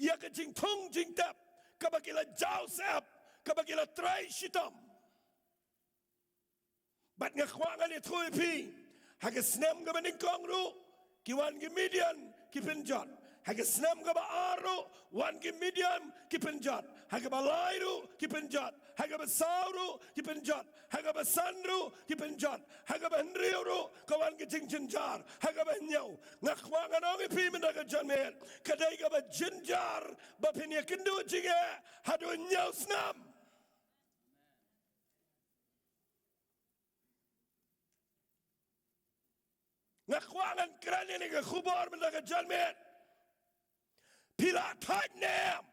ïa ka jingthung jingtep kaba ki la jaw sep, kaba ki la trei shitom. Bad nga kwah ngan ïathuh ïa phi, ha ka snem kaba nyngkong ruh ki wan ki Midian ki pynjot. Ha ka snem kaba ar ruh wan ki Midian ki pynjot. Ha kaba lai ruh ki pynjot. Ha kaba saw ruh ki pynjot. Ha kaba san ruh ki pynjot. Ha kaba hynriew ruh ka wan ka jingjynjar. Ha kaba hynñiew, nga kwah ngan ong ïa phi mynta ka janmiet, ka dei kaba jynjar ba phin ïakynduh jingeh haduh hynñiew snem. Nga kwah ngan kren ïa kane ka khubor mynta ka janmiet. Phi la thait ne em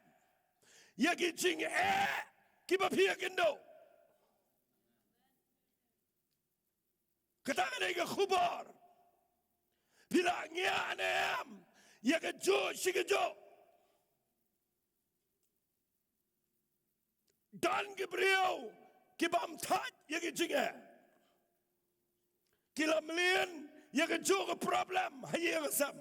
ïa ki jingeh kiba phi ïakynduh? Kata ka dei ka khubor. Phi la ngiah ne em ïa kajuh shi kajuh? Don ki briew ki bym thait ïa ki jingeh. Ki la mlien ïa kajuh ka problem ha ïing ha sem.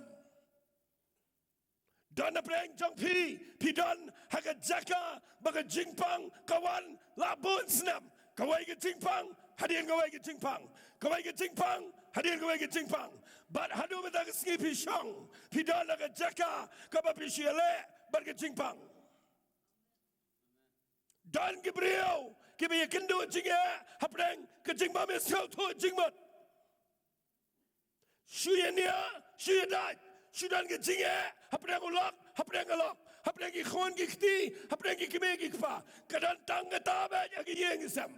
Don na pdeng jong phi, phi don ha ka jaka ba ka jingpang ka wan la bun snem. Kawei ka jingpang hadien kawei ka jingpang, kawei ka jingpang hadien kawei ka jingpang. Bad haduh mynta ka sngi phi shong, phi don ha ka jaka kaba phi shu ïaleh bad ka jingpang. Don ki briew kiba ïakynduh jingeh hapdeng ka jingbym ïasngewthuh jingmut. Shu ïania, shu ïadait, shu don ka jingeh hapdeng u lok, hapdeng ka lok, hapdeng ki khun ki kti, hapdeng ki kmie ki kpa. Ka don tang kata beit ha ka ïing ka sem.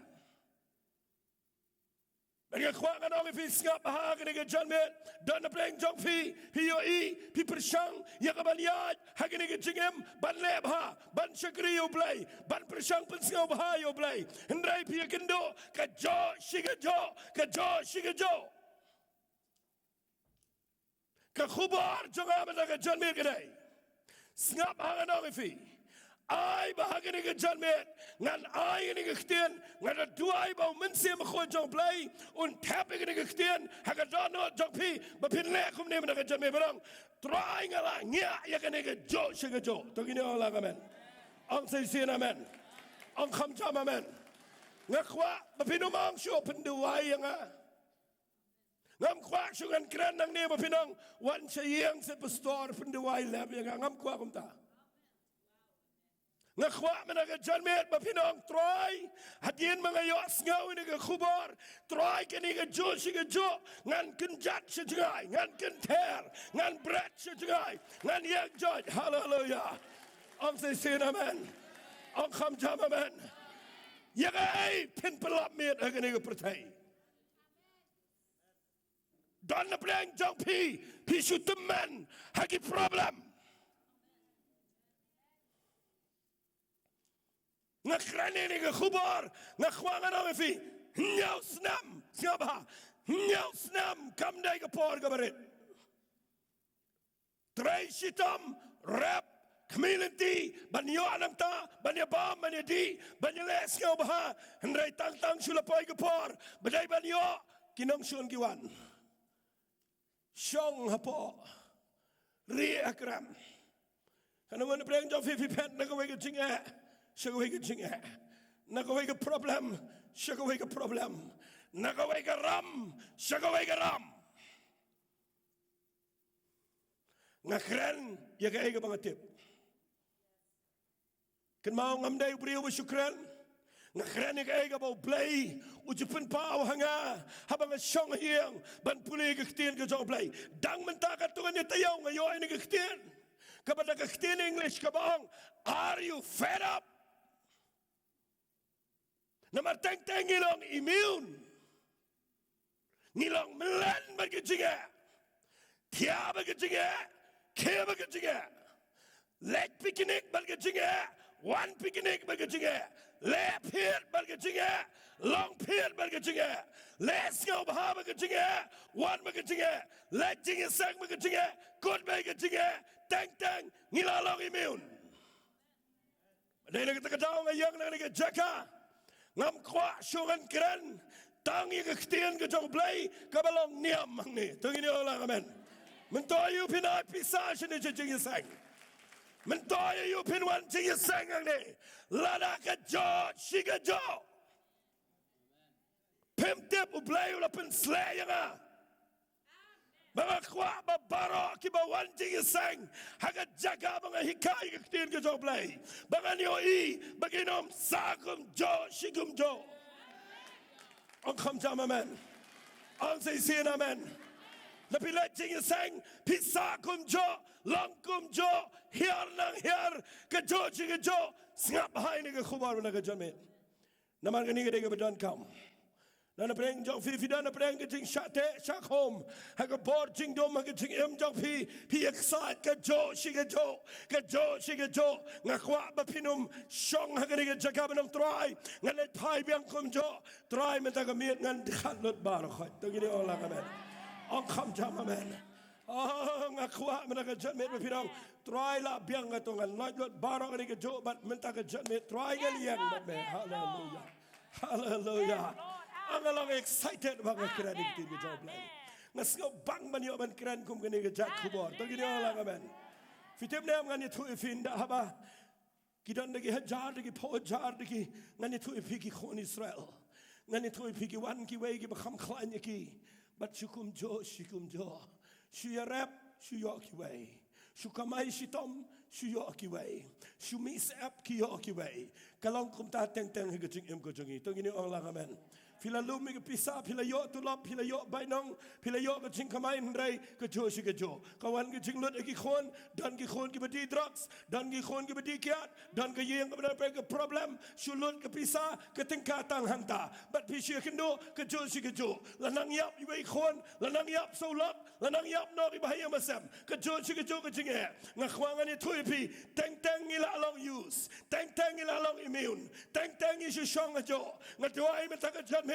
Bad nga kwah ngan ong ïa phi, sngap bha ha kane ka janmiet. Don na pdeng jong phi, phi ïohi, phi pyrshang ïa ka ban ïaid ha kane ka jingim, ban leh bha, ban shakri ïa U Blei, ban pyrshang pynsngewbha ïa U Blei. Hynrei phi ïakynduh kajuh shi kajuh, kajuh shi kajuh. Ka khubor jong nga mynta ka janmiet ka dei, sngap ha, ngan ong ïa phi. Ai ba ha kane ka janmiet ngan ai ïa kane ka ktien, nga da duwai ba U Mynsiem Bakhuid jong U Blei un thep ïa kane ka ktien ha ka dohnud jong phi, ba phin leh kumne mynta ka janmiet, ba ong, Trai, nga la ngiah ïa kane kajuh shi kajuh. To ngin ong lang amen. Ong sa shisien amen. Ong kham jam amen. Nga kwah ba phin ym ong shuh, pynduwai ïa nga. Ngam kwah shuh ngan kren nangne ba phin ong, wan sha ïing seh pastor, pynduwai lem ïa nga. Ngam kwah kumta. Nga kwah mynta ka janmiet ba phin ong, Trai, hadien ba nga ïohsngew ïa kane ka khubor, Trai, kane kajuh shi kajuh ngan kynjat sha jngai, ngan kynther, ngan bret sha jngai, ngan ïeng joit. Haleluya. Ong sa shisien amen. Ong kham jam amen. Ïa kaei phin pynlap miet ha kane ka pyrthei? Don na pdeng jong phi, phi shu tymmen ha ki problem. Nga kren ïa kane ka khubor, nga kwah ngan ong ïa phi, hynñiew snem, sngap bha, hynñiew snem kam dei ka por kaba rit. Trei shitom, rep, khmih lynti, ban ïoh nangta, ban ïabam, ban ïadih, ban ïaleh sngewbha, hynrei tang tang shu la poi ka por ba dei ban ïoh, ki nongshun ki wan. Shong hapoh, rieh ha krem. Kane, wan na pdeng jong phi, phi phet na kawei ka jingeh sha kawei ka jingeh, na kawei ka problem sha kawei ka problem, na kawei ka ram sha kawei ka ram. Nga kren ïa kaei kaba nga tip. Kynmaw, ngam dei u briew ba shu kren. Nga kren ïa kaei kaba U Blei u ju pynpaw ha nga haba nga shong ha ïing ban pule ïa ka ktien ka jong U Blei. Dang mynta katto katne taïew nga ïoh ïa kane ka ktien. Kaba da ka ktien English kaba ong, are you fed up? Namar teng teng ngi long immune. Ngi long mlien bad ka jingeh. Thiah bad ka jingeh. Khie bad ka jingeh. Leit picnic bad ka jingeh. Wan picnic bad ka jingeh. Leh phied bad ka jingeh. Long phied bad ka jingeh. Leh sngewbha bad ka jingeh. Wan bad ka jingeh. Leit jingïaseng bad ka jingeh. Kut bad ka jingeh. Teng teng ngi la long immune. Dei na kata ka daw nga ïeng na kane ka jaka. Ngam kwah shuh ngan kren tang ïa ka ktien ka jong U Blei kaba long niam hangne. To ngin ong lang amen. Mynta ïa u phin ai pisa shane jingïaseng. Mynta ïa u phin wan jingïaseng hangne. Lada ka jok shi ka jok. Phim tip U Blei u la pynsleh ïa nga. Ba nga kwah ba baroh kiba wan jingïaseng ha ka jaka ba nga hikai ka ktien ka jong U Blei, ba ngan ïohi ba kin ym sah kumjuh shi kumjuh. Ong kham jam amen. Ong shisien amen. Lada phi leit jingïaseng phi sah kumjuh, long kumjuh, hiar nang hiar, kajuh shi kajuh, sngap ha ine ka khubor na ka janmiet. Namar kane ka dei kaba donkam. Na na pdeng jong phi, phi don na pdeng ka jingshah teh shah khum ha ka bor jingdum, ha ka jingim jong phi, phi excite kajuh shi kajuh, kajuh shi kajuh. Nga kwah ba phin ym shong ha kane ka jaka ban ym trai. Ngan leit phai biang kumjuh. Trai mynta ka miet ngan dkhat lut baroh khoit. To ngin ong lang amen. Ong kham jam amen. Oh, nga kwah mynta ka janmiet ba phi ong, Trai lah biang, nga to ngan lait lut baroh kane kajuh bad mynta ka janmiet Trai ngan ïeng bad me. Haleluya. Haleluya. Nga long excited ba nga kren ïa ka ktien ka jong U Blei. Nga sngewbang ban ïoh ban kren kum kane ka jait khubor. To ngin ong lang amen. Phi tip ne em, ngan ïathuh ïa phi, ynda haba ki don da ki hajar, da ki phew hajar, da ki, ngan ïathuh ïa phi, ki khun Israel. Ngan ïathuh ïa phi, ki wan kiwei kiba kham khlaiñ ïa ki. Bad shu kumjuh shi kumjuh. Shu ïarep, shu ïoh kiwei. Shu kamai shitom, shu ïoh kiwei. Shu mih syep, ki ïoh kiwei. Ka long kumta teng teng ha ka jingim ka jong ngi. To ngin ong lang amen. Phi la lum ïa ka pisa, phi la ïoh tulop, phi la ïoh bainong, phi la ïoh ka jingkamai, hynrei kajuh shi kajuh. Ka wan ka jinglut ïa ki khun, don ki khun kiba die drugs, don ki khun kiba die kiad, don ka ïing kaba don peit ka problem. Shu lut ka pisa, ka tyngka tang hangta. Bad phi shu ïakynduh kajuh shi kajuh. La nang ïap iwei i khun, la nang ïap sawlok, la nang ïap noh iba ha ïing ba sem. Kajuh shi kajuh ka jingeh. Nga kwah ngan ïathuh ïa phi, teng teng ngi lah long used, teng teng ngi lah long immune. Teng teng ngi shu shong hajuh. Nga duwai mynta ka janmiet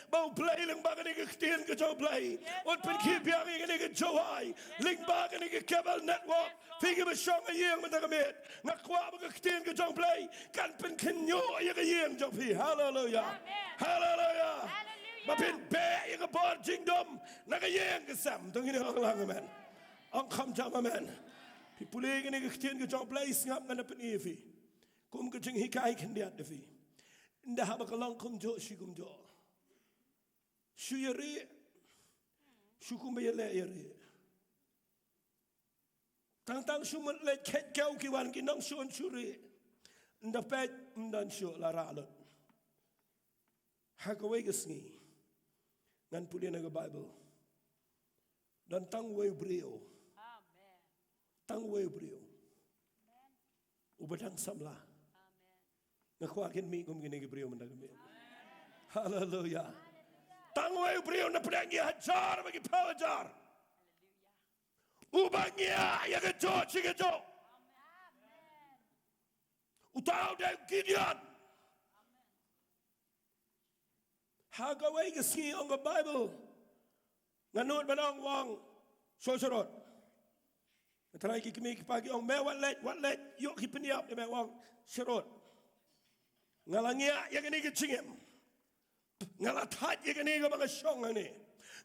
ba U Blei lyngba kane ka ktien ka jong U Blei un pynkhih biang ïa kane ka Jowai lyngba kane ka cable network. Phi kiba shong ha ïing mynta ka miet, nga kwah ba ka ktien ka jong U Blei kan pynkynñiuh ïa ka ïing jong phi. Haleluya. Haleluya. Ba phin beh ïa ka bor jingdum na ka ïing ka sem. To ngin ong lang amen. Ong kham jam amen. Phi pule kane ka ktien ka jong U Blei, sngap, ngan da pyni ïa phi kum ka jinghikai khyndiat ïa phi. Ynda haba ka long kumjuh shi kumjuh, shu ïarieh. Shu kumba ïaleh ïarieh. Tang tang shu mut leit khet kew ki wan ki nongshun shu rieh. Ynda peit ym don shuh, la rah lut. Ha kawei ka sngi ngan pule na ka Baibl, don tang uwei u briew. Tang uwei u briew uba dang samla. Nga kwah kin mih kum kine ki briew mynta ka miet. Haleluya. Tang uwei u briew na pdeng ki hajar bad ki phew hajar uba ngiah ïa kajuh shi kajuh. Uta u dei u Gideon. Ha kawei ka sngi, ong ka Baibl, nga nud ban ong, u ong, shu sharud. Nga tharai ki kmie ki kpa ki ong, me wat leit, wat leit, ïoh ki pynïap ïa me, u ong, sharud. Nga la ngiah ïa kane ka jingim. Nga la thait ïa kane kaba nga shong hangne.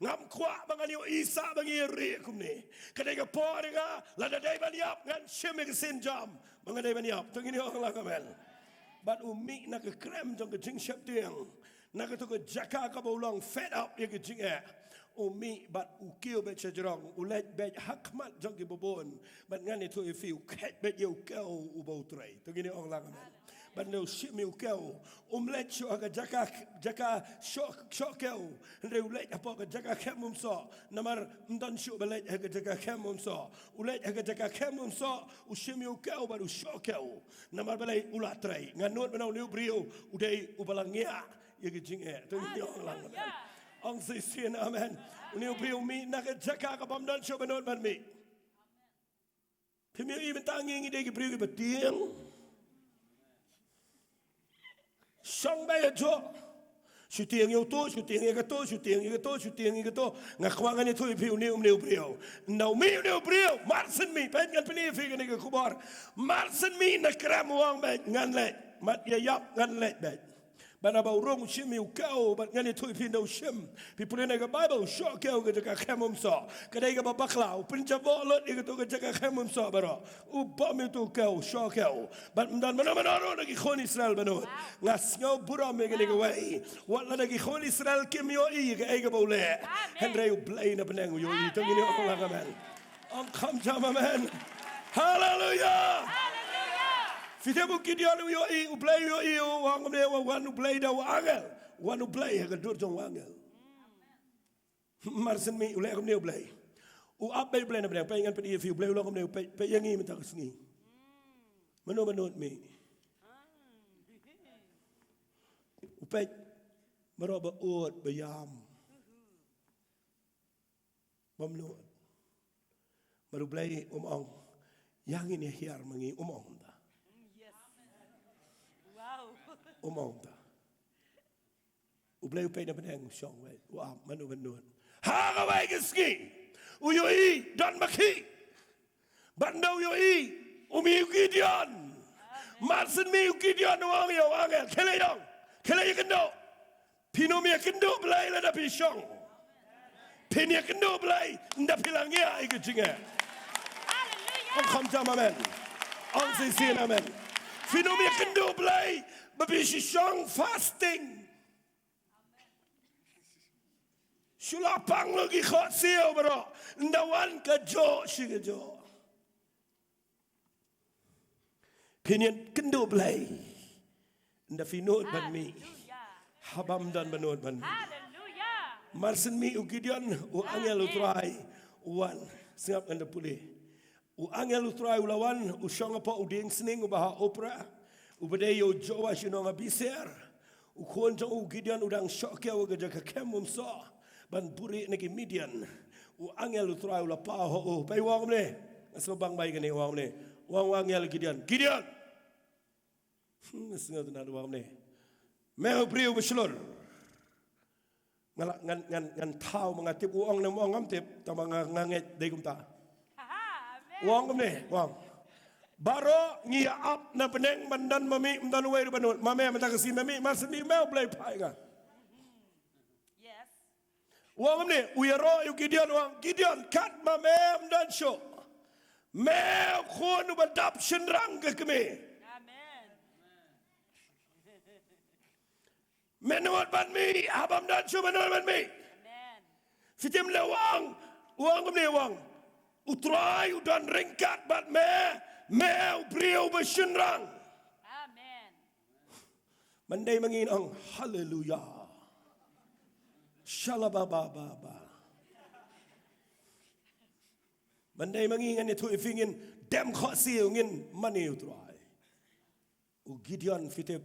Ngam kwah ba ngan ïohi shuh ba ngi ïarieh kumne. Ka dei ka por ïa nga, lada dei ban ïap ngan shim ïa ka sienjam ba nga dei ban ïap. To ngin ong lang amen. Bad u mih na ka krem jong ka jingsheptieng, na kato ka jaka kaba u long fed up ïa ka jingeh, u mih bad u kiew beit shajrong, u leit beit ha khmat jong kiba bun. Bad ngan ïathuh ïa phi, u khet beit ïa u kew uba u trei. To ngin ong lang amen. Ban da u shim ïa u kew. Um leit shuh ha ka jaka, jaka shoh, shoh kew. Hynrei u leit hapoh ka jaka khem umsoh. Namar ym don shuh ba leit ha ka jaka khem umsoh. U leit ha ka jaka khem umsoh. U shim ïa u kew bad u shoh kew. Namar balei? U la trei. Nga nud ba na une u briew u dei uba la ngiah ïa ka jingeh. To ngin ïa ong lang. Ong shisien amen. Une u briew u mih na ka jaka kaba ym don shuh ba nud ban mih. Phim ïohi mynta ngi ngi dei ki briew kiba tieng. Shong beit ha joh. Shu tieng ïa uto, shu tieng ïa kato, shu tieng ïa kato, shu tieng ïa kato. Nga kwah ngan ïathuh ïa phi une, une u briew. Ynda u mih une u briew, mar shen mih, peit ngan pyni ïa phi kane ka khubor. Mar shen mih na krem u ong beit ngan leit. Mat ïa ïap ngan leit beit. Bad haba u rung u shim ïa u kew, bad ngan ïathuh ïa phi ynda u shim. Phi pule na ka Baibl, u shoh kew ka jaka khem umsoh. Ka dei kaba bakla, u pynjaboh lut ïa kato ka jaka khem umsoh baroh. U bam ïa uto u kew, u shoh kew. Bad ym don mano mano ruh na ki khun Israel ba nud. Nga sngew burom ïa kane kawei. Wat lada ki khun Israel kim ïohi ïa kaei kaba u leh. Hynrei U Blei na bneng u ïohi. To ngin ong lang amen. Ong kham jam amen. Haleluya. Phi tip u Gideon u ïohi, U Blei u ïohi, u ong kumne, u wan U Blei da u angel. U wan U Blei ha ka dur jong u angel. Mar shen mih u leh kumne U Blei. U ap beit U Blei na bneng, peit ngan pyni ïa phi U Blei u long kumne, u peit, peit ïa ngi mynta ka sngi. Mano ba nud mih. U peit baroh ba ud ba ïam. Bym nud. Bad U Blei um ong, ïa ngin ïa hiar ma ngi, um ong kumta. Yes. Wow. Um ong kumta. U Blei u peit na bneng u shong wei, u ap, mano ba nud. Ha kawei ka sngi u ïohi don makhih. Bad ynda u ïohi, u mih u Gideon. Mar shen mih u Gideon u ong ïa u angel, khie leit ïong, khie leit ïakynduh. Phin ym ïakynduh Blei lada phi shong. Phin ïakynduh Blei ynda phi la ngiah ïa ka jingeh. Ong kham jam amen. Ong shisien amen. Phin ym ïakynduh Blei ba phi shu shong fasting. Shu la pang lut ki khohsiew baroh. Ynda wan ka joh shi ka joh. Phin ïakynduh Blei ynda phi nud ban mih. Haba ym don ba nud ban mih. Mar shen mih u Gideon, u angel u Trai u wan. Sngap ngan da pule. U angel u Trai u la wan, u shong hapoh u dieng sning uba ha Ophrah, uba dei ïa u Joash u nong Abieser. U khun jong u Gideon u dang shoh kew ha ka jaka khem umsoh ban buhrieh na ki Midian. U angel u Trai u la paw ha u. Peit u ong kumne. Nga sngewbang bha ïa kane, u ong kumne. U ong u angel Gideon, Gideon. Hmm, nga sngewtynnat, u ong kumne. Me u briew ba shlur. Nga la, ngan, ngan, ngan thaw ma nga tip u ong ne ym ong ngam tip, tangba nga, nga ngeit dei kumta. Aha, amen. U ong kumne, u ong. Baroh ngi ïa ap na bneng ban don ma me, ym don uwei ruh ba nud. Ma me mynta ka sngi me mih, mar shen mih me U Blei phah ïa nga. Yes. U ong kumne, u ïaroh ïa u Gideon, u ong, Gideon, katba me ym don shuh, me u khun uba dap shynrang ka kmie. Amen. Me nud ban mih, haba ym don shuh me nud ban mih. Amen. Phi tip ne u ong, u ong kumne u ong. U Trai u don ryngkat bad me, me u briew ba shynrang. Amen. Ban dei ma ngi ngin ong haleluya. Shalabababa. Ban dei ma ngi ngan ïathuh ïa phi ngin dem khohsiew ngin mane u Trai. U Gideon phi tip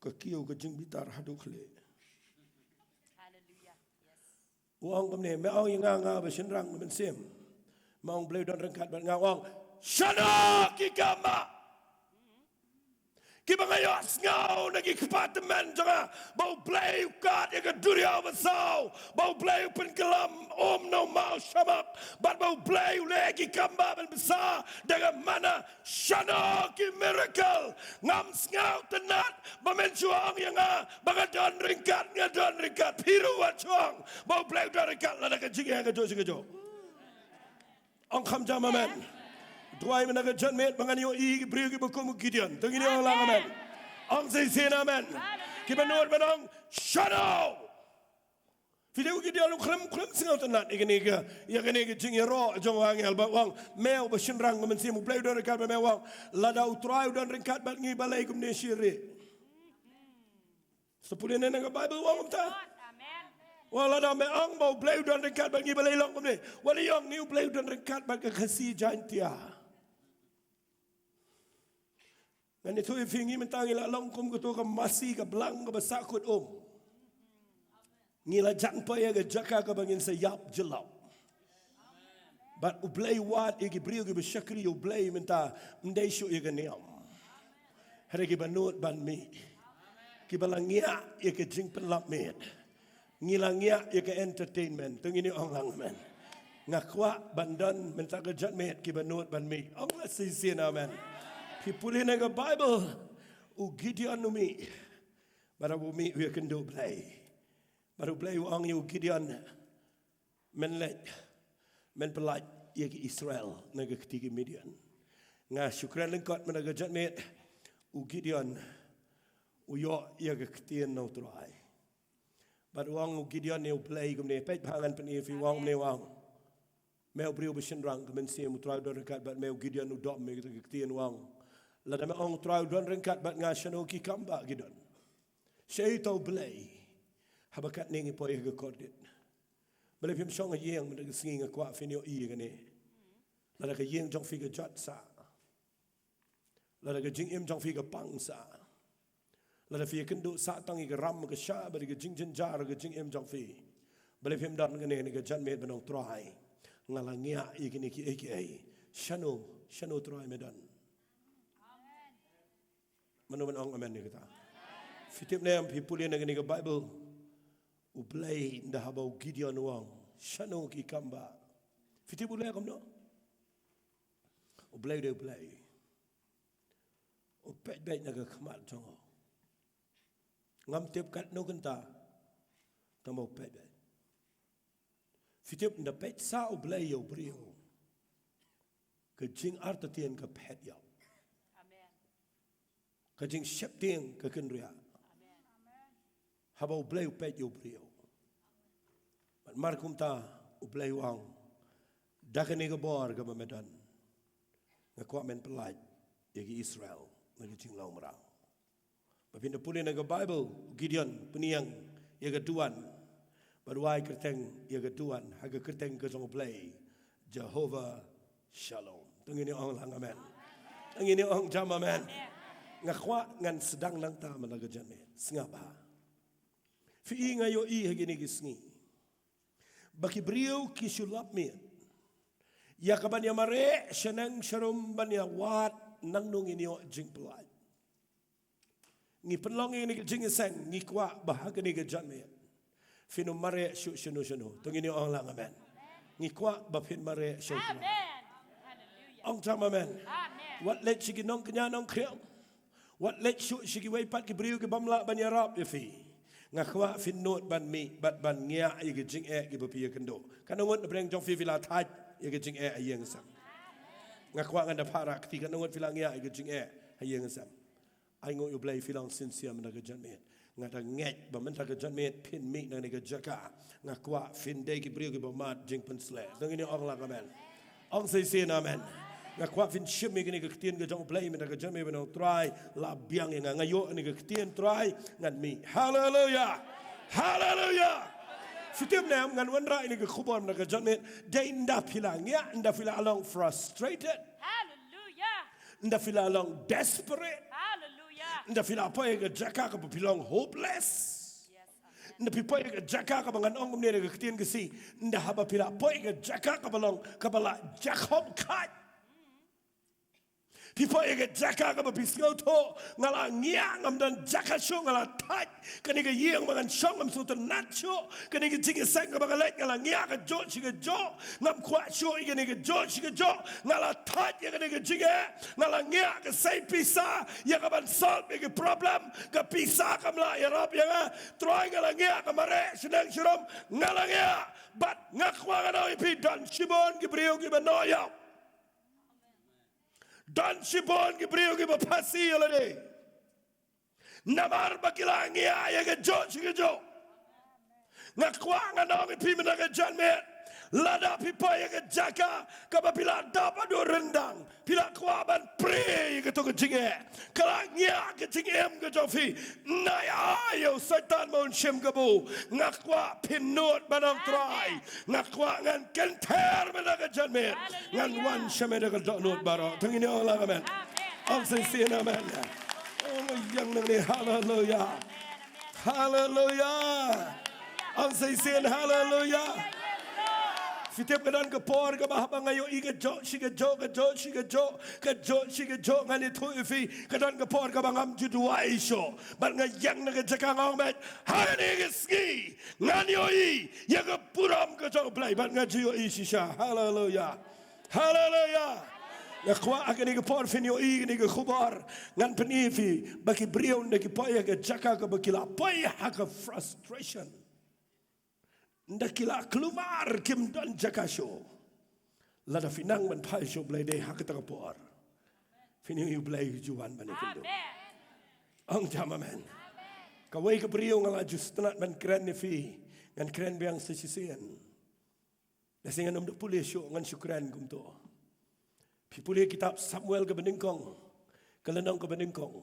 ka kiew ka jingbitar haduh khlieh. Haleluya. Yes. U ong kumne, me ong ïa nga, nga ba shynrang, me mynsiem. Me ong Blei u don ryngkat bad nga, u ong, shano ki kambah kiba nga ïohsngew na ki kpa tymmen jong nga ba U Blei u kad ïa ka duriaw basaw, ba U Blei u pynkylla um na u maw shamak, bad ba U Blei u leh ki kambah ban bsa da ka manna. Shano ki miracle? Ngam sngewtynnat ba men shu ong ïa nga ba nga don ryngkat, nga don ryngkat. Phi ruh wat shu ong ba U Blei u don ryngkat lada ka jingeh ka jong shi ka jong. Ong kham jam amen. Duwai mynta ka janmiet ba ngan ïohi ki briew kiba kum u Gideon. To ngin ïa ong lang amen. Ong shisien amen. Kiba nud ban ong shano. Phi dei u Gideon u khlem, khlem sngewtynnat ïa kane ka, ïa kane ka jingïaroh jong u angel ba u ong, me uba shynrang ka mynsiem, U Blei u don ryngkat bad me, u ong, lada U Trai u don ryngkat bad ngi balei kumne shi rieh. Sa pule ne na ka Bible u ong kumta. Amen. Wat lada me ong ba U Blei u don ryngkat bad ngi balei long kumne. Wat ïa ong ngi U Blei u don ryngkat bad ka Khasi Jaintia. Ngan ïathuh ïa phi, ngi mynta ngi la long kum kato ka masi ka blang kaba sahkut um. Ngi la jan poi ïa ka jaka kaba ngin sa ïap jyllop. Bad U Blei u wad ïa ki briew kiba shakri ïa U Blei mynta, ym dei shuh ïa ka niam. Hynrei kiba nud ban mih. Kiba la ngiah ïa ka jingpynlap miet. Ngi la ngiah ïa ka entertainment. To ngin ong lang amen. Nga kwah ban don mynta ka jingmut kiba nud ban mih. Ong la shisien amen. Phi pule na ka Bible, u Gideon u mih. Bad haba u mih u ïakynduh U Blei. Bad U Blei u ong ïa u Gideon, men leit, men pyllait ïa ki Israel na ka kti ki Midian. Nga shu kren lyngkot mynta ka jingmut, u Gideon u ïoh ïa ka ktien na U Trai. Bad u ong u Gideon ïa U Blei kumne, peit bha, ngan pyni ïa phi, u ong kumne, u ong, me u briew ba shynrang ka mynsiem, U Trai u don ryngkat bad me. U Gideon u dom ïa ka ktien, u ong, lada me ong U Trai u don ryngkat bad nga, shano ki kam ba ki don? Shaei uta U Blei? Haba katne ngi poi ha ka kordit. Balei phim shong ha ïing mynta ka sngi? Nga kwah phin ïohi ïa kane. Lada ka ïing jong phi ka jot sah, lada ka jingim jong phi ka pang sah, lada phi ïakynduh sah tang ïa ka ram ka shah bad ïa ka jingjynjar ka jingim jong phi, balei phim don kane kane ka jingmut ban ong, Trai, nga la ngiah ïa kine kiei kiei. Shano, shano Trai me don? Mano ban ong amen ïa kata? Phi tip ne em, phi pule na kane ka Bible, U Blei, ynda haba u Gideon u ong, shano ki kam ba? Phi tip u leh kumno? U Blei u dei U Blei. U peit beit na ka khmat jong u. Ngam tip katno kynta, tangba u peit beit. Phi tip, ynda peit sah U Blei ïa u briew, ka jingartatien ka phet ïap. Amen. Ka jingsheptieng ka kynriah. Amen. Haba U Blei u peit ïa u briew. Bad mar kumta U Blei u ong, da kane ka bor kaba me don, nga kwah men pyllait ïa ki Israel na ka jinglong mraw. Ba phin da pule na ka Bible, u Gideon u pynïeng ïa ka duwan, bad u ai kyrteng ïa ka duwan ha ka kyrteng ka jong U Blei, Jehovah Shalom. To ngin ong lang amen. To ngin ong jam amen. Nga kwah ngan sdang nangta mynta ka jingmut. Sngap bha. Phi i, nga ïohi ha kine ki sngi ba ki briew ki shu lap miet ïa kaban ïa mareh shaneng sharum ban ïa wad nangno ngin ïoh jingpyllait. Ngi pynlong ïa kane ka jingïaseng, ngi kwah ba ha kane ka jingmut phin ym mareh shuh shano shano. To ngin ong lang amen. Ngi kwah ba phin mareh shuh. Amen. Hallelujah. Ong jam amen. Amen. Wat leit sha ki nongkñia nongkhriam. Wat leit shuh sha kiwei pat ki briew ki bym lah ban ïarap ïa phi. Nga kwah phin nud ban mih bad ban ngiah ïa ki jingeh kiba phi ïakynduh. Katno ngut na pdeng jong phi phi la thait ïa ki jingeh ha ïing ha sem? Nga kwah ngan da phah rah kti, katno ngut phi la ngiah ïa ki jingeh ha ïing ha sem? Ai nguh ïa U Blei, phi long sincere mynta ka jingmut. Nga da ngeit ba mynta ka jingmut phin mih na kane ka jaka. Nga kwah phin dei ki briew kiba mad jingpynshlur. To ngin ong lang amen. Ong shisien amen. Nga kwah phin shim ïa kane ka ktien ka jong U Blei mynta ka jingmut, ban ong, Trai, la biang ïa nga, nga ïoh ïa kane ka ktien, Trai, ngan mih. Haleluya. Haleluya. Phi tip ne em, ngan wanrah ïa kane ka khubor mynta ka jingmut, dei ynda phi la ngiah, ynda phi la long frustrated. Hallelujah. Ynda phi la long desperate. Hallelujah. Ynda phi la poi ha ka jaka kaba phi long hopeless. Yes, amen. Ynda phi poi ha ka jaka kaba, ngan ong kumne da ka ktien Khasi, ynda haba phi la poi ha ka jaka kaba long kaba la jakhom khat. Phi poi ha ka jaka kaba phi sngewthuh, nga la ngiah, ngam don jaka shuh, nga la thait. Kane ka ïing ba ngan shong ngam sngewtynnat shuh. Kane ka jingïaseng kaba nga leit nga la ngiah kajuh shi kajuh. Ngam kwah shuh ïa kane kajuh shi kajuh. Nga la thait ïa kane ka jingeh. Nga la ngiah ka sei pisa ïa kaban solve ïa ki problem. Ka pisa kam lah ïarap ïa nga. Trai, nga la ngiah, ka mareh shaneng sharum. Nga la ngiah. Bad nga kwah ngan ong ïa phi, don shibun ki briew kiba noh ïap. Don shibun ki briew kiba phasi ïa lade. Namar ba ki la ngiah ïa kajuh shi kajuh. Nga kwah ngan ong ïa phi mynta ka janmiet, lada phi poi ïa ka jaka kaba phi la dap haduh ryndang, phi la kwah ban prie ïa kato ka jingeh, ka la ngiah ka jingim ka jong phi. Nai ai ïa u Soitan ba un shim kabu. Nga kwah phin nud ban ong, Trai, nga kwah ngan kynther mynta ka janmiet, ngan wan sha me da ka dohnud baroh. To ngin ong lang amen. Ong shisien amen. Ong ïa nang ni, haleluya. Haleluya. Ong shisien haleluya. Phi tip ka don ka por kaba haba nga ïohi ka jok shi ka jok, ka jok shi ka jok, ka jok shi ka jok, ngan ïathuh ïa phi, ka don ka por kaba ngam ju duwai shuh. Bad nga ïeng na ka jaka nga ong, bad ha kane ka sngi ngan ïohi ïa ka burom ka jong U Blei, bad nga ju ïohi shisha. Haleluya. Haleluya. Nga kwah ha kane ka por phin ïohi kane ka khubor. Ngan pyni ïa phi ba ki briew ynda ki poi ha ka jaka kaba ki la poi ha ka frustration, ynda ki la kulmar, kim don jaka shuh. Lada phi nang ban phai sha U Blei dei ha kata ka por, phin ïohi U Blei u ju wan ban ïakynduh. Ong jam amen. Kawei ka briew nga la ju sngewtynnat ban kren ïa phi, ngan kren biang sa shisien. Lehse ngan ym da pule shuh, ngan shu kren kumto. Phi pule kitab Samuel kaba nyngkong, ka lynnong kaba nyngkong,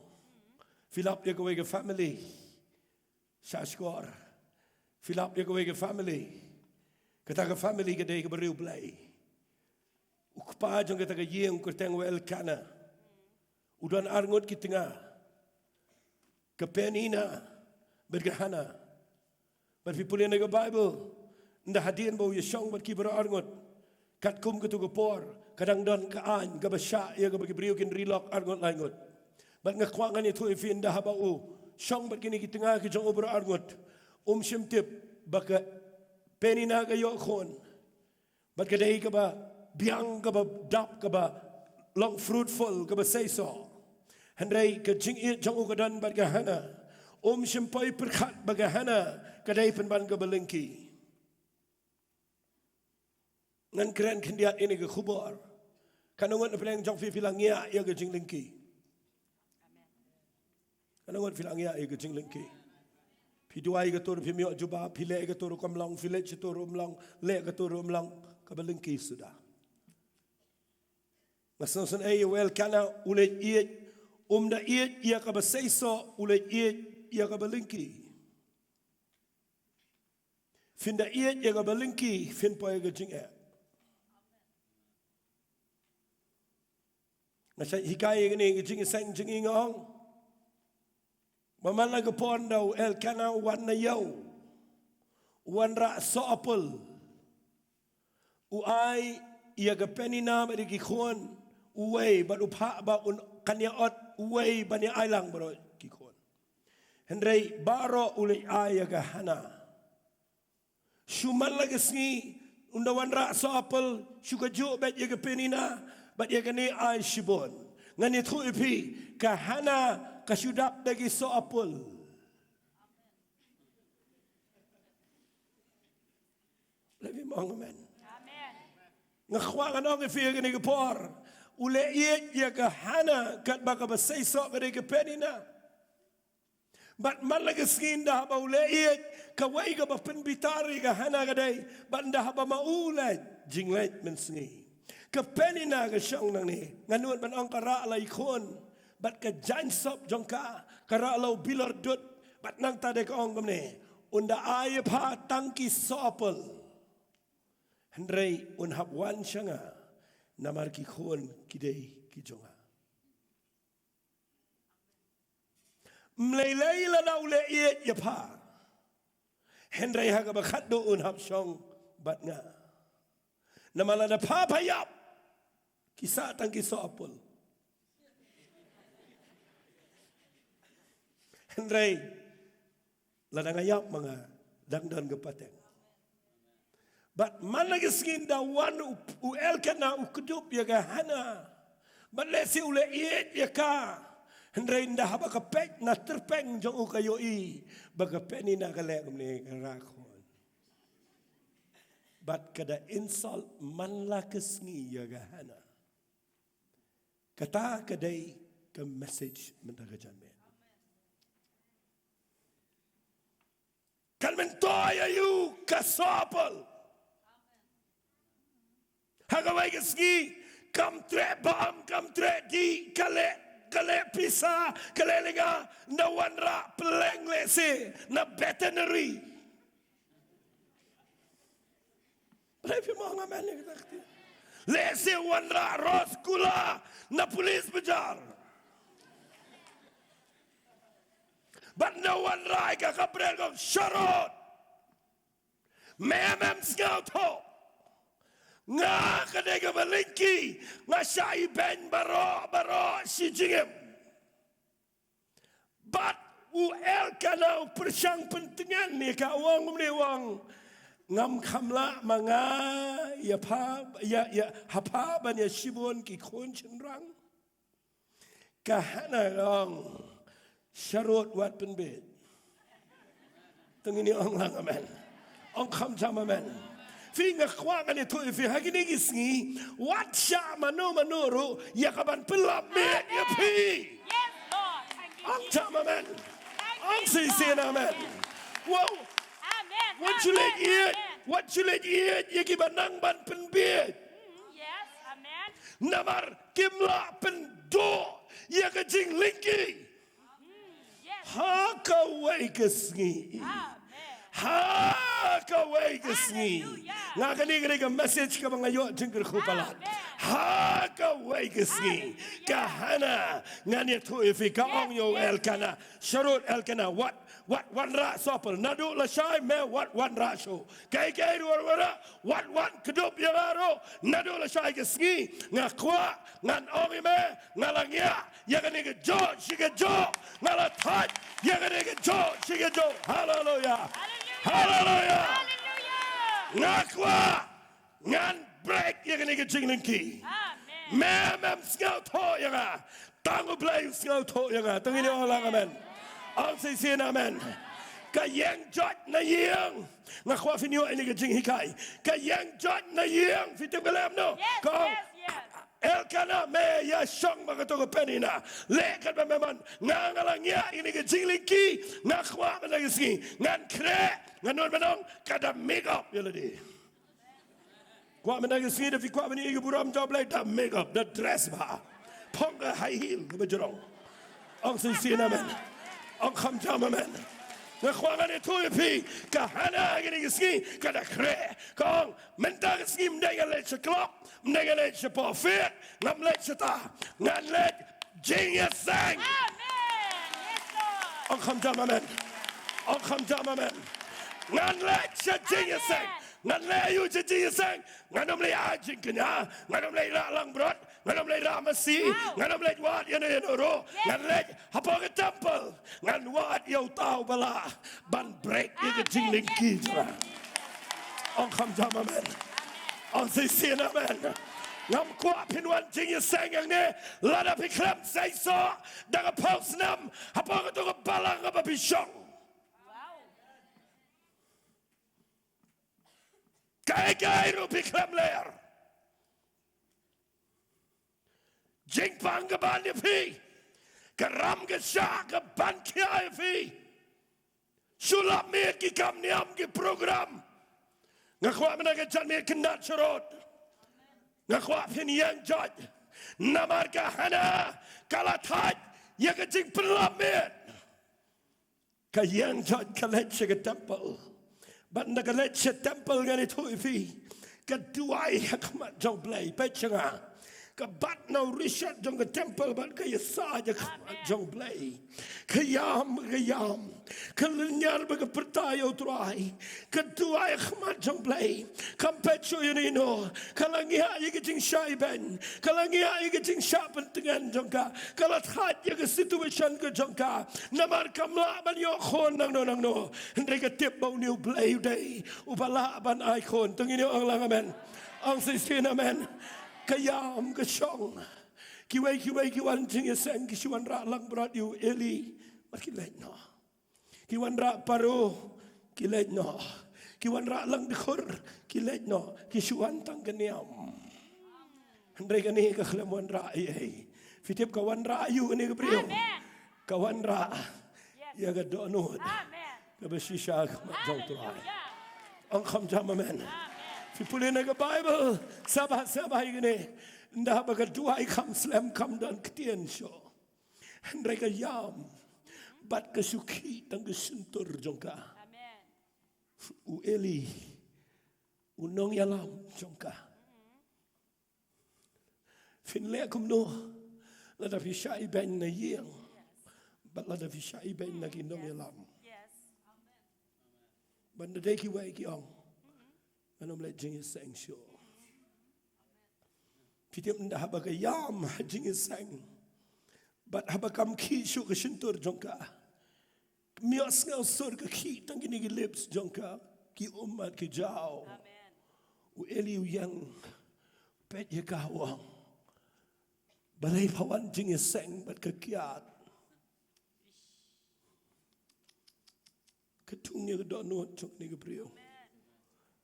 phi lap ïa kawei ka family. Sha shkor, phi lap ïa kawei ka family. Kata ka family ka dei ka briew Blei. U kpa jong kata ka ïing u kyrteng u Elkana. U don arngut ki tnga, ka Penina bad ka Hana. Bad phi pule na ka Baibl, ynda hadien ba u ïashong bad ki baroh arngut, katkum katu ka por ka dang don ka aiñ kaba shah ïa kaba ki briew kin ri lok arngut laingut. Bad nga kwah ngan ïathuh ïa phi, ynda haba u shong bad kine ki tnga ki jong u baroh arngut, um shym tip ba ka Penina ka ïoh khun. Bad ka dei kaba biang, kaba dap, kaba long fruitful, kaba seisoh. Hynrei ka jingïeit jong u ka don bad ka Hana. Um shym poi pyrkhat ba ka Hana ka dei pynban kaba lyngkhi. Ngan kren khyndiat ïa kane ka khubor. Katno ngut na pdeng jong phi phi la ngiah ïa ka jinglyngkhi? Katno ngut phi la ngiah ïa ka jinglyngkhi? Phi duwai ka tur phim ïoh jubab, phi leh ka tur kam long, phi leit sha tur um long, leh ka tur um long, kaba lyngkhi suda. Nga sngewsynei ïa u Elkana, u leit ïeit, um da ïeit ïa kaba seisoh, u leit ïeit ïa kaba lyngkhi. Phin da ïeit ïa kaba lyngkhi, phin poi ïa ka jingeh. Nga sa hikai ïa kane ka jingïaseng jingïaong. Ba man la ka por ynda u Elkana u wan na ïew, u wanrah soh apple, u ai ïa ka Penina bad ïa ki khun uwei, bad u phah ba un kan ïa ot uwei ban ïa ailad baroh ki khun. Hynrei baroh u leit ai ïa ka Hana. Shu man la ka sngi, un da wanrah soh apple, shu kajuh beit ïa ka Penina bad ïa kane ai shibun. Ngan ïathuh ïa phi, ka Hana ka shu dap da ki soh apple. Leh bym ong amen. Nga kwah ngan ong ïa phi ïa kane ka por, u leh ïeit ïa ka Hana katba kaba seisoh ka dei ka Penina. Bad man la ka sngi ynda haba u leh ïeit, kawei kaba pynbitar ïa ka Hana ka dei, bad ynda haba ma u leit jingleit mynsngi, ka Penina ka shong nangne. Nga nud ban ong ka rah la i khun bad ka jaiñ sop jong ka, ka rah la u bilor dud. Bad nangta de ka ong kumne, un da ai ïa pha tang ki soh apple, hynrei un hap wan sha nga, namar ki khun ki dei ki jong nga. Ym lei lei lada u leh ïeit ïa pha, hynrei ha kaba khatduh un hap shong bad nga. Namar lada pha pha ïap, ki sah tang ki soh apple. Hynrei lada nga ïap ma nga, dang don ka pateng. Bad man la ka sngi ynda wan u, u Elkana u kdup ïa ka Hana. Bad lehse u leh ïeit ïa ka, hynrei ynda haba ka peit na tyrpeng jong u ka ïohi ba ka Penina ka leh kumne, ka rah khun. Bad ka da insult man la ka sngi ïa ka Hana. Kata ka dei ka message mynta ka janmiet. Kan myntoi ïa u ka sopel. Ha kawei ka sngi, kam treh bam, kam treh dih, ka leh, ka leh pisa, ka leh lynga, na wanrah pylleng lehse, na veterinary. Balei phi ong amen ïa kata ka ktien? Lehse wanrah rosgula, na police bazaar. Bad na wanrah ïa ka ka bret kong sharud. Me mem sngewthuh. Nga ka dei kaba lyngkhi, nga shah ibeiñ baroh, baroh shi jingim. Bad u Elkanah u pyrshang pyntngen ïa ka, u ong kumne, u ong, ngam kham lah ma nga ïa pha, ïa, ïa, ha pha ban ïa shibun ki khun shynrang. Ka Hannah ka ong, sharud wat pynbiej. To ngin ïa ong lang amen. Ong kham jam amen. Phi, nga kwah ngan ïathuh ïa phi ha kine ki sngi, wat shah mano mano ruh ïa ka ban pynlap miet ïa phi. Yes, Lord. Thank you, Jesus. Ong jam amen. Thank you, God. Ong shisien amen. Wow. Amen. Wat shu leit ïeit, wat shu leit ïeit ïa kiba nang ban pynbiej. Mm, yes. Amen. Namar kim lah pynduh ïa ka jinglyngkhi. Mm, yes. Ha kawei ka sngi. Amen. Ha kawei ka sngi. Hallelujah. Nga kane ka dei ka message kaba nga ïoh jingkyrkhu palat. Amen. Ha kawei ka sngi. Hallelujah. Ka Hannah, ngan ïathuh ïa phi, ka ong ïa u Elkanah, sharud Elkanah, wat, wat wanrah sopel. Naduh lashai me wat wanrah shuh. Kaei kaei ruh wat wanrah, wat, wat kdup ïa nga ruh. Naduh lashai ka sngi, nga kwah, ngan ong ïa me, nga la ngiah ïa kane kajuh shi kajuh, nga la thait ïa kane kajuh shi kajuh. Haleluia. Haleluia. Haleluia. Nga kwah ngan break ïa kane ka jinglyngkhi. Amen. Me mem sngewthuh ïa nga, tang U Blei u sngewthuh ïa nga. To ngin ïa ong lang amen. Ong shisien amen. Ka ïeng joit na ïing. Nga kwah phin ïoh ïa kane ka jinghikai. Ka ïeng joit na ïing. Phi tip ka lem no? Yes, ka ong, yes, yes. Elkanah, me ïa shong bad kato ka Peninnah. Leh katba me mon. Nga, nga la ngiah ïa kane ka jinglyngkhi. Nga kwah mynta ka sngi ngan khreh. Ngan nud ban ong, ka da make up ïa lade. Kwah mynta ka sngi, da phi kwah ban ïoh ïa ka burom jong U Blei, da make up, da dress bha. Phong ka high heel kaba jrong. Ong shisien amen. Ong kham jam amen. Nga kwah ngan ïathuh ïa phi, ka Hannah ha kane ka sngi ka da khreh. Ka ong, mynta ka sngi ym dei ngan leit sha club, ym dei ngan leit sha pop fiat, ngam leit shata. Ngan leit jingïaseng. Amen. Yes, Lord. Ong kham jam amen. Ong kham jam amen. Ngan leit sha jingïaseng. Amen. Ngan leit aïu sha jingïaseng? Ngan ym leit ai jingkñia, ngan ym leit rah langbrot, ngan ym leit rah masi, wow, ngan ym leit wad ïano ïano ruh. Yes. Ngan leit hapoh ka temple, ngan wad ïa uta uba lah ban break ïa ka, amen, jinglyngkhi jong nga. Ong kham jam amen. Ong shisien amen. Ngam kwah phin wan jingïaseng hangne lada phi khlem seisoh da ka phew snem hapoh kato ka balang kaba phi shong. Wow. Kaei kaei ruh phi khlem leh. Jingpang ka ban ïa phi. Ka ram ka shah ka ban khia ïa phi. Shu lap miet ki kam niam ki program. Nga kwah mynta ka janmiet kyndat sharud. Nga kwah phin ïeng joit. Namar ka Hannah ka la thait ïa ka jingpynlap miet. Ka ïeng joit, ka leit sha ka temple. Bad ynda ka leit sha temple ngan ïathuh ïa phi, ka duwai ha khmat jong U Blei, peit sha nga. Ka bat na u rishot jong ka temple bad ka ïasaid ha khmat, amen, jong U Blei. Ka ïam, ka ïam. Ka lynñiar bad ka pyrta ïa U Trai. Ka duwai ha khmat jong U Blei. Kam peit shuh ïano ïano. Ka la ngiah ïa ka jingshah ibeiñ. Ka la ngiah ïa ka jingshah pyntngen jong ka. Ka la thait ïa ka situation ka jong ka. Namar kam lah ban ïoh khun nangno nangno. Hynrei ka tip ba une U Blei u dei uba lah ban ai khun. To ngin ïa ong lang amen. Ong shisien amen. Ka ïam ka shong. Kiwei kiwei ki wan jingïaseng, ki shu wanrah langbrot ïa u Eli. Mar ki leit noh. Ki wanrah paro, ki leit noh. Ki wanrah lang dkhur, ki leit noh. Ki shu wan tang ka niam. Hynrei kane ka khlem wanrah ei ei. Phi tip ka wanrah aïu kane ka briew? Amen. Ka wanrah, yes, ïa ka dohnud. Amen. Kaba shisha ka mat jong U Trai. Ong kham jam amen. Phi pule na ka Baibl, saba saba ïa kane. Ynda ba ka duwai kam slem kam don ktien shuh. Hynrei ka ïam bad ka shu khih tang ka shyntur jong ka. U Eli, u nongïalam jong ka. Phin leh kumno lada phi shah ibeiñ na ïing bad lada phi shah ibeiñ na ki nongïalam? Bad na dei kiwei ki ong, ngan ym leh jingïaseng shuh. Phi tip, ynda haba ka ïam ha jingïaseng bad haba kam khih shuh ka shyntur jong ka, mih sngewsur ka khih tang kine ki lips jong ka, ki um bad ki jaw. U Eli u ïeng, peit ïa ka, u ong, balei pha wan jingïaseng bad ka kiad? Ka thung ïa ka dohnud jong kane ka briew.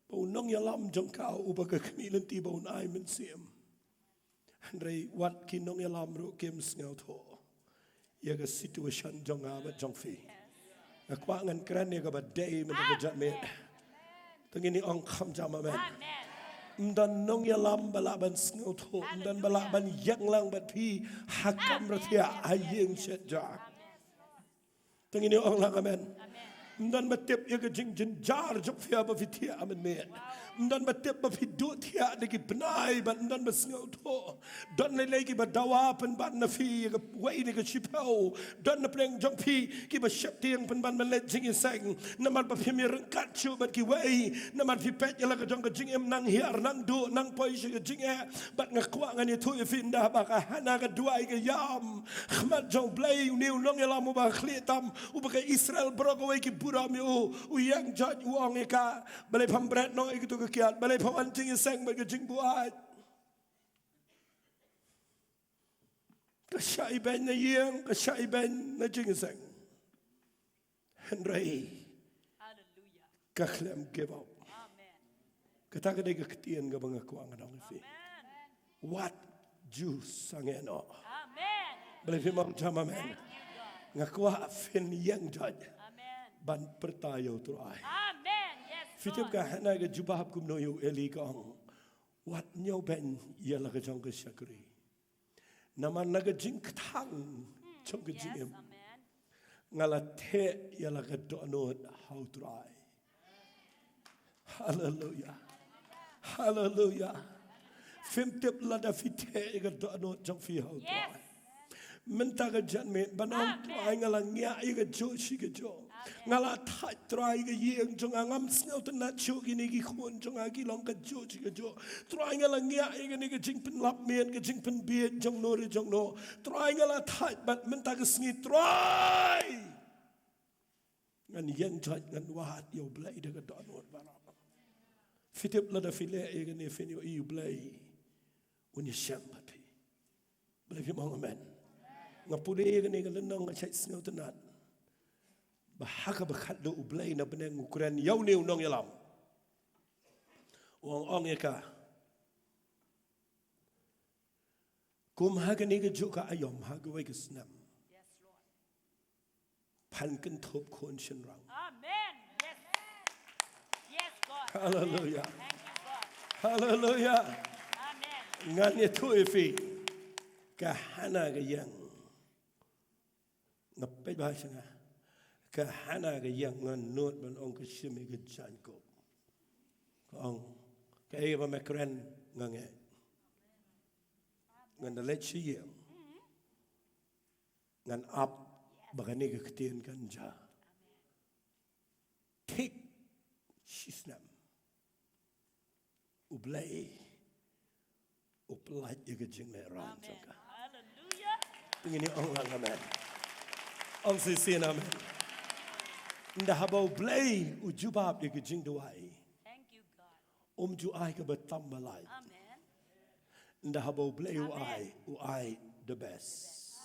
Ba u nongïalam jong ka uba ka khmih lynti ba un ai mynsiem. Hynrei wat ki nongïalam ruh kim sngewthuh ïa ka situation jong nga bad jong phi. Nga kwah ngan kren ïa kaba dei mynta ka janmiet. Te ngin ong kham jam amen. Ym don nongïalam ba lah ban sngewthuh, ym don ba lah ban ïeng lang bad phi ha kamra thiah, ha ïing shet ja. Te ngin ong lang amen. Ym don ba tip ïa ka jingjynjar jong phi ba phi thiah mynmiet. Ym don ba tip ba phi duh thiah da ki bnai bad ym don ba sngewthuh. Don lei lei kiba dawa pynban na phi ïa kawei na ka shiphew. Don na pdeng jong phi kiba sheptieng pynban ban leit jingïaseng. Namar ba phim ïaryngkat shuh bad kiwei. Namar phi peit ïa la ka jong ka jingim nang hiar nang duh nang poi sha ka jingeh. Bad nga kwah ngan ïathuh ïa phi, ynda ba ka Hana ka duwai ka ïam khmat jong U Blei, une u nongïalam uba khlieh tam, uba ka Israel baroh kawei ki burom ïa u, u ïeng jot u ong ïa ka, balei pham bret noh ïa kito ka kiad, balei pha wan jingïaseng bad ka jingbuaid? Ka shah ibeiñ na ïing, ka shah ibeiñ na jingïaseng. Hynrei ka khlem give up. Kata ka dei ka ktien kaba nga kwah ngan ong ïa phi. Wat ju sangeh noh. Balei phim ong jam amen? Nga kwah phin ïeng jot ban pyrta ïa U Trai. Phi tip ka Hana ka jubab kumno ïa u Eli, ka ong, wat ñiew beiñ ïa la ka jong ka shakri. Namar na ka jingkthang jong ka jingim, nga la theh ïa la ka dohnud ha U Trai. Haleluya. Haleluya. Phim tip lada phi theh ïa ka dohnud jong phi ha U Trai. Mynta ka janmiet ban ong, Trai, nga la ngiah ïa kajuh shi kajuh. Nga la thait, Trai, ka ïing jong nga, ngam sngewtynnat shuh, kine ki khun jong nga ki long kajuh shi kajuh. Trai, nga la ngiah ïa kane ka jingpynlap miet, ka jingpynbieit jongno re jongno. Trai, nga la thait, bad mynta ka sngi, Trai, ngan ïeng jot, ngan wad ïa U Blei da ka dohnud baroh. Phi tip lada phi leh ïa kane, phin ïohi U Blei un ïashem bad phi. Balei phim ong amen? Nga pule ïa kane ka lynnong, nga shait sngewtynnat ba ha kaba khatduh U Blei na bneng u kren ïa une u nongïalam. U ong, ong ïa ka, kum ha kane kajuh ka aïom, ha kawei ka snem, phan kynthup khun shynrang. Amen. Yes. Yes, God. Hallelujah. Thank you, God. Hallelujah. Amen. Ngan ïathuh ïa phi, ka Hana ka ïeng. Nga peit bha sha nga. Ka Hana ka ïeng, nga nud ban ong ka shim ïa ka jaiñkup. Ka ong, kaei ba me kren nga ngeit. Ngan da leit sha ïing, ngan ap ba kane ka ktien kan jia. Thik shisnem U Blei u pyllait ïa ka jinglehrain jong ka. Hallelujah. Te ngin ong lang amen. Ong shisien amen. Ynda haba U Blei u jubab ïa ka jingduwai, um ju ai kaba tam ba lait. Ynda haba U Blei u ai, u ai the best.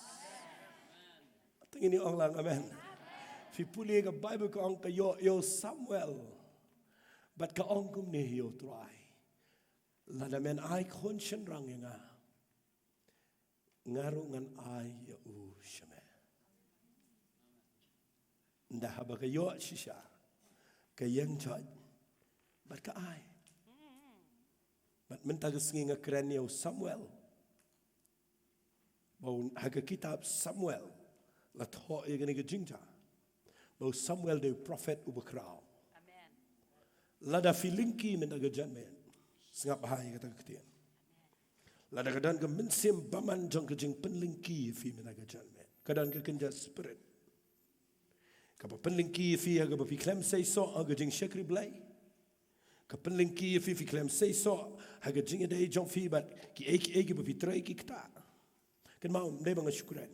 Te ngin ong lang amen. Phi pule ka Baibl, ka ong, ka ïoh ïa u Samuel bad ka ong kumne ïa U Trai, lada men ai khun shynrang ïa nga, nga ruh ngan ai ïa u sha me. Ynda haba ka ïoh shisha, ka ïeng jot bad ka ai. Bad mynta ka sngi nga kren ïa u Samuel. Ba u, ha ka kitab Samuel la thoh ïa kane ka jingjia ba u Samuel dei u prophet uba khraw. Amen. Lada phi lyngkhi mynta ka janmiet, sngap bha ïa kata ka ktien. Lada ka don ka mynsiem bymman jong ka jingpynlyngkhi ïa phi mynta ka janmiet, ka don ka kynja spirit kaba pynlyngkhi ïa phi ha kaba phi khlem seisoh ha ka jingshakri Blei. Ka pynlyngkhi ïa phi, phi khlem seisoh ha ka jingïadei jong phi bad kiei kiei kiba phi trei ki ktah. Kynmaw, ym dei ba nga shu kren.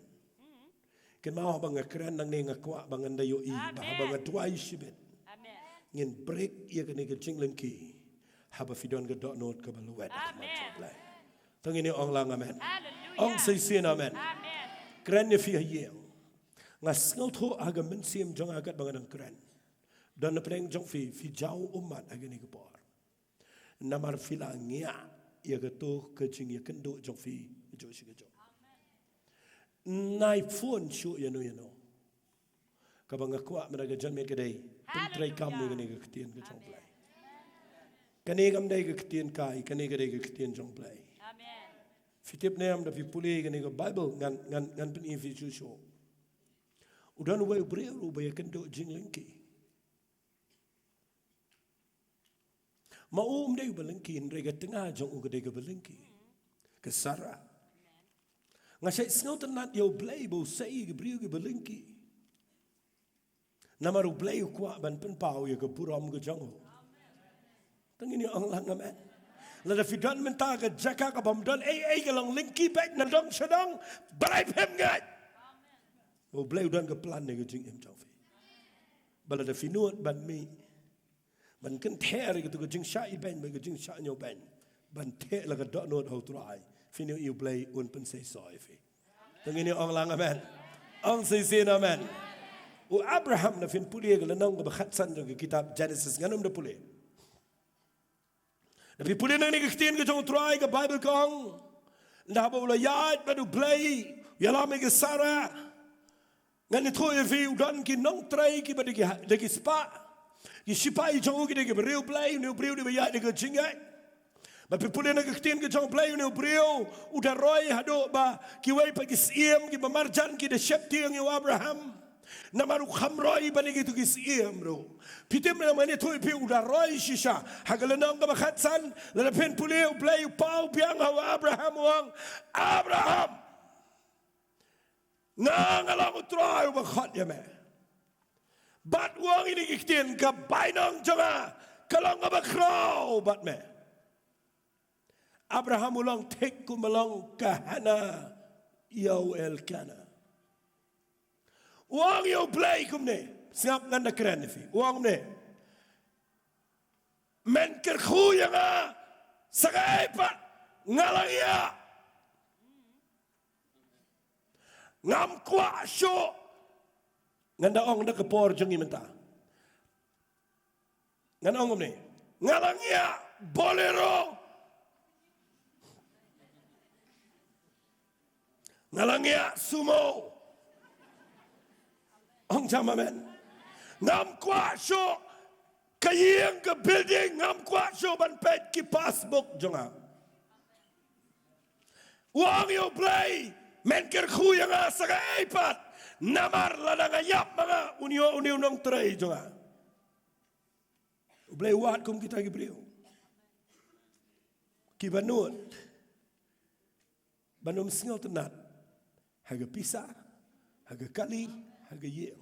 Kynmaw, haba nga kren nangne nga kwah ba ngan da ïohi ba haba nga duwai shibit, amen, ngin break ïa kane ka jinglyngkhi haba phi don ka dohnud kaba lwet ha khmat jong Blei. Tang ine ong lang amen. Hallelujah. Ong shisien amen. Amen. Kren ïa phi ha ïing. Nga sngewthuh ha ka mynsiem jong nga katba nga dang kren. Don na pdeng jong phi, phi jaw ummat ha kane ka por. Namar phi la ngiah ïa kato ka jingïakynduh jong phi kajuh shi kajuh. Nai phone shuh ïano ïano. Kaba nga kwah mynta ka janmiet ka dei pyntreikam ïa kane ka ktien ka jong Blei. Kane kam dei ka ktien kai, kane ka dei ka ktien jong Blei. Amen. Phi tip ne em, da phi pule kane ka Bible, ngan, ngan, ngan pyni phi shuh shuh. U don uwei u briew uba ïakynduh jinglyngkhi. Ma u um dei uba lyngkhi, hynrei ka tnga jong u ka dei kaba lyngkhi, ka Sarah. Nga shait sngewtynnat ïa u Blei ba u sei ïa ki briew kiba lyngkhi. Namar u Blei u kwah ban pynpaw ïa ka burom ka jong u. Tang ine ong lang amen. Lada phi don mynta ka jaka kabym don ei ei, ka long lyngkhi beit na dong sha dong, balei phim ngeit? Ba u Blei u don ka plan ïa ka jingim jong phi. Ba lada phi nud ban mih, ban kynther ïa kato ka jingshah ibeiñ bad ka jingshah ñiewbeiñ, ban theh la ka dohnud ha u Trai, phin ïohi u Blei un pynseisoh ïa phi. Tang ine ong lang amen. Ong shisien amen. U Abraham, na phin pule ka lynnong kaba khatsan jong ka kitab Genesis, ngan ym da pule. Na phi pule nangne ka ktien ka jong u Trai, ka Bible ka ong, ynda haba u la ïaid bad u Blei, u ïalam ïa ka Sarah. Ngan ïathuh ïa phi, u don ki nongtrei kiba da ki ha-, da ki spah. Ki shipai jong u ki dei ki briew Blei, une u briew dei ba ïaid da ka jingngeit. Ba phi pule na ka ktien ka jong u Blei, une u briew u da roi haduh ba kiwei pat ki syiem kiba marjan ki da sheptieng ïa u Abraham. Namar u kham roi ban ïa kito ki syiem ruh. Phi tip ne em, ngan ïathuh ïa phi, u da roi shisha. Ha ka lynnong kaba khatsan, lada phin pule, u Blei u paw biang ha u Abraham, u ong, Abraham. Nga, nga long u Trai uba khot ïa me. Bad u ong ïa kine ki ktien, ka bainong jong nga ka long kaba khraw bad me. Abraham u long thik kumba long ka Hana ïa u Elkana. U ong ïa u Blei kumne, sngap, ngan da kren ïa phi. U ong kumne, men kyrkhu ïa nga sa kaei pat, nga la ngiah. Ngam kwah shuh. Ngan da ong na ka por jong ngi mynta. Ngan ong kumne, nga la ngiah Bolero. Nga la ngiah Sumo. Ong jam amen. Ngam kwah shuh ka ïing ka building, ngam kwah shuh ban peit ki passbook jong nga. U ong ïa u Blei, men kyrkhu ïa nga sa kaei pat. Namar lada nga ïap ma nga, un ïoh une u nongtrei jong nga. U Blei u wad kum kita ki briew kiba nud ban ym sngewtynnat ha ka pisa, ha ka kali, ha ka ïing.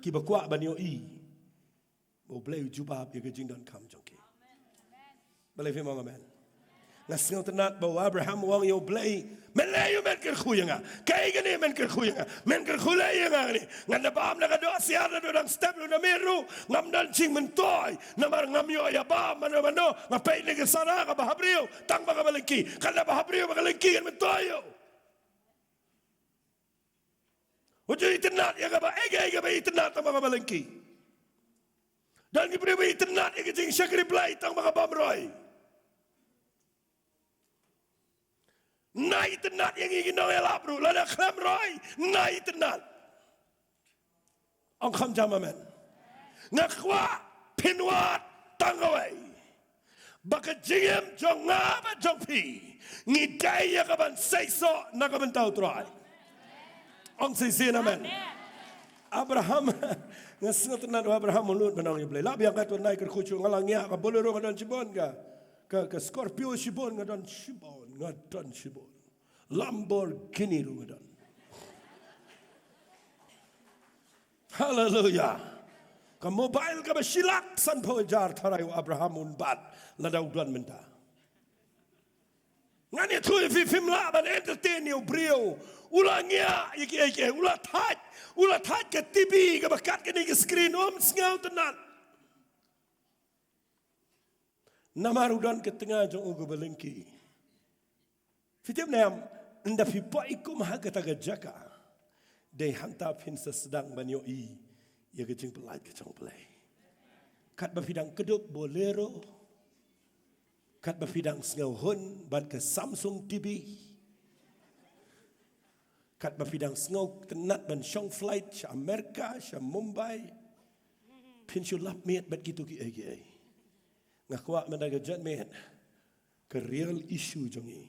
Kiba kwah ban ïohi ba u Blei u jubab ïa ka jingdonkam jong ki. Balei phim ong amen? Nga sngewtynnat ba u Abraham u ong ïa u Blei, men leh aïu, men kyrkhu ïa nga? Kaei kane men kyrkhu ïa nga? Men kyrkhu leh ïa nga kane. Ngan da bam na ka doh siar, na doh dang step ruh, na miet ruh ngam don jingmyntoi. Namar ngam ïoh ïa bam mano mano. Nga peit na ka Sarah kaba ha briew, tang ba kaba lyngkhi. Kan da ba ha briew ba ka lyngkhi, kan myntoi ïa u. U ju itynnad ïa kaba, ïa kaba itynnad tang ba kaba lyngkhi. Don ki briew ba itynnad ïa ka jingshakri Blei tang ba ka bam roi. Nai itynnad ïa ngi ki nongïalap ruh, lada khlem roi, nai itynnad. Ong kham jam amen. Nga kwah phin wad tang kawei, ba ka jingim jong nga bad jong phi, ngi dei ïa ka ban seisoh na ka bynta U Trai. Ong shisien amen. Abraham, nga sngewtynnat u Abraham u nud ban ong ïa U Blei. Lah biang katto nai kyrkhu shuh, nga la ngiah ka Bolero nga don shibun, ka, ka, ka Scorpio shibun nga don shibun, nga don shibun. Lamborghini ruh nga don. Haleluya. Ka mobile kaba shi lak sanphew hajar tharai u Abraham un bat lada u don mynta. Ngan ïathuh ïa phi, phim lah ban entertain ïa u briew. U la ngiah ïa kiei kiei, u la thait, u la thait ka T V kaba kat kane ka screen, um sngewtynnat. Namar u don ka tnga jong u kaba lyngkhi. Phi tip ne em, ynda phi poi kum ha kata ka jaka, dei hangta phin sa sdang ban ïohi ïa ka jingpyllait ka jong U Blei. Katba phi dang kdup Bolero, katba phi dang sngewhun bad ka Samsung T V, katba phi dang sngewtynnat ban shong flight sha Amerika, sha Mumbai, phin shu lap miet bad kito kiei kiei. Nga kwah mynta ka janmiet, ka real issue jong ngi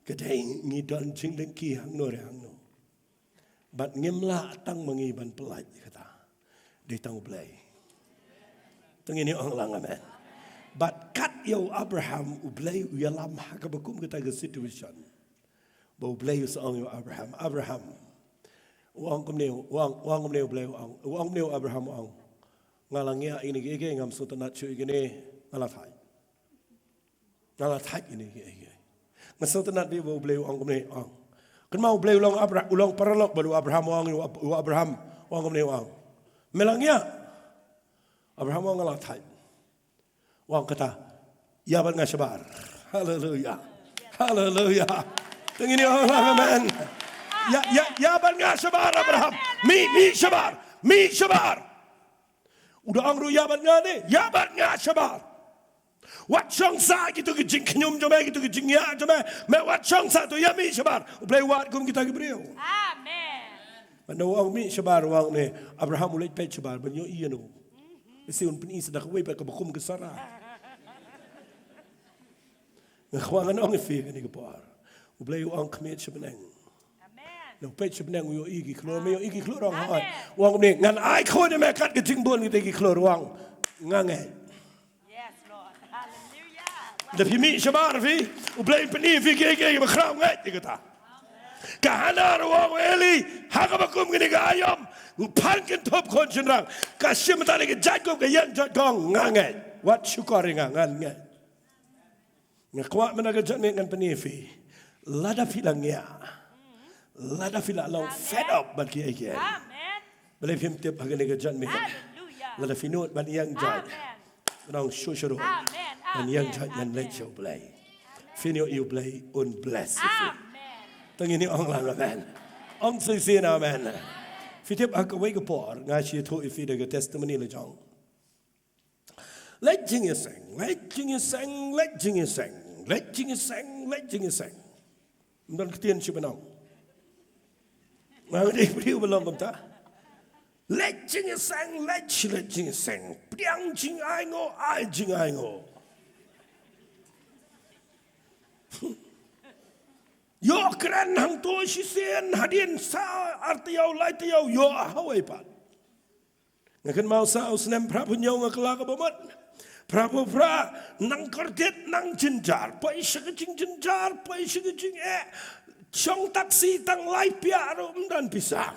ka dei ngi don jinglyngkhi hangno re hangno. Bad ngim lah tang ma ngi ban pyllait ïa kata. Dei tang U Blei. Te ngin ïa ong lang amen. Bad kat ïa u Abraham, U Blei u ïalam ha kaba kum kata ka situation. Ba U Blei u sa ong ïa u Abraham, Abraham. U ong kumne, u ong, u ong kumne U Blei, u ong, u ong kumne u Abraham, u ong, nga la ngiah ïa kine kiei kiei, ngam sngewtynnat shuh ïa kine, nga la thait. Nga la thait ïa kine kiei kiei. Nga sngewtynnat bha ba U Blei u ong kumne, u ong. Kynmaw U Blei u long Abra-, u long paralok bad u Abraham, u ong ïa u Ab-, u Abraham, u ong kumne, u ong, me la ngiah? Abraham u ong, nga la thait. U ong kata, ïa bad nga shabar. Haleluya. Haleluya. Te ngin ïa ong lang amen. Ïa, ïa, ïa bad nga shabar Abraham. Mih, mih shabar. Mih shabar. U da ong ruh ïa bad nga ne, ïa bad nga shabar. Wat shong sah kito ki jingkhñium jong me, kito ki jingïa jong me. Me wat shong sah to, ïa mih shabar. U Blei u wad kum kita ki briew. Amen. Mynta u ong mih shabar, u ong ne, Abraham u leit peit shabar ban ïohi ïano. Lehse un pyni sa da kawei pat kaba kum ka Sara. Nga kwah ngan ong ïa phi kane ka por, U Blei u ong khmih sha bneng. Amen. Nang peit sha bneng u ïohi ki khlur, me ïohi ki khlur, u ong hooid. Amen. U ong ne, ngan ai khun ïa me kat ka jingbun kita ki khlur, u ong, nga ngeit. Yes, Lord. Hallelujah. Da phi mih shabar phi, U Blei un pyni phi kiei kiei ba khraw, ngeit ïa kata. Ka Hana ruh u ong, Eli, ha kaba kum kane ka aïom, phan kynthup khun shynrang, ka shim bynta ïa ka jaitbynriew, ka ïeng jait kong, nga ngeit. Wat shukor ïa nga, ngan ngeit. Nga kwah mynta ka janmiet ngan pyni ïa phi, lada phi la ngiah, lada phi la long fed up bad kiei kiei, amen, balei phim tip ha kane ka janmiet? Hallelujah. Lada phi nud ban ïeng jait, amen, ban ong shuh shuh ruh, amen, ban ïeng jait, amen, ngan leit sha U Blei. Phin ïohi U Blei un bless ïa phi. Amen. Te ngin ïa ong lang amen. Ong shisien amen. Phi tip ha kawei ka por nga shu ïathuh ïa phi da ka testimony la jong. Leit jingïaseng, leit jingïaseng, leit jingïaseng, leit jingïaseng, leit jingïaseng. Ym don ktien shu ban ong. Nga dei briew ba long kumta. Leit jingïaseng, leit, leit jingïaseng. Pdiang jingainguh, ai jingainguh. Ïoh kren hangto shisien, hadien sa ar taïew lai taïew ïoh hawei pat. Nga kynmaw sa u snem phra phew hynñiew nga kylla kaba mut. Phra phew phra, nang kordit nang jynjar, poi sha ka jingjynjar, poi sha ka jingeh. Shong taxi tang lai piah ruh ym don pisa.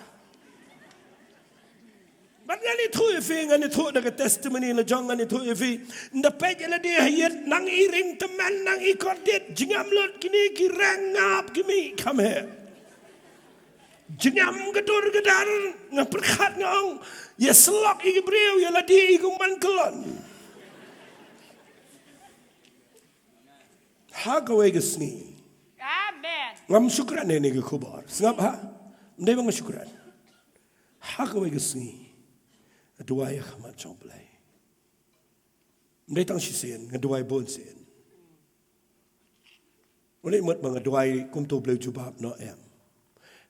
Bad ngan ïathuh ïa phi, ngan ïathuh da ka testimony la jong, ngan ïathuh ïa phi. Ynda peit ïa lade ha ïit, nang i ring tymmen, nang i kordit, jingam lut, kine ki reng ngap, ki mih kham heh. Jingam ka dur ka dar, nga pyrkhat nga ong, ïa syllok ïa ki briew, ïa lade i kumban kyllon. Ha kawei ka sngi. Amen. Ngam shu kren ïa kane ka khubor. Sngap ha? Ym dei ba nga shu kren. Ha kawei ka sngi, nga duwai ha khmat jong U Blei. Ym dei tang shisien, nga duwai bun sien. Ym dei mut ba nga duwai kumto U Blei u jubab noh, em.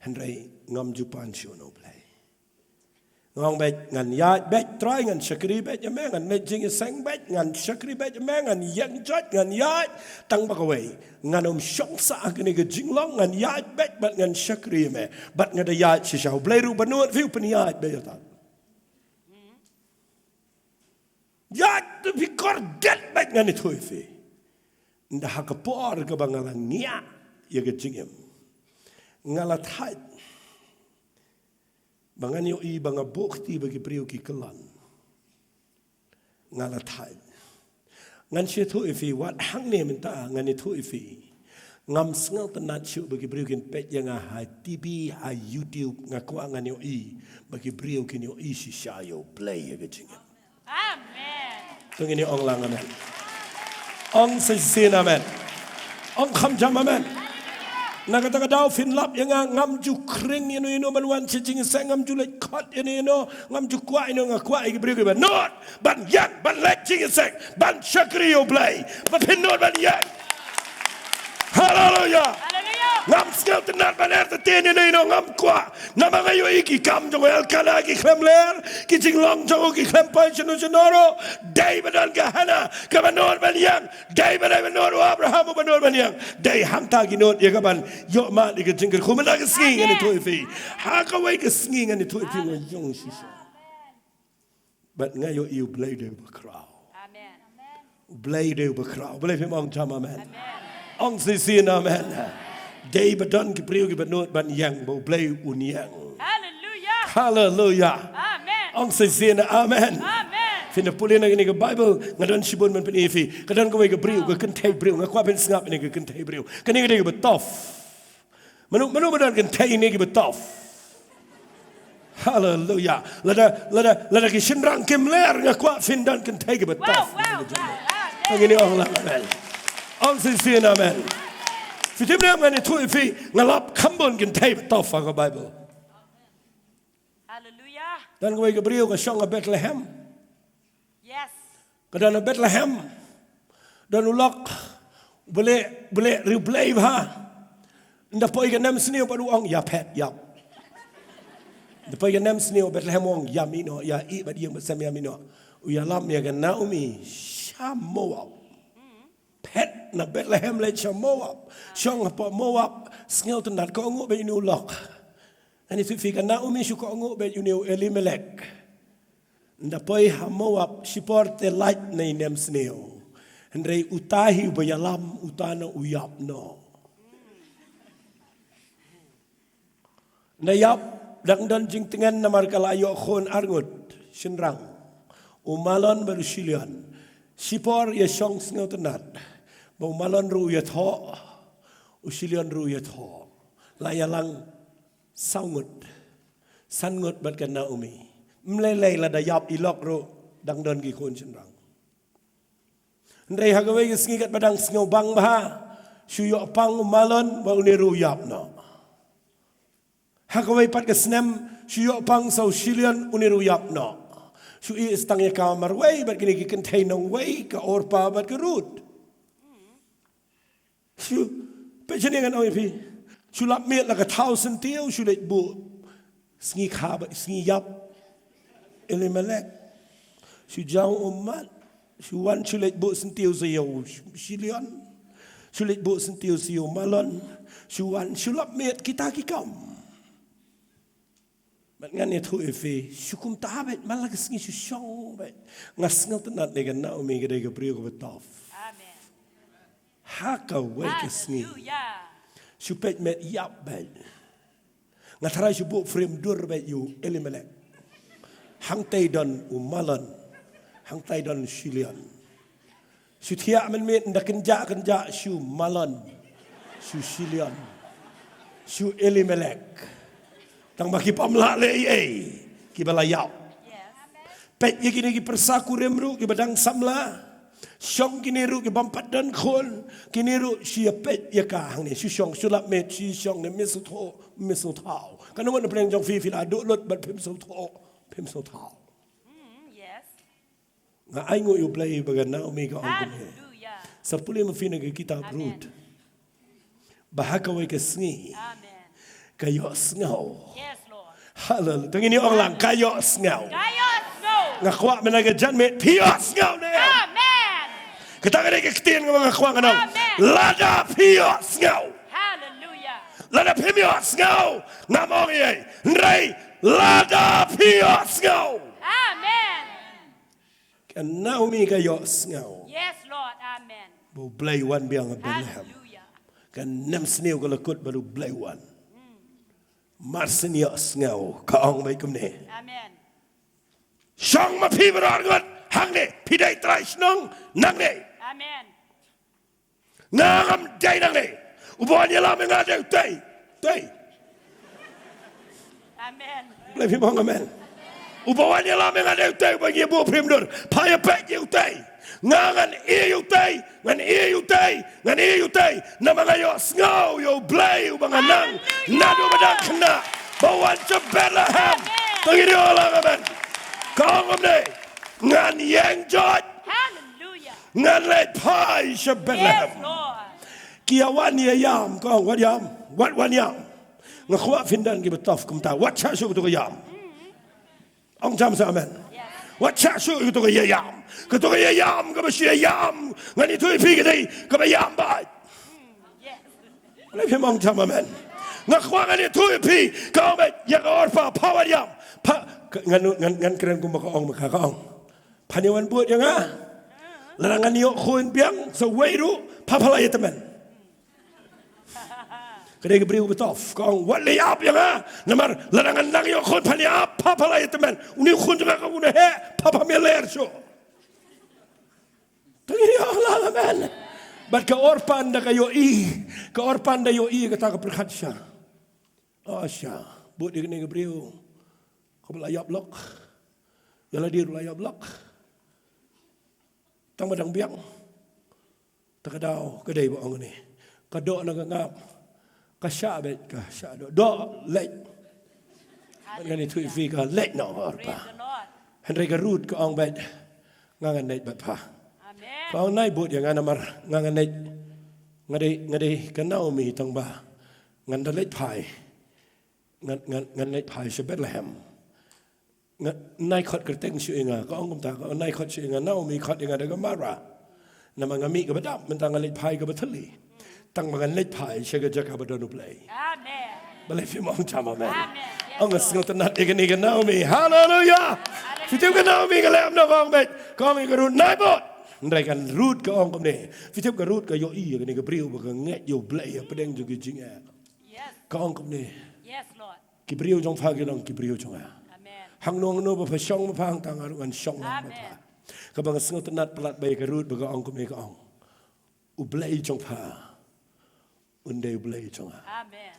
Hynrei ngam ju pan shuh na U Blei. Nga ong beit, ngan ïaid beit Trai, ngan shakri beit ïa me, ngan leit jingïaseng beit, ngan shakri beit ïa me, ngan ïeng joit, ngan ïaid, tang ba kawei, ngan ym shong sah ha kane ka jinglong, ngan ïaid beit bad ngan shakri ïa me, bad nga da ïaid shisha. U Blei ruh ba nud phi u pynïaid beit ïa ta. Ïaid te phi kordit beit, ngan ïathuh ïa phi. Nda ha ka por kaba nga la ngiah ïa ka jingim, nga la thait ba ngan ïohi ba nga buh kti ba ki briew ki kyllon. Nga la thait. Ngan shu ïathuh ïa phi, wat hangne mynta ngan ïathuh ïa phi. Ngam sngewtynnat shuh ba ki briew kin peit ïa nga ha T V, ha YouTube, nga kwah ngan ïohi ba ki briew kin ïohi shisha ïa U Blei ïa ka jingim. Amen. To ngin ïa ong lang amen. Ong sa shisien amen. Ong kham jam amen. Na kata ka daw phin lap ïa nga, ngam ju khring ïano ïano ban wan sha jingïaseng, ngam ju leit khot ïano ïano, ngam ju kwah ïano, nga kwah ïa ki briew kiba nud ban ïeng, ban leit jingïaseng, ban shakri ïa U Blei. Ba phin nud ban ïeng. Haleluya. Haleluya. Ngam sngewtynnat ban ertatien ïano ïano, ngam kwah. Namar nga ïohi ki kam jong u Elkana ki khlem ler, ki jinglong jong u ki khlem poi shano shano ruh. Dei ba don ka Hana kaba nud ban ïeng. Dei ba dei ba nud u Abraham uba nud ban ïeng. Dei hangta ki nud ïa ka ban ïoh mad ïa ka jingkyrkhu. Mynta ka sngi ngan ïathuh ïa phi. Ha kawei ka sngi ngan ïathuh ïa phi, nga ïong shisha. Bad nga ïohi U Blei dei uba khraw. Amen. U Blei dei uba khraw. U Blei, phim ong jam amen. Amen. Ong shisien amen. Dei ba don ki briew kiba nud ban ïeng, ba U Blei un ïeng. Haleluya. Haleluya. Amen. Ong shisien amen. Amen. Phin da pule na kane ka Bible, nga don shibun ban pyni ïa phi. Ka don kawei ka briew, ka kynthei briew, nga kwah phin sngap ïa kane ka kynthei briew. Kane ka dei kaba tough. Mano, mano ba don kynthei ne kiba tough? Haleluya. Lada, lada, lada ki shynrang kim ler, nga kwah phin don kynthei kiba tough. Wow, wow, wow. Amen. Ngin ïa ong lang amen. Ong shisien amen. Phi tip ne em, ngan ïathuh ïa phi, nga lap kham bun kynthei ba tough ha ka Bible. Haleluya. Don kawei ka briew ka shong ha Bethlehem. Yes. Ka don ha Bethlehem. Don u lok. Bele, bele, riewblei bha. Nda poi ka nemsniew bad u ong, ïa phet, ïap. Nda poi ka nemsniew Bethlehem, u ong, ïa mih noh, ïa ih bad ïing bad sem ïa mih noh. U ïalam ïa ka Naomi sha Moab. Phet na Bethlehem leit sha Moab. Shong hapoh Moab, sngewtynnat, kohnguh beit une u lok. Ngan ïathuh ïa phi, ka Naomi shu kohnguh beit une u Elimelek. Nda poi ha Moab, shipor te lait na i nemsniew. Hynrei uta hi uba ïalam, uta noh u ïap noh. Nda ïap, dang don jingtngen namar ka la ïoh khun arngut shynrang. U Mahlon bad u Shilion. Shipor ïa shong sngewtynnat. Ba u Mahlon ruh u ïathoh. U Shilion ruh u ïathoh. La ïalang saw ngut. San ngut bad ka Naomi. Ym lei lei lada ïap i lok ruh dang don ki khun shynrang. Hynrei ha kawei ka sngi katba dang sngewbang bha, shu ïoh pang u Mahlon ba une ruh u ïap noh. Ha kawei pat ka snem, shu ïoh pang sa u Shilion, une ruh u ïap noh. Shu ïeh tang ïa ka marwei bad kine ki kynthei nongwei, ka Orpa bad ka Ruth. Shu, peit shane ngan ong ïa phi. Shu lap miet la ka thaw syntiew, shu leit buh sngi kha bad sngi ïap Elimelek. Shu jaw ummat, shu wan shu leit buh syntiew sa ïa u Shilion. Shu leit buh syntiew sa ïa u Mahlon. Shu wan, shu lap miet kita ki kam. Bad ngan ïathuh ïa phi, shu kumta beit, man la ka sngi shu shong beit. Nga sngewtynnat ïa ka Naomi, ka dei ka briew kaba tough. Amen. Ha kawei ka sngi. Haleluya. Shu peit met ïap beit. Nga tharai shu buh frame dur beit ïa u Elimelek. Hangtei don u Mahlon. Hangtei don u Shilion. Shu thiah mynmiet, nda kynjah kynjah shu Mahlon, shu Shilion, shu Elimelek. Tang ba ki bym lah leh ei ei, kiba la ïap. Yes. Peit ïa kine ki pyrsa kurim ruh kiba dang samla. Shong kine ruh ki bym pat don khun, kine ruh shu ïa peit ïa ka hangne, shu shong, shu lap miet, shu shong ne, mistletoe, mistletoe. Kano ngan pyneng jong phi, phi la duh lut bad phim sngewthuh, phim sngewthuh. Mm, yes. Nga ainguh ïa U Blei ba ka Naomi ka ong kumne. Haleluya. Sa pule ma phi na ka kitab Ruth. Ba ha kawei ka sngi. Amen. Ka ïohsngew. Yes, Lord. Haleluya. Tang ini ong lang ka ïohsngew. Ka ïohsngew. Nga kwah mynta ka janmiet phi ïohsngew ne. Amen. Kata ka dei ka ktien kaba nga kwah ngan ong. Amen. Lada phi ïohsngew. Haleluya. Lada phim ïohsngew ngam ong ei. Hynrei lada phi ïohsngew. Amen. Ka Naomi ka ïohsngew. Yes, Lord. Amen. Ba U Blei u wan biang ha Bethlehem. Haleluya. Ka nemsniew ka la kut ba U Blei u wan. Mar shen ïohsngew ka ong beit kumne. Amen. Shong ma phi baroh arngut hangne, phi dei trai shnong nangne. Amen. Nga ngam dei nangne. Uba wan ïalam ïa nga dei utei. Utei. Amen. Blei phim ong amen. Uba wan ïalam ïa nga dei utei, uba ngi buh phim dur. Pha ïa peit ïa utei. Nga ngan ïa utei, ngan ïa utei, ngan ïa utei. Namar nga ïohsngew ïa U Blei uba nga nang. Haleluya. Naduh ba dang khynnah ba wan sha Bethlehem. Amen. Tang ini ong lang amen. Ka ong kumne. Ngan ïeng joit. Haleluya. Ngan leit phai sha Bethlehem. Yes, Lord. Ki ïa wan ïa ïam, ka ong wat ïam, wat wan ïam. Nga kwah phin don kiba tough kumta. Wat shah shuh kato ka ïam. Ong jam sa amen. Yes. Wat shah shuh kato ka ïa ïam. Kato ka ïa ïam, kaba shu ïa ïam. Ngan ïathuh ïa phi ka dei kaba ïam bha. Yes. Lei phim ong jam amen. Nga kwah ngan ïathuh ïa phi, ka ong beit ïa ka Orpah, pha wat ïam. Pha, ka, ngan, ngan, ngan kren kumba ka ong ma ka, ka ong. Phan ïa wan bud ïa nga. Lada ngan ïoh khun biang sa uwei ruh, pha, pha la ïa tymmen. Ka dei ka briew ba tough, ka ong wat leit ap ïa nga. Namar lada ngan nang ïoh khun phan ïa ap, pha, pha la ïa tymmen. Une u khun jong nga ka un heh, pha, pha me ler shuh. Tang ïa ong lang amen. Bad ka Orpah ynda ka ïohi, ka Orpah ynda ïohi kata ka pyrkhat sha. Oh sha, bud ïa kane ka briew. Kaba la ïap lok. Ïa lade ruh la ïap lok. Tang ba dang biang. Ta ka daw ka dei ba ong ne. Ka doh na ka ngap. Ka shah beit ka shah doh. Doh leit. Ngan ïathuh ïa phi ka leit noh ka Orpah. Praise the Lord. Hynrei ka Ruth ka ong beit. Nga ngan leit bad pha. Amen. Ka ong nai bud ïa nga namar nga ngan leit. Nga dei, nga dei ka Naomi tang ba ngan da leit phai. Ngan, ngan, ngan leit phai sha Bethlehem. Nga, nai khot kyrteng shuh ïa nga, ka ong kumta, ka ong nai khot shuh ïa nga, Naomi khot ïa nga da ka Mara. Namar nga mih kaba dap, mynta nga leit phai kaba thylli. Tang ba ngan leit phai sha ka jaka ba don U Blei. Amen. Balei phim ong jam amen? Amen. Yes, Lord. Ong nga sngewtynnat ïa kane ka Naomi. Haleluya. Haleluya. Phi tip ka Naomi ka leh kumno, ka ong beit, ka ong ïa ka Ruth nai bud. Hynrei ka Ruth ka ong kumne. Phi tip ka Ruth ka ïohi ïa kane ka briew ba ka ngeit ïa U Blei hapdeng jong ki jingeh. Yes. Ka ong kumne. Yes, Lord. Ki briew jong pha ki long ki briew jong nga. Amen. Hangno hangno ba pha shong ma pha hangta nga ruh ngan shong lang ma pha. Amen. Kaba nga sngewtynnat palat ba ïa ka Ruth ba ka ong kumne ka ong. U Blei jong pha. Un dei U Blei jong nga. Amen.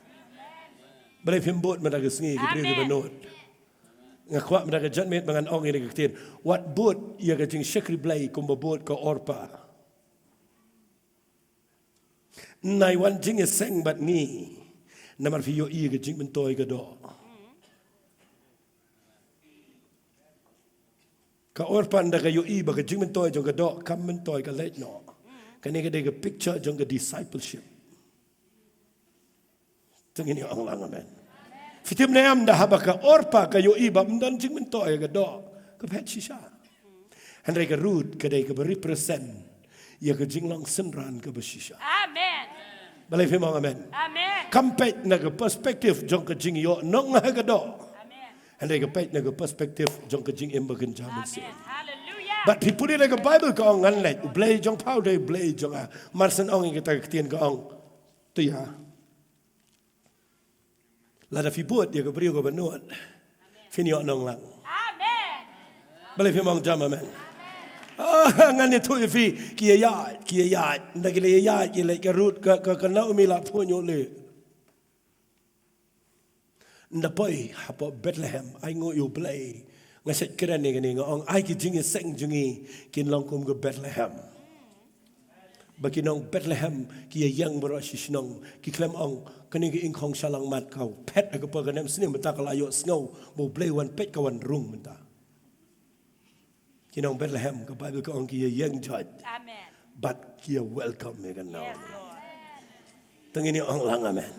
Balei phim bud mynta ka sngi ki briew kiba nud. Amen. Nga kwah mynta ka janmiet ba ngan ong ïa ka ktien. Wat bud ïa ka jingshakri Blei kumba bud ka Orpah. Nai wan jingïaseng bad ngi. Namar phi ïohi ka jingmyntoi ka doh. Ka Orpah ynda ka ïohi ba ka jingmyntoi jong ka doh kam myntoi, ka leit noh. Kane ka dei ka picture jong ka discipleship. Tang ïa ong lang amen. Phi tip ne em, ynda haba ka Orpah ka ïohi ba ym don jingmyntoi ka doh, ka phet shisha. Hynrei ka Ruth ka dei kaba represent ïa ka jinglong synran kaba shisha. Amen. Balei phim ong amen? Amen. Kam peit na ka perspective jong ka jingïoh nong ha ka doh. Amen. Hynrei ka peit na ka perspective jong ka jingim ba kynja mynsiem. Amen. Hallelujah. Bad phi pule na ka Bible ka ong ngan leit, U Blei jong pha u dei U Blei jong nga. Mar shen ong ïa kata ka ktien ka ong. To ïa. Lada phi bud ïa ka briew kaba nud, phin ïoh nong lang. Amen. Balei phim ong jam amen? Ah, ngan ïathuh ïa phi, ki ïaid, ki ïaid, ynda ki la ïaid, ki leit ka Ruth, ka, ka, ka Naomi la phuh ñiuh leh. Ynda poi hapoh Bethlehem, ai nguh ïa U Blei. Nga shet kren ïa kane nga ong ai ki jingïaseng jong ngi kin long kum ka Bethlehem. Ba ki nong Bethlehem ki ïa ïeng baroh shi shnong, ki khlem ong kane ka ingkhong shalangmat ka phet ha ka por, ka nemsniew mynta ka la ïohsngew ba U Blei wan peit, ka wan rung mynta. Ki nong Bethlehem, ka Bible ka ong ki ïa ïeng joit. Amen. Bad ki ïa welcome ïa ka Naomi. Yes, Lord. Tang ïa ong lang amen.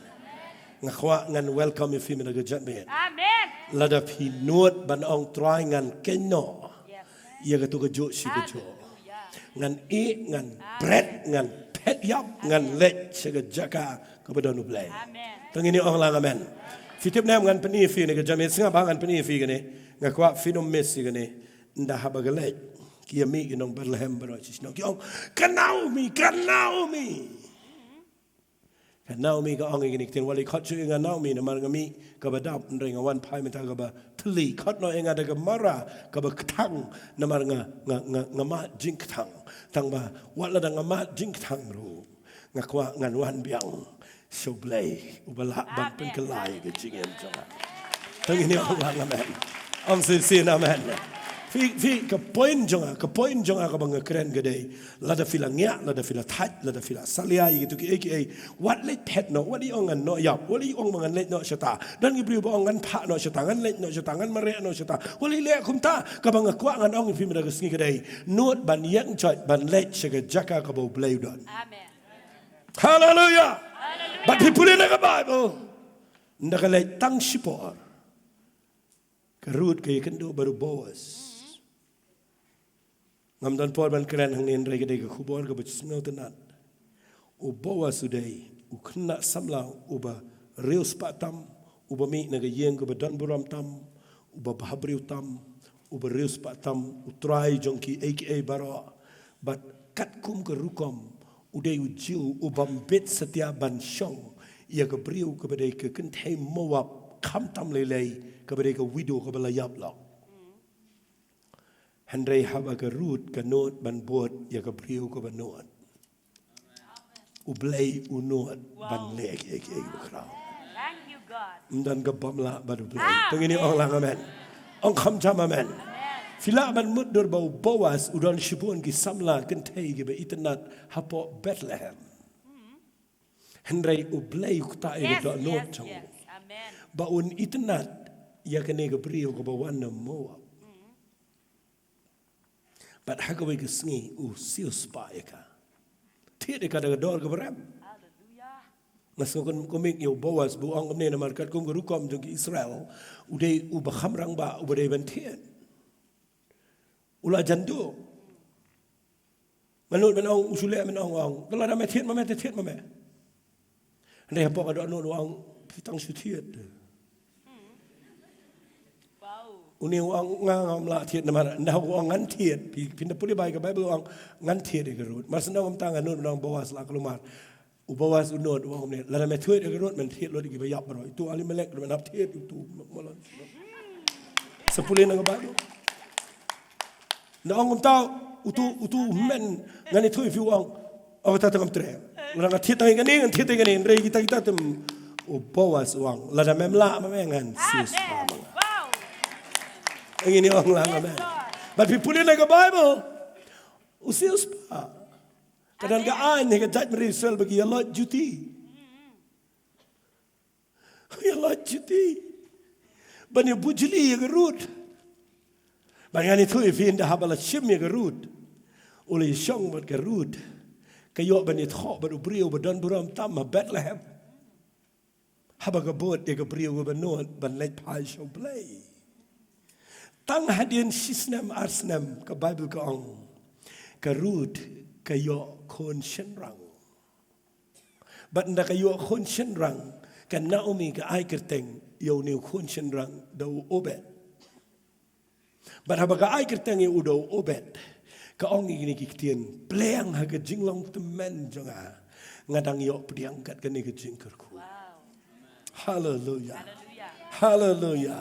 Nga kwah ngan welcome ïa phi mynta ka janmiet. Amen. Lada phi nud ban ong Trai ngan kynnoh. Yes. Ïa katu ka juh shi ka juh. Hallelujah. Ngan ïeh, ngan bret, ngan phet ïap, ngan leit sha ka jaka kaba don U Blei. Amen. Te ngin ïa ong lang amen. Phi tip ne em ngan pyni ïa phi ne ka janmiet, sngap ba ngan pyni ïa phi kane. Nga kwah phin ym miss ïa kane. Ynda haba ka leit, ki ïa mih ki nong Bethlehem baroh shi shnong ki ong, "Ka Naomi, ka Naomi." Ka Naomi ka ong ïa kine ki ktien, "Wat leit khot shuh ïa nga Naomi, namar nga mih kaba dap, hynrei nga wan phai mynta kaba thylli. Khot noh ïa nga da ka Mara kaba kthang, namar nga, nga, nga, nga mad jingkthang. Tang ba wat lada nga mad jingkthang ruh, nga kwah ngan wan biang sha U Blei uba lah ban pynkylla ïa ka jingim jong nga." Te ngin ïa ong lang amen. Ong shisien amen. Phi, phi, ka point jong nga, ka point jong nga kaba nga kren ka dei, lada phi la ngiah, lada phi la thait, lada phi la salia ïa kitu kiei kiei, wat leit phet noh, wat leit ong ngan noh ïap, wat leit ong ba ngan leit noh shata. Don ki briew ba ong ngan phah noh shata, ngan leit noh shata, ngan mareh noh shata. Wat leit leh kumta. Kaba nga kwah ngan ong ïa phi mynta ka sngi ka dei, nud ban ïeng joit ban leit sha ka jaka kaba U Blei u don. Amen. Haleluia. Haleluia. Bad phi pule na ka Baibl, ynda ka leit tang shipor, ka Ruth ka ïakynduh bad u Boas. Ngam don por ban kren hangne, hynrei ka dei ka khubor kaba sngewtynnat. U Boas u dei u khynnah samla uba riewspah tam, uba mih na ka ïing kaba don burom tam, uba bhabriew tam, uba riewspah tam, u trai jong kiei kiei baroh. Bad katkum ka rukom, u dei u Jiw u bym bit satia ban shong ïa ka briew kaba dei ka kynthei Moab, khamtam lei lei kaba dei ka widow kaba la ïap lok. Hynrei haba ka Ruth ka nud ban bud ïa ka briew kaba nud, U Blei u nud ban leh kiei kiei ba khraw. Thank you, God. Ym don ka bym lah bad U Blei. Amen. Te ngin ïa ong lang amen. Ong kham jam amen. Amen. Phi lah ban mutdur ba u Boas u don shibun ki samla kynthei kiba itynnat hapoh Bethlehem. Hynrei U Blei u ktah ïa ka dohnud jong u. Yes, yes, yes. Amen. Ba un itynnat ïa kane ka briew kaba wan na Moab. Bad ha kawei ka sngi u siewspah ïa ka, thied ïa ka da ka dor kaba rem. Hallelujah. Nga sngew kumne ïa u Boas ba u ong kumne, namar katkum ka rukom jong ki Israel, u dei uba kham rangbah uba dei ban thied. U la jan duh. Nga nud ban ong, u shu leh ban ong, ong, "Te lada me thied ma me, te thied ma me." Hynrei hapoh ka dohnud u ong, "Phi tang shu thied." Wow. Une u ong, "Nga ngam lah thied namar." Ynda u ong, "Ngan thied." Phi, phin da pule bai ka Baibl u ong, "Ngan thied ïa ka Ruth." Mar shu ong kumta nga nud ban ong Boas la ka lumar. U Boas u nud u ong kumne, "Lada me thied ïa ka Ruth, men thied lut ïa kiba ïap baroh. Itu Elimelek ruh men hap thied, itu malan." Sa pule na ka Baibl. Ynda ong kumta, utu, utu men, ngan ïathuh ïa phi u ong, "Oh, kata te ngam treh. Lada nga thied tang ïa kane, ngan thied tang ïa kane, hynrei kita kita te." U Boas u ong, "Lada mem lah ma me, ngan siewspah ma nga." Amen. Wow. Ngin ïa ong lang amen. Yes, Lord. Bad phi pule na ka Baibl, u siewspah. Ka don ka aiñ ha ka jaitbynriew Israel ba ki ïa loit juti. Ïa loit juti ban ïa bujli ïa ka Ruth. Bad ngan ïathuh ïa phi, ynda haba la shim ïa ka Ruth, u la ïa shong bad ka Ruth, ka ïoh ban ïathoh bad u briew ba don burom tam ha Bethlehem. Haba ka bud ïa ka briew kaba nud ban leit phai sha U Blei. Tang hadien shi snem ar snem, ka Baibl ka ong, ka Ruth ka ïoh khun shynrang. Bad ynda ka ïoh khun shynrang, ka Naomi ka ai kyrteng ïa une u khun shynrang da u Obed. Bad haba ka ai kyrteng ïa u da u Obed, ka ong ïa kine ki ktien, "Pliang ha ka jinglong tymmen jong nga, nga dang ïoh pdiang kat kane ka jingkyrkhu." Wow. Haleluia. Haleluia. Haleluia.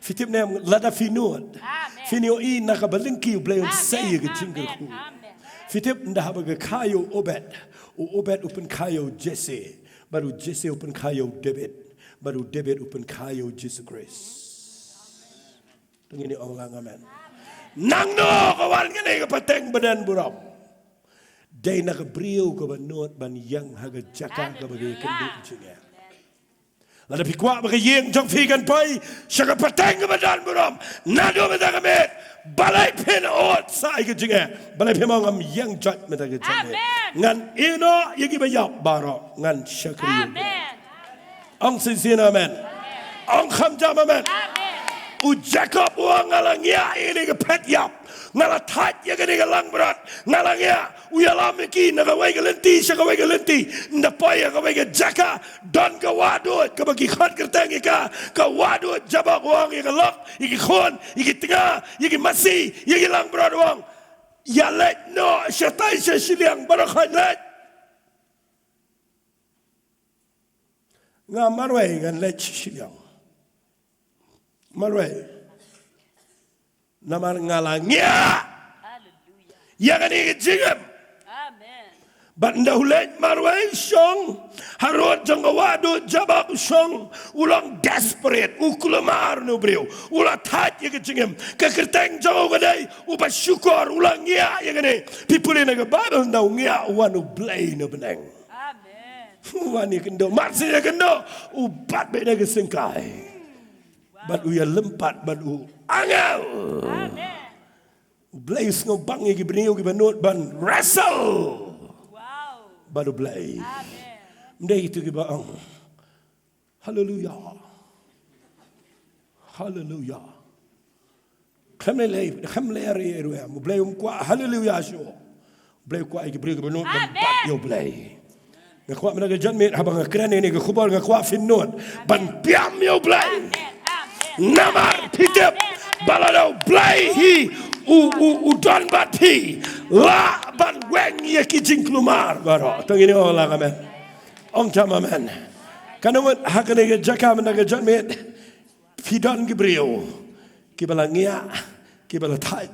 Phi tip ne em, lada phi nud, amen, phin ïohi na ka balang ki U Blei un, amen, sei ïa ka jingkyrkhu. Amen. Amen. Phi tip, ynda haba ka kha ïa u Obed, u Obed u pynkha ïa u Jesse, bad u Jesse u pynkha ïa u David, bad u David u pynkha ïa u Jisu Khrist. Te ngin ïa ong lang amen. Nangno ka wan kane ka pateng ba don burom? Dei na ka briew kaba nud ban ïeng ha ka jaka kaba ka ïakynduh jingeh. Lada phi kwah ba ka ïing jong phi kan poi sha ka pateng kaba don burom, naduh mynta ka miet, balei phin ot sa ïa ka jingeh? Balei phim ong, ngam ïeng joit mynta ka jingeh? Amen. Ngan ïehnoh ïa kiba ïap baroh, ngan shakri ïa u Blei. Amen. Ong shisien amen. Ong kham jam amen. U Jakob u ong nga la ngiah ïa kane ka phet ïap. Nga la thait ïa kane ka langbrot. Nga la ngiah. U ïalam ïa ki na kawei ka lynti sha kawei ka lynti. Ynda poi ïa kawei ka jaka. Don ka wah duh kaba ki khot kyrteng ïa ka. Ka wah duh Jabok u ong ïa ka lok. Ïa ki khun. Ïa ki tnga. Ïa ki masi. Ïa ki langbrot u ong. Ïa leit noh shatai sha shiliang. Baroh khoit leit. Nga marwei ngan leit sha shiliang. Marwei. Namar nga la ngiah. Hallelujah. Ïa kane ka jingim. Amen. Bad ynda u leit marwei shong. Harud jong ka wah duh Jabok shong. U long desperate. U kulmar na u briew. U la thait ïa ka jingim. Ka kyrteng jong u ka dei. U ba shukor. U la ngiah ïa kane. Phi pule na ka Baibl ynda u ngiah u wan u Blei na bneng. Amen. Wan ïa kynduh, mar sien ïa kynduh, u bat beit na ka syngkai. Bad u ïalympat bad u angel. Amen. U Blei u sngewbang ïa ki briew kiba nud ban wrestle. Wow. Bad u Blei. Amen. Ym dei kito kiba ong. Haleluya. Haleluya. Khlem lei lei, khlem lei lei ruh ïa. U Blei um kwah haleluya shuh. U Blei u kwah ïa ki briew kiba nud ban bat ïa u Blei. Nga kwah mynta ka janmiet haba nga kren ïa kane ka khubor nga kwah phin nud ban biang ïa u Blei. Namar phi tip ba lada u Blei hi u, u, u don bad phi, lah ban weng ïa ki jingkulmar baroh. To ngin ong lang amen. Ong tam amen. Katno ngut ha kane ka jaka mynta ka janmiet. Phi don ki briew kiba la ngiah, kiba la thait,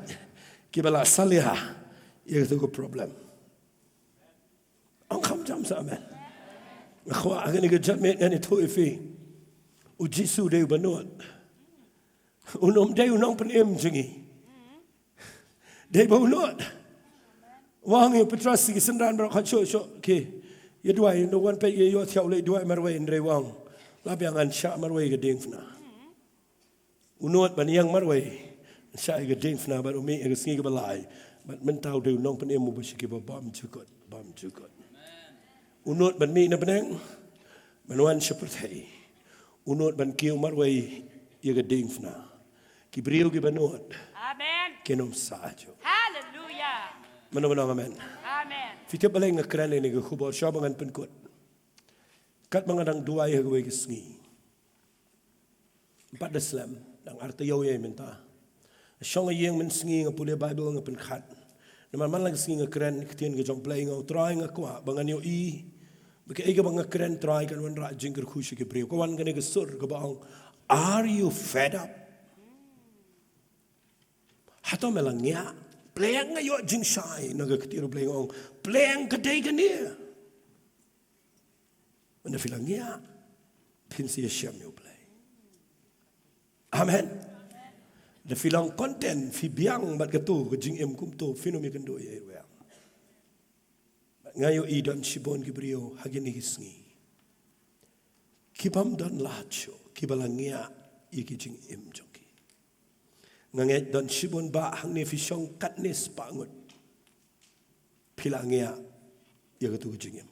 kiba la salia ïa kato ka problem. Ong kham jam sa amen. Nga kwah ha kane ka janmiet ngan ïathuh ïa phi. U Jisu dei uba nud. U nym dei u nongpynim jong ngi. Dei ba u nud. U ong ïa u Petros ïa ki synran baroh, khot shuh shuh ki. Ïa duwai, ynda wan peit ïa ïoh thiah u leit duwai marwei, hynrei u ong, la biang, ngan shah marwei ka diengphna. U nud ban ïeng marwei, ngan shah ïa ka diengphna bad u mih ïa ka sngi kaba lai. Bad mynta u dei u nongpynim uba sha kiba bymjukut, bymjukut. U nud ban mih na bneng, ban wan sha pyrthei. U nud ban kiew marwei ïa ka diengphna. Ki briew kiba nud. Amen. Kin ym sah juh. Hallelujah. Mano mano amen. Amen. Phi tip balei nga kren ïa kane ka khubor, shuwa ba ngan pynkut. Katba nga dang duwai ha kawei ka sngi. Pat da slem, dang ar taïew ïa mynta. Shong ha ïing mynsngi nga pule Baibl nga pynkhat. Namar man la ka sngi nga kren ktien ka jong U Blei, nga ong Trai nga kwah ba ngan ïohi ba kaei kaba nga kren Trai kan wanrah jingkyrkhu sha ki briew. Ka wan kane ka sur kaba ong, are you fed up? Hato me la ngiah? Pleng nga ïoh jingshai na ka ktien U Blei, nga ong pleng ka dei kane. Ynda phi la ngiah, phin sa ïashem ïa U Blei. Amen. Da phi long content, phi biang bad kato ka jingim kumto, phin ym ïakynduh ïa ei ruh ïa. Nga ïohi don shibun ki briew ha kine ki sngi ki bym don lad shuh, kiba la ngiah ïa ki jingim jong ki. Nga ngeit don shibun bah hangne phi shong katne spah ngut. Phi la ngiah ïa kato ka jingim.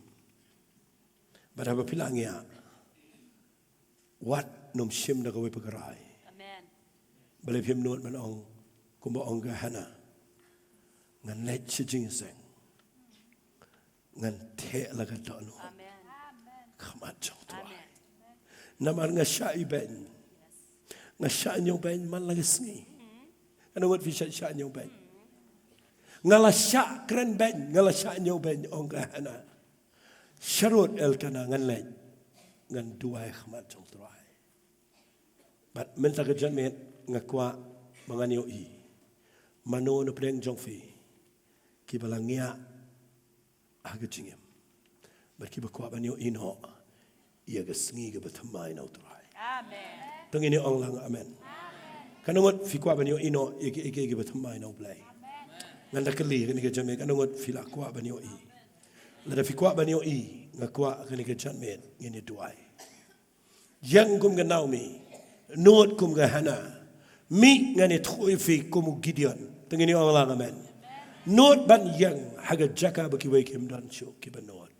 Bad haba phi la ngiah, wat nym shim da kawei pat ka rai. Amen. Balei phim nud ban ong kumba ong ka Hana, ngan leit sha jingïaseng, ngan theh la ka dohnud. Amen. Khmat jong U Trai. Amen. Namar nga shah ibeiñ. Nga shah ñiewbeiñ man la ka sngi. Katno ngut phi shah shah ñiewbeiñ? Nga la shah kren beiñ, nga la shah ñiewbeiñ, ong ka Hana. Sharud Elkana, ngan leit, ngan duwai khmat jong U Trai. Bad mynta ka janmiet nga kwah ba ngan ïohi mano na pdeng jong phi kiba la ngiah ha ka jingim bad kiba kwah ban ïohi noh ïa ka sngi kaba thymmai na U Trai. Amen. To ngin ong lang amen. Katno ngut phi kwah ban ïohi noh ïa ki, ïa ki, ïa kiba thymmai na U Blei? Ngan da kylli kane ka janmiet, katno ngut phi la kwah ban ïohi? Lada phi kwah ban ïohi, nga kwah kane ka janmiet ngin ïa duwai. Ïeng kum ka Naomi, nud kum ka Hana. Mih, ngan ïathuh ïa phi kum u Gideon. To ngin ong lang amen. Nud ban ïeng ha ka jaka ba kiwei kim don shuh kiba nud.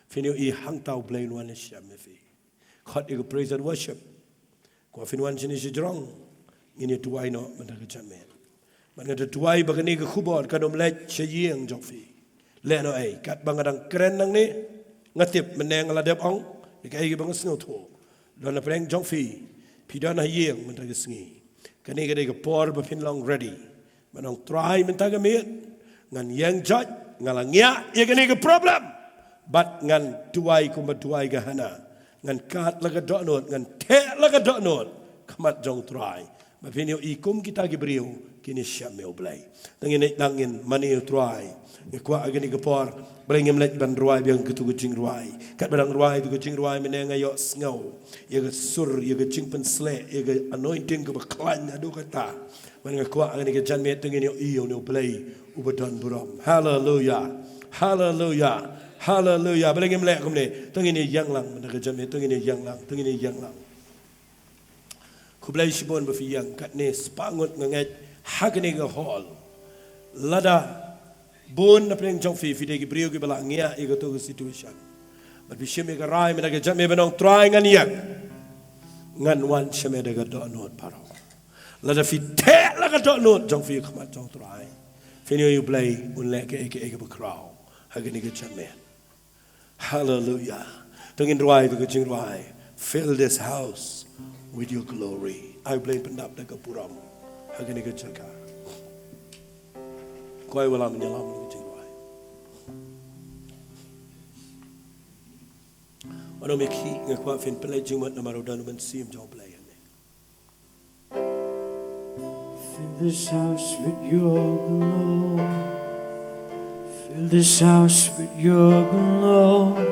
Phin ïohi hangta U Blei un wan ïashem ïa phi. Khot ïa ka praise and worship. Kwah phin wan shane shajrong. Ngin ïa duwai noh mynta ka janmiet. Bad nga da duwai ba kane ka khubor kan ym leit sha ïing jong phi. Lehnohei, katba nga dang kren nangne, nga tip mynne nga la dep ong ïa kaei kaba nga sngewthuh. Don napdeng jong phi, phi don ha ïing mynta ka sngi. Kane ka dei ka por ba phin long ready. Ban ong Trai mynta ka miet, ngan ïeng jot, nga la ngiah ïa kane ka problem. Bad ngan duwai kumba duwai ka Hana. Ngan kad la ka dohnud, ngan theh la ka dohnud khmat jong Trai. Ba phin ïohi kum kita ki briew kin ïashem ïa U Blei. Te ngin ïa nang ngin mane ïa U Trai. Nga kwah ha kane ka por, balei ngim leit ban rwai biang katu ka jingrwai. Katba dang rwai katu ka jingrwai mynne nga ïohsngew ïa ka sur, ïa ka jingpynsleh, ïa ka anointing kaba khlaiñ naduh katta. Bad nga kwah ha kane ka janmiet te ngin ïohi ïa une U Blei uba don burom. Haleluya. Haleluya. Haleluya. Balei ngim leh kumne? Te ngin ïa ïeng lang mynta ka janmiet, te ngin ïa ïeng lang, te ngin ïa ïeng lang. Khublei shibun ba phi ïeng, katne spah ngut nga ngeit ha kane ka hall. Lada bun napdeng jong phi, phi dei ki briew kiba la ngiah ïa kato ka situation. Bad phi shim ïa ka rai mynta ka janmiet ban ong Trai ngan ïeng. Ngan wan sha me da ka dohnud baroh. Lada phi theh la ka dohnud jong phi khmat jong Trai, phin ïohi U Blei un leh kaei kaei kaba khraw ha kane ka janmiet. Haleluya. Te ngin rwai, te ka jingrwai. Fill this house with your glory. Ai Blei pyndap da ka burom ha kane ka jaka. Ko ai wallam ïalam ka jingrwai. Wat nym ïa khih, nga kwah phin pynleit jingmut namar u don u mynsiem jong U Blei hangne. Fill this house with your glory. Fill this house with your glory.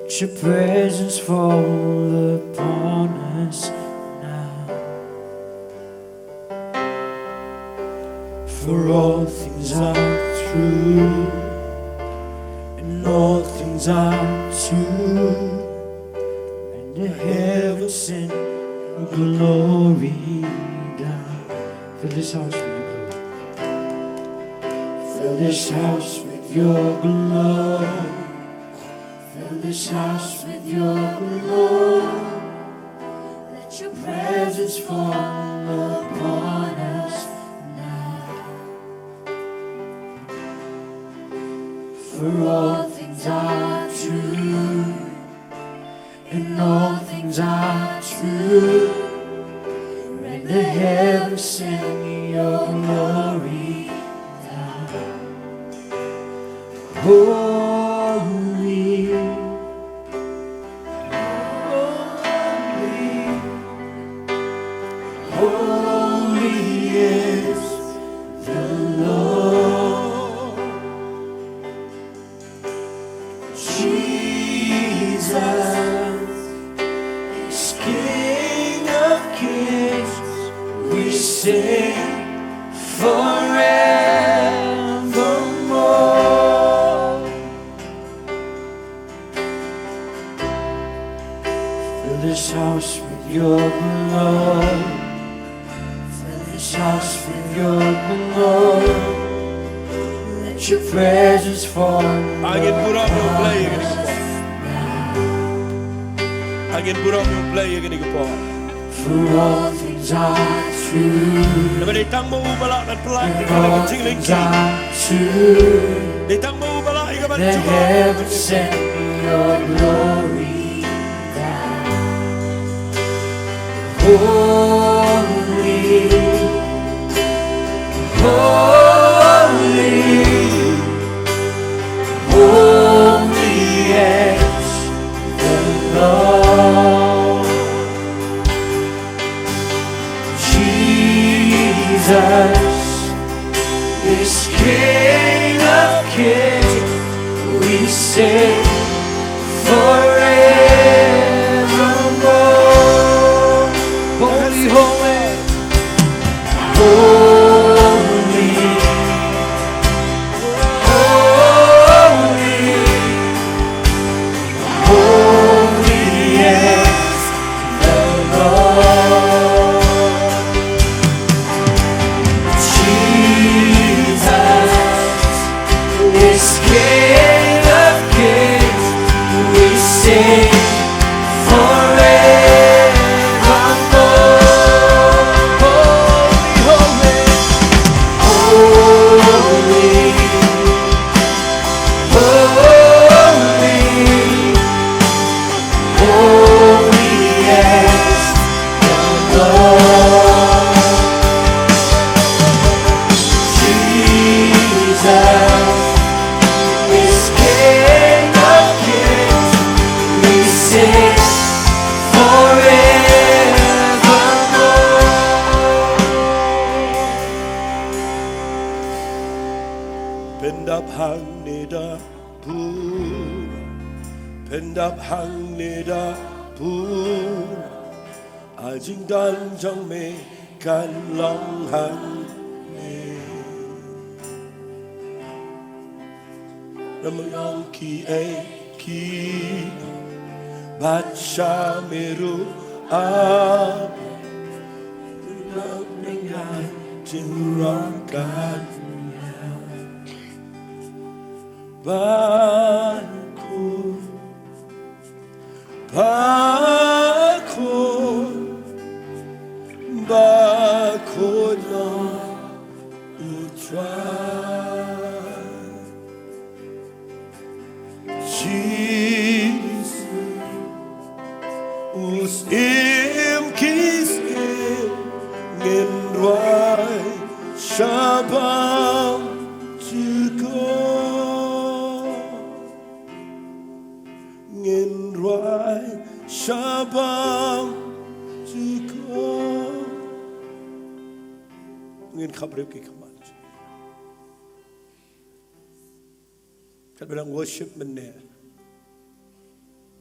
Let your presence fall upon us now. For all things are true, and all things are true. Let the heavens send your glory down. Fill this house with your glory. Fill this house with your glory. Fill this house with your glory. Let your presence fall upon us now. For all things are true, and all things are true. Let the heavens send your glory down. Holy, holy, holy is the Lord. Jesus is King of kings. We sing forevermore. Fill this house with your glory. Fill this house with your glory. Let your presence fall. Ai ngin burom ïa U Blei ïa kane ka por. Ai ngin burom ïa U Blei ïa kane ka por. For all things are true. Namar dei tang ma u ba lah ban pynlait ïa ka jinglyngkhuh. Dei tang ma u ba lah ïa ka ban jubab. Let heaven send your glory down. Holy, holy, holy is the Lord. Jesus is King of kings. We sing forevermore. Holy, holy, holy, holy, holy is the Lord. Jesus is King of kings. Dap hangne da pur, pyndap hangne da pur. A jingdan jong me kan long hangne. Ram long ki ei ki bad sha me ruh a. Ram ngai jingron kan ban ku. Ba khun, ba khun long U Trai Jisu, u Syiem ki syiem, ngin rwai shaphang jong u. Ngin rwai shaphang jong u. Ngin khapbriew ki khmat. Katba dang worship mynne,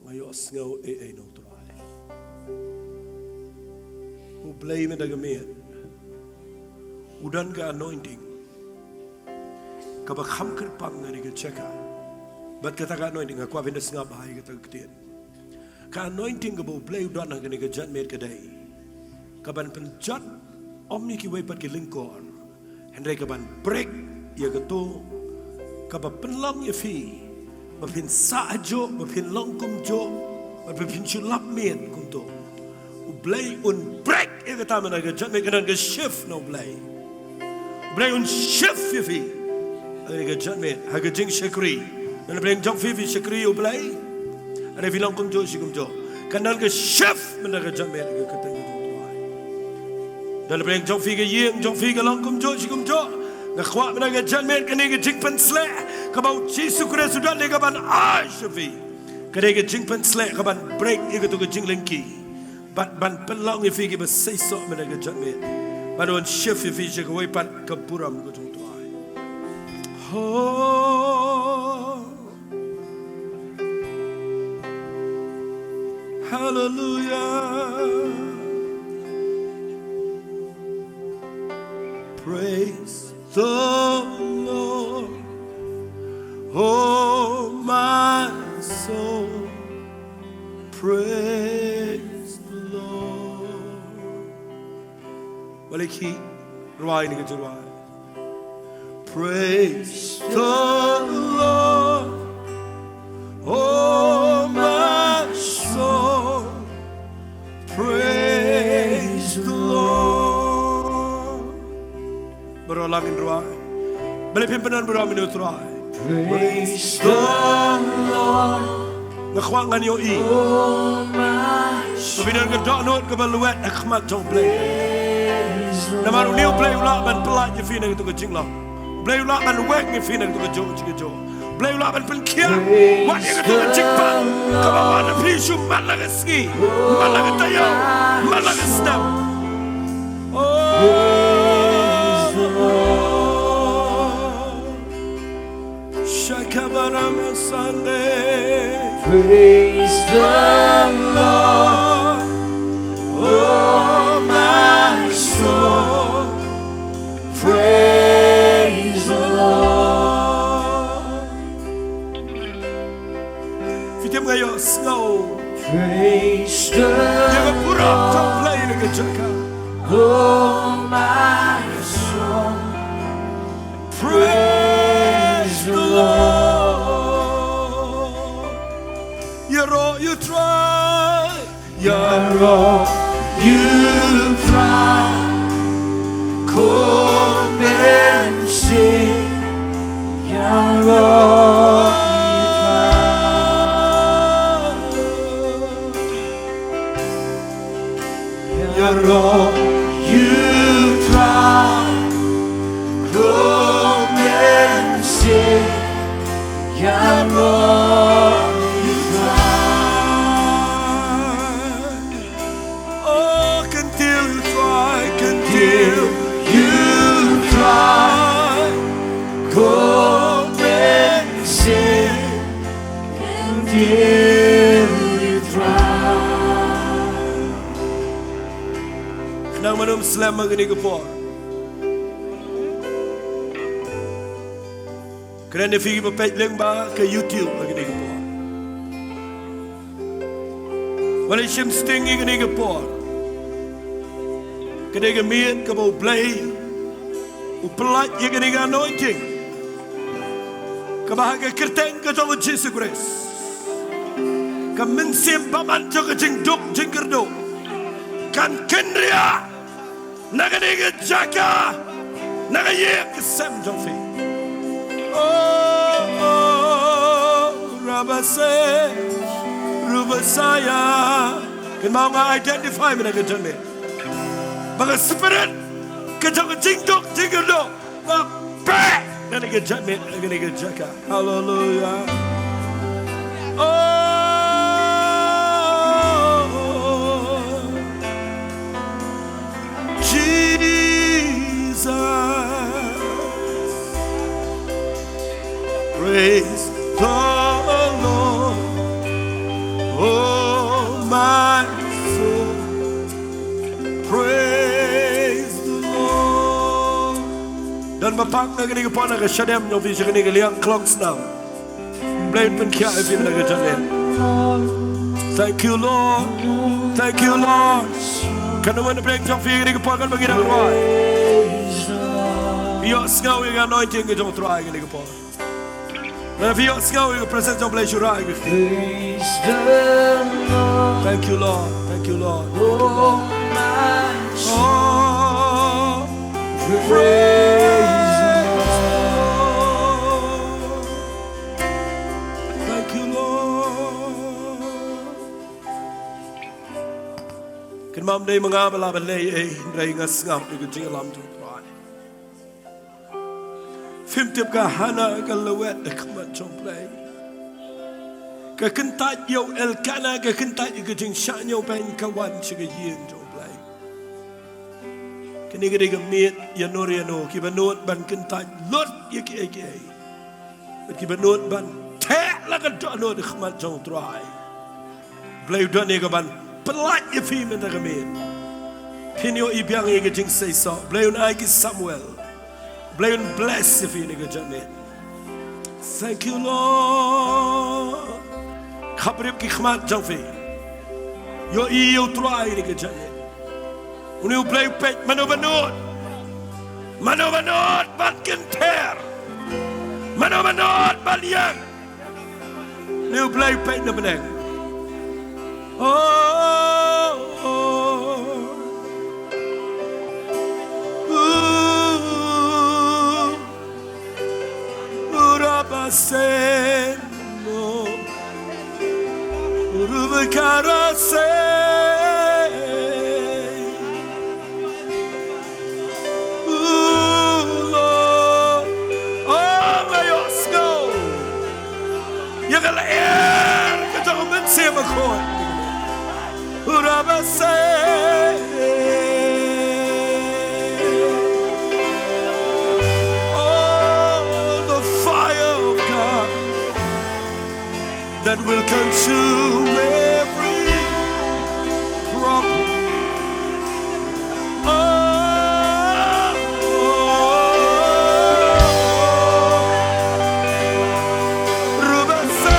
nga ïohsngew ei ei na U Trai. U Blei mynta ka miet u don ka anointing kaba kham kyrpang ha kane ka jaka. Bad kata ka anointing, nga kwah phin da sngap bha ïa kata ka ktien. Ka anointing kaba U Blei u don ha kane ka janmiet ka dei kaban pynjot ym ïa kiwei pat ki lyngkor, hynrei kaban break ïa kato kaba pynlong ïa phi ba phin sah hajuh, ba phin long kumjuh, ba phin shu lap miet kumto. U Blei un break ïa kata mynta ka janmiet, ka don ka shift na U Blei. U Blei un shift ïa phi ha kane ka janmiet, ha ka jingshakri. Na pdeng jong phi, phi shakri ïa U Blei, hynrei phi long kumjuh shi kumjuh. Ka don ka shift mynta ka janmiet ha ka kyrteng jong U Trai. Na pdeng jong phi, ka ïing jong phi ka long kumjuh shi kumjuh. Nga kwah mynta ka janmiet kane ka jingpynsleh kaba U Jisu Khrist u don, dei kaban ai sha phi. Ka dei ka jingpynsleh kaban break ïa kato ka jinglehngki. Bad ban pynlong ïa phi kiba seisoh mynta ka janmiet. Bad un shift ïa phi sha kawei pat ka burom ka jong U Trai. Oh, hallelujah. Praise the Lord, oh my soul, praise the Lord. Balei khie, rwai ïa kane ka jingrwai. Praise the Lord, oh my soul, praise the Lord. Baroh lang ngin rwai. Balei phim pyndonkam ïa U Trai. Praise the Lord. Nga kwah ngan ïohi. Oh my soul. Phi don ka dohnud kaba lwet ha khmat jong U Blei. Praise the Lord. Namar une U Blei u lah ban pyllait ïa phi na kato ka jinglong. U Blei u lah ban weng ïa phi na kato ka juh jingkajor. U Blei u lah ban pynkhiah. Praise the Lord. Wat ïa kato ka jingpang kaba wan ha phi shu man la ka sngi, man la ka taïew, man la ka snem. Oh. Praise the Lord. Shakabarama Sunday. Praise the Lord. Oh, my soul. Praise the Lord. Phi tip, nga ïohsngew. Praise the Lord. Ïa ka burom jong U Blei ha kane ka jaka. Oh, my soul, praise the Lord. Ïaroh ïa U Trai. Ïaroh ïa U Trai. Come and sing. Ïaroh ïa U Trai. Ïaroh ïa U Trai. Come and sing. Ïaroh ïa U Trai. Nang manum slem ha kane ka por. Kren ïa phi kiba peit lyngba ka YouTube ha kane ka por. Wat la shim sting ïa kane ka por. Kane ka miet kaba U Blei u pyllait ïa kane ka anointing. Kaba ha ka kyrteng ka jong u Jisu Khrist, ka mynsiem bymman jong ka jingduk jingkyrduh kan kynriah na kane ka jaka, na ka ïing ka sem jong phi. Oh, oh, Rabase, Rubasaya. Kynmaw nga identify mynta ka jingmut ba ka spirit ka jong ka jingduk jingkyrduh. Ba pek na kane ka jingmut, na kane ka jaka. Hallelujah. Oh, Jesus. Praise the Lord. Oh, my soul. Praise the Lord. Don ba pang na kane ka por na ka shadem jong phi sha kane ka liang klongsnam. Blei un pynkhiah ïa phi na ka jingmut. Thank you, Lord. Thank you, Lord. Kan wan break jong phi kane ka por kan ba ngi dang rwai. Ïohsngew ïa ka anointing ka jong U Trai kane ka por. Na phi ïohsngew ïa ka presence jong U Blei shu rah ïa phi. Praise the Lord. Thank you, Lord. Thank you, Lord. Oh, my soul. Oh, praise the Lord. Thank you, Lord. Kynmaw ym dei ma nga ba la ban leh ei, hynrei nga sngap ïa ka jingïalam jong U Trai. Phim tip ka Hana ka lwet ha khmat jong U Blei. Ka kyntait ïa u Elkana, ka kyntait ïa ka jingshah ñiewbeiñ, ka wan sha ka ïing jong U Blei. Kane ka dei ka miet ïa no ïa no kiba nud ban kyntait lut ïa kiei kiei. Bad kiba nud ban theh la ka dohnud ha khmat jong U Trai. Blei u don ïa ka ban pyllait ïa phi mynta ka miet. Phin ïohi biang ïa ka jingseisoh. Blei un ai ki Samuel. Blei un bless ïa phi na ka jingmut. Thank you, Lord. Khapbrip ki khmat jong phi. Ïohi ïa U Trai na ka jingmut. Une U Blei u peit mano ba nud. Mano ba nud ban kynter. Mano ba nud ban ïeng. Une U Blei u peit na bneng. Oh, oh. Ooh. Urabaseno, urubakarase. Ooh, Lord. Oh, nga ïohsngew ïa ka lyer ka jong U Mynsiem Bakhuid. Urabase. Oh, the fire of God that will consume every problem. Oh, Rubase.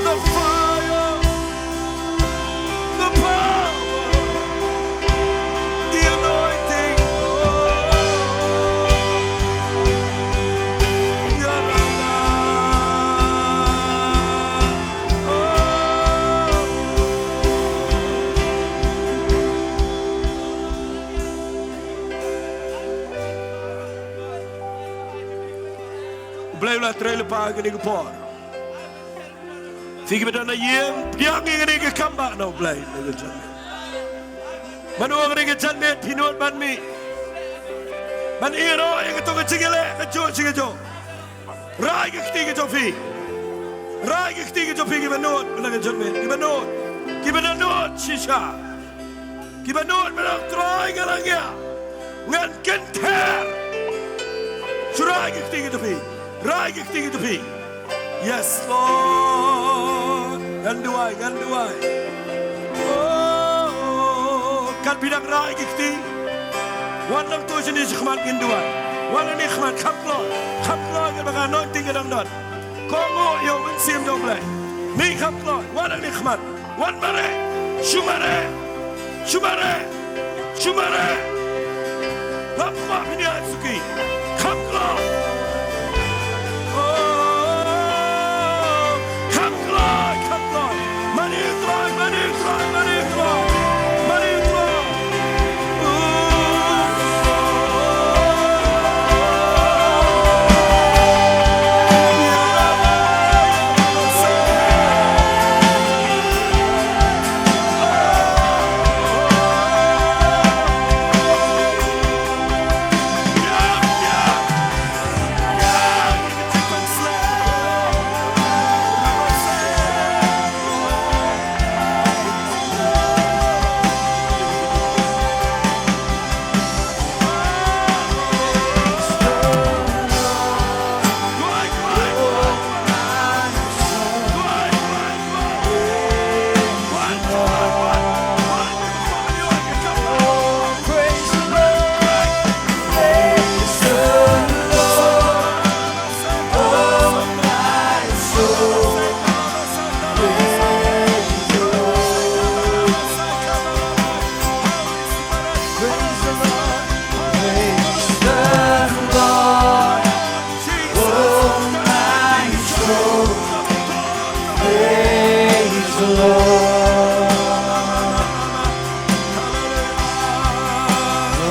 The fire, the power, the anointing. U Blei u la trei lypa ha kane ka por. Phi kiba don ha ïing, pdiang ïa kane ka kambah na U Blei. Mano ha kane ka janmiet phi nud ban mih, ban ïehnoh ïa kato ka jingïaleh kajuh shi kajuh? Rai ka kti ka jong phi. Rai ka kti ka jong phi kiba nud na ka janmiet, kiba nud, kiba nud. Shisha. Kiba nud ba dang Trai nga la ngiah. Ngan kynther. Shu rai ki kti ki tabi. Rai ki kti ki tabi. Yes, Lord. Ngan duwai, ngan duwai. Oh, kat phi dang rai ki kti. Wan lang to shane shakhmat ngin duwai. Wan lang ne khmat kham kloi. Kham kloi kaba ka anointing ka dang don. Kohnguh ïa u Mynsiem jong U Blei. Ne kham kloi. Wan lang ne khmat. Wan mareh. Shu mareh. Shu mareh. Shu mareh. Ngam kwah phin ïa suki. Kham kloi. Oh, kham kloi, kham kloi. Mane u Trai, mane u Trai, mane u Trai. Mane u Trai.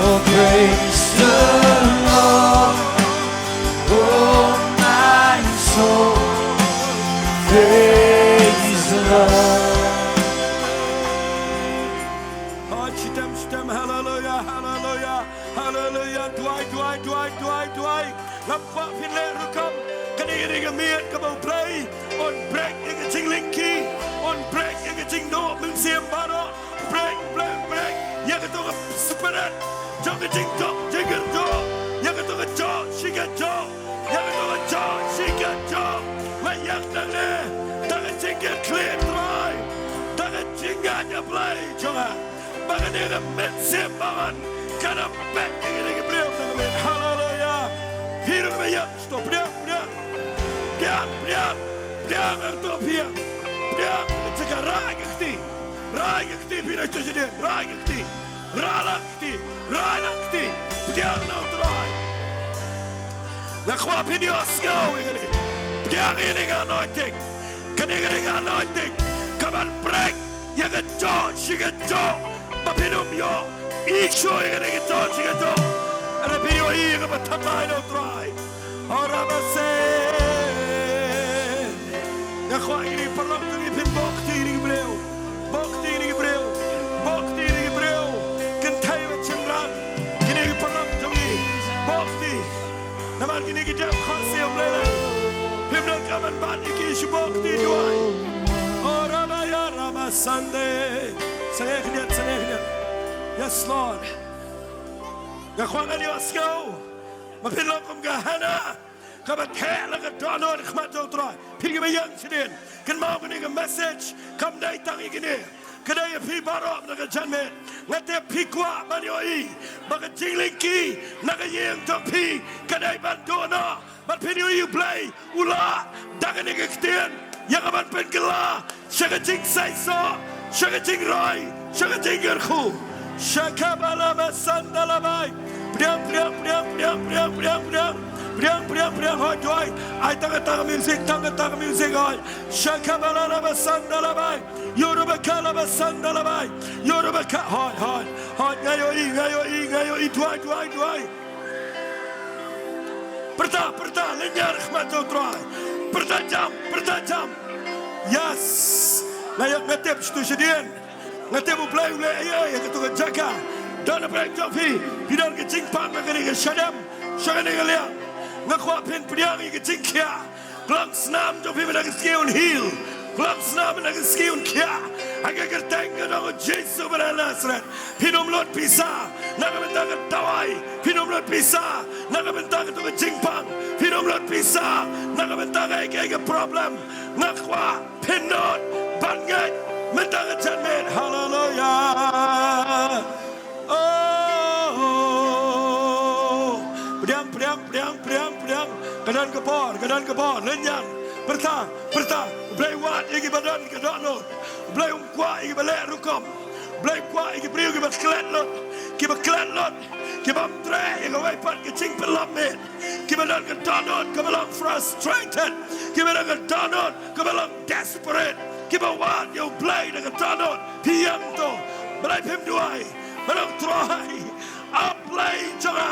Oh, praise the Lord. Oh, my soul, praise the Lord. Oh, shitem, shitem, hallelujah, hallelujah, hallelujah. Duwai, duwai, duwai, duwai, duwai. Ngam kwah phin leh rukom. Kane ka dei ka miet kaba U Blei un break ïa ka jinglyngkhi, un break ïa ka jingduh mynsiem baroh. Break, break, break. Ïa kato ka spirit jong ka jingduk jingkyrduh, ïa kato ka jok shi ka jok, ïa kato ka jok shi ka jok. Nga ïeng nangne da ka jingkyrkhu Trai, da ka jingngeit ïa Blei jong nga. Ba kane ka mynsiem ba wan kan peit ïa kine ki briew na ka miet. Haleluya. Phi ruh ba ïeng. Sdang pdiang, pdiang. Pdiang, pdiang. Pdiang, pdiang. Pdiang, pdiang. Ka jaka rai ka kti. Rai ka kti, phi rai to sdang. Rai ka kti. Rai la ka kti. Rai la ka kti. Pdiang na U Trai. Nga kwah phin ïohsngew ïa kane. Pdiang ïa kane ka anointing. Kane ka dei ka anointing kaban break ïa ka jok shi ka jok ba phin ym ïoh. Ïa shuh ïa kane ka jok shi ka jok. Hynrei phin ïoh ïa kaba thymmai na U Trai. Ora ba se. Nga kwah ïa kine ki paralok jong ngi phin bok kti ïa kine ki briew. Bok kti ïa kine ki briew. Bok kti ïa kine ki briew. Kynthei bad shynrang. Kine ki paralok jong ngi. Bok kti. Namar kine ki dep khohsiew Blei lei. Phim donkam ban bat ïa ki, shu bok kti duwai. Oh, Rabaya Rama Sande. Sangeh khyndiat, sangeh khyndiat. Yes, Lord. Nga kwah ngan ïohsngew ba phin long kum ka Hana kaba theh la ka dohnud ha khmat jong U Trai. Phi kiba ïeng shadien, kynmaw kane ka message kam dei tang ïa kine. Ka dei ïa phi baroh na ka janmiet. Nga tip phi kwah ban ïohi ba ka jinglyngkhi na ka ïing jong phi ka dei ban duh noh. Bad phin ïohi U Blei u lah da kane ka ktien ïa ka ban pynkylla sha ka jingseisoh, sha ka jingroi, sha ka jingkyrkhu. Shakabala masandala bai. Pdiang, pdiang, pdiang, pdiang. Pdiang, pdiang, pdiang. Hoi, hoi. Ai tang ka, tang ka music, tang ka, tang ka music, hoi. Shakabala masandala bai. Yorubakala masandala bai. Yorubaka, hoi, hoi. Hoi, nga ïohi, nga ïohi, nga ïohi. Duwai, duwai, duwai. Pyrta, pyrta, lynñiar khmat jong U Trai. Pyrta jam, pyrta jam. Yes. Nga ïa, nga tip shatu shadien. Nga tip U Blei u leh ïa, ïa kato ka jaka. Don ha pdeng jong phi, phi don ka jingpang na kane ka shadem, sha kane ka liang. Nga kwah phin pdiang ïa ka jingkhiah. Khlem snam jong phi mynta ka sngi un heal. Khlem snam mynta ka sngi un khiah. Ha ka kyrteng ka jong u Jisu ba na Nasareth. Phim lut pisa na ka bynta ka dawai. Phim lut pisa na ka bynta ka tu ka jingpang. Phim lut pisa na ka bynta ka, ka, ka problem. Nga kwah phin nud ban ngeit mynta ka janmiet. Haleluya. Oh, pdiang, pdiang, pdiang, pdiang, pdiang. Ka don ka por, ka don ka por. Lynñiar, pyrta, pyrta. Blei wad ïa kiba don ka dohnud. Blei um kwah ïa kiba leh rukom. Blei kwah ïa ki briew kiba klet lut, kiba klet lut, kiba ym treh ïa kawei pat ka jingpynlong miet, kiba don ka dohnud kaba long frustrated, kiba don ka dohnud kaba long desperate, kiba wad ïa U Blei da ka dohnud. Phi ïam to, balei phim duwai? Ba long Trai, A Blei jong nga,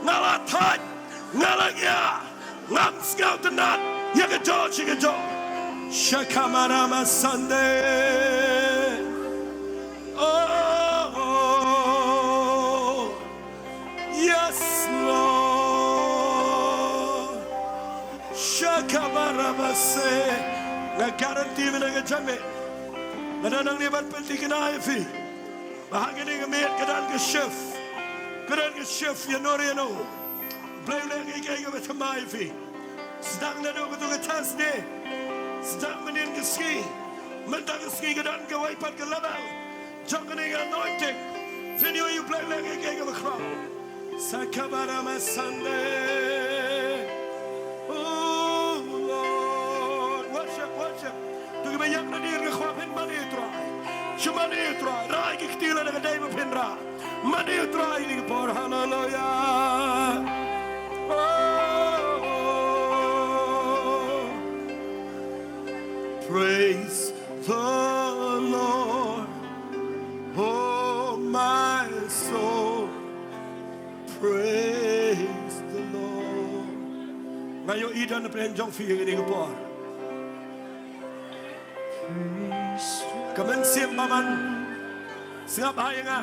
nga la thait, nga la ngiah, ngam sngewtynnat ïa kajuh shi kajuh. Shakamarama Sunday. Oh, yes, Lord. Shakamarama se. Nga guarantee mynta ka janmiet, nga don hangne ban pynthikna ïa phi. Ba ha kane ka miet ka don ka shift. Ka don ka shift ïano re ïano. Blei u leh kiei kiei kiba thymmai ïa phi. Sdang naduh kato ka Thursday. Sdang mynnin ka sngi. Mynta ka sngi ka don kawei pat ka level jong kane ka anointing. Phin ïohi U Blei u leh kiei kiei kiba khraw. Sakabarama Sunday. Oh Lord. Worship, worship. To kiba ïaid na dien nga kwah phin mane ïa U Trai. Shu mane ïa U Trai. Rai ki kti lada ka dei ba phin rah. Mane ïa U Trai ha kane ka por. Hallelujah. Oh, praise the Lord, oh my soul. Praise the Lord. Nga ïohi don napdeng jong phi ha kane ka por. Ka mynsiem bymman. Sngap ha ïa nga.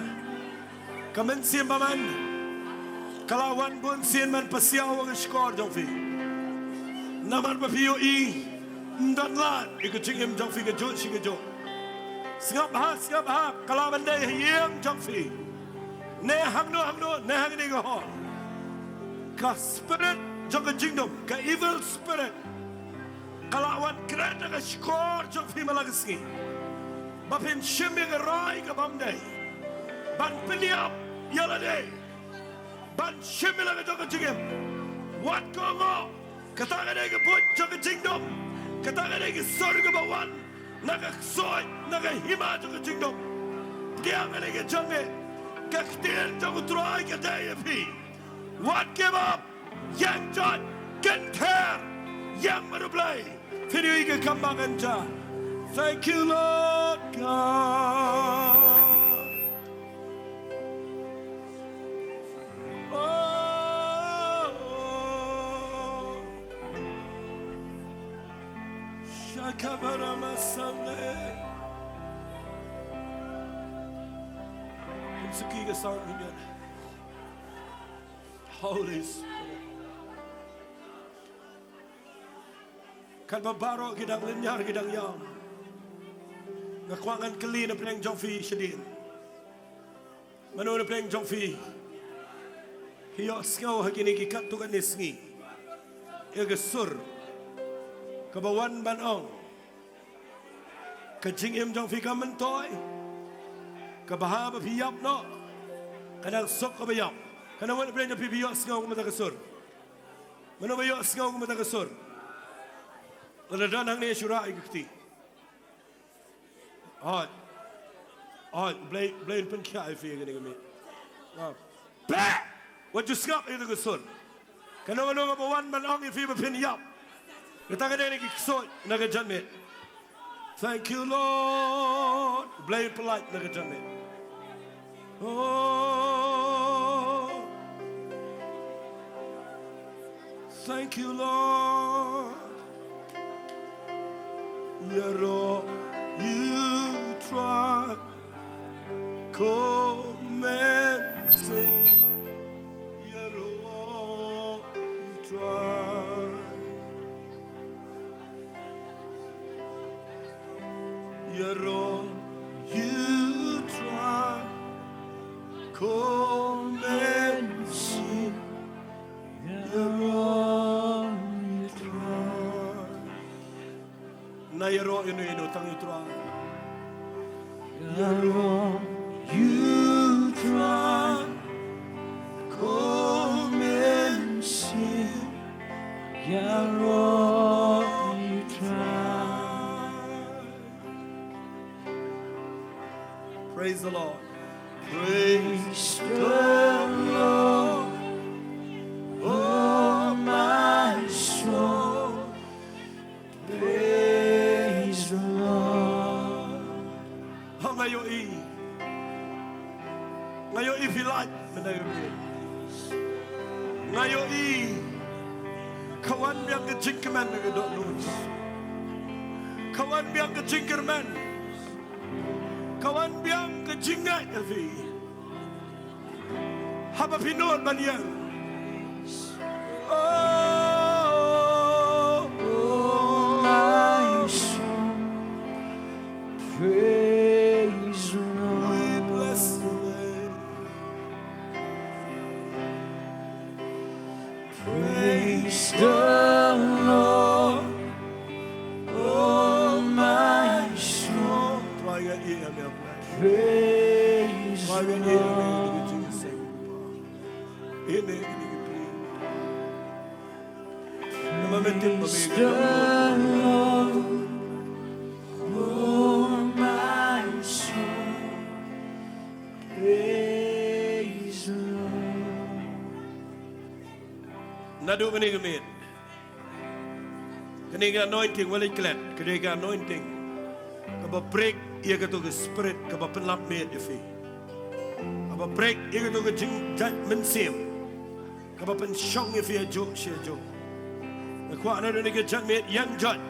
Ka mynsiem bymman ka la wan bunsien ban pasiaw ha ka shkor jong phi. Namar ba phi ïohi ym don lad ïa ka jingim jong phi kajuh shi kajuh. Sngap ha, sngap ha, ka lah ban dei ha ïing jong phi, ne hangno hangno, ne ha kane ka hall. Ka spirit jong ka jingdum, ka evil spirit, ka lah wan kren ha ka shkor jong phi man la ka sngi. Ba phin shim ïa ka rai ka bym dei. Ban pynïap ïa lade. Ban shim ïa la ka jong ka jingim. Wat kohnguh. Kata ka dei ka buit jong ka jingdum. Kata ka dei ka sur kaba wan na ka ksuid, na ka hima jong ka jingdum. Pdiang ha kane ka janmiet. Ka ktien jong U Trai ka dei ïa phi. Wat give up. Ïeng jot, kynther, ïeng bad U Blei. Phi dei ka kam ba kan ja. Thank you, Lord God. Oh, Shakabarama Sunday. Kim suki ka sound hynñiewbah. Holy Spirit. Katba baroh ki dang lynñiar ki dang ïam, nga kwah ngan kylli na pdeng jong phi shadien. Mano na pdeng jong phi ki ïohsngew ha kine ki katto katne sngi ïa ka sur kaba wan ban ong, ka jingim jong phi kam myntoi, kaba haba phi ïap noh ka dang suk kaba ïap. Katno na pdeng jong phi phi ïohsngew kumta ka sur? Mano ba ïohsngew kumta ka sur? Lada don hangne shu rah ïa ka kti. Hooid. Hooid, Blei, Blei un pynkhiah ïa phi ïa kane ka miet. Ah. Bleh! Wat ju sngap ïa kata ka sur. Kano kano kaba wan ban ong ïa phi ba phin ïap, kata ka dei na ki ksuid na ka janmiet. Thank you, Lord. Blei pyllait na ka janmiet. Oh, thank you, Lord. Ïaroh ïa U Trai. Come and sing. Ïaroh ïa U Trai. Ïaroh Come and see, ïaroh ïa u Trai. Ngin ïaroh ïa uno uno tang ïa u Trai. Ïaroh ïa u Trai. Come and see, ïaroh ïa u Trai. Praise the Lord. Praise the Lord, oh my soul. Praise the Lord. Ha, nga ïohi. Nga ïohi phi lait mynta ka miet. Nga ïohi. Ka wan biang ka jingkmen na ka dohnud. Ka wan biang ka jingkyrmen. Ka wan biang ka jingngeit ha phi. Haba phi nud ban ïeng. Oh, oh, my soul, praise the Lord. We bless the Lord. Praise the Lord, oh my soul. Praise the Lord. Praise the Lord, oh my soul. Praise the Lord. Naduh kane ka miet, kane ka anointing, wat leit klet, kane ka anointing kaba break ïa kato ka spirit kaba pynlap miet ïa phi, kaba break ïa kato ka jingjait mynsiem kaba pynshong ïa phi ha juh sha juh. Nga kwah naduh kane ka janmiet, ïeng joit,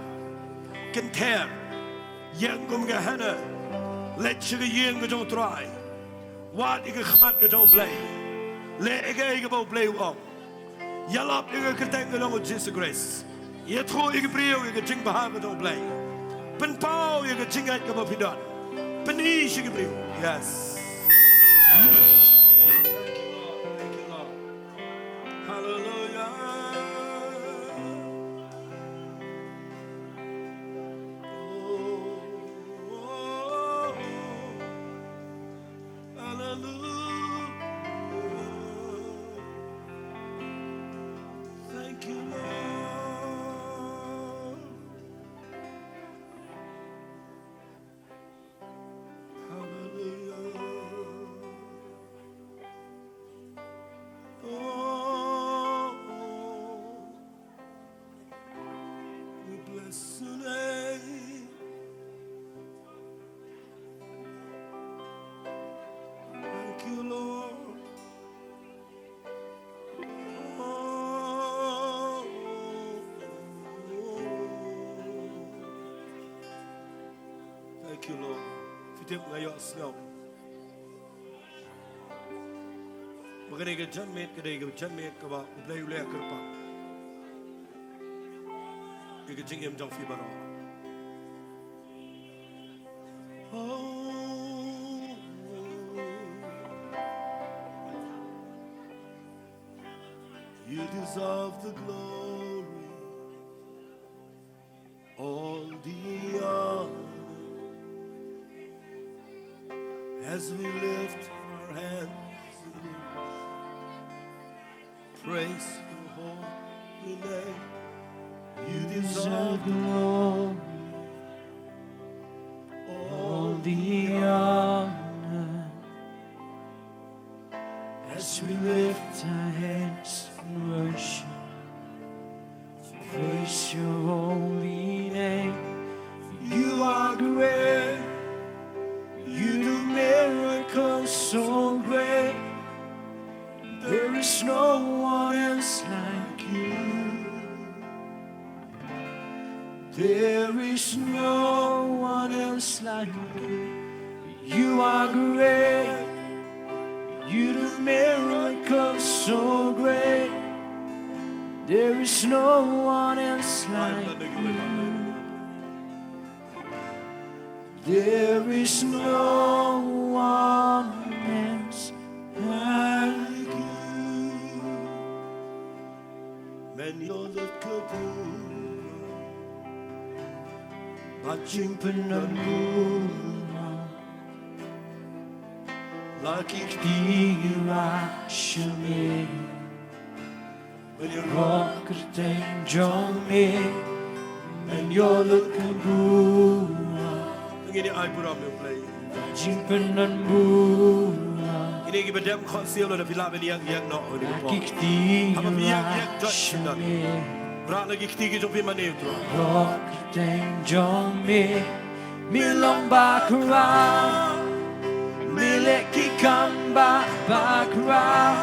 kynther, ïeng kum ka Hana, leit sha ka ïing ka jong u Trai, wad ïa ka khmat ka jong u Blei, leh ïa kaei kaba u Blei u ong. Ïalap ïa ka kyrteng ka long u Jisu Khrist. Ïathuh ïa ki briew ïa ka jingbha ka jong u Blei. Pynpaw ïa ka jingngeit kaba phi don. Pyni sha ki briew. Yes. Thank you, Lord. Thank you, Lord. Hallelujah. Oh, oh, oh. Hallelujah. Thank you, Lord. Hallelujah. Oh, we bless your name. Thank you, Lord. Oh, thank you, Lord. Phi tip, nga ïohsngew ba kane ka janmiet ka dei ka janmiet kaba U Blei u leh kyrpang ïa ka jingim jong phi baroh. Oh, you deserve the glory, all the honor. As we lift our hands, praise your holy name. You deserve the glory, all the honor. As we lift our hands in worship, praise your holy name. You are great. You do miracles so great. There is no one else like you. There is no one else like you. You are great. You do miracles so great. There is no one else like you. There is no one else Bad jingpynbun bun la ki kti ki rah sha me. Ban ïaroh kyrteng jong me, ban ïoh lut ka burom. Ngin ïa ai burom ïa U Blei. Jingpynbun bun. Kine kiba dem khot siew lada phi lah ban ïeng, ïeng noh ha kine ki por. Haba phi ïeng, ïeng jot shynna. Rah la ki kti ki jong phi mane U Trai. Ïaroh kyrteng jong me, me long bakhraw, me leh ki kam ba bakhraw.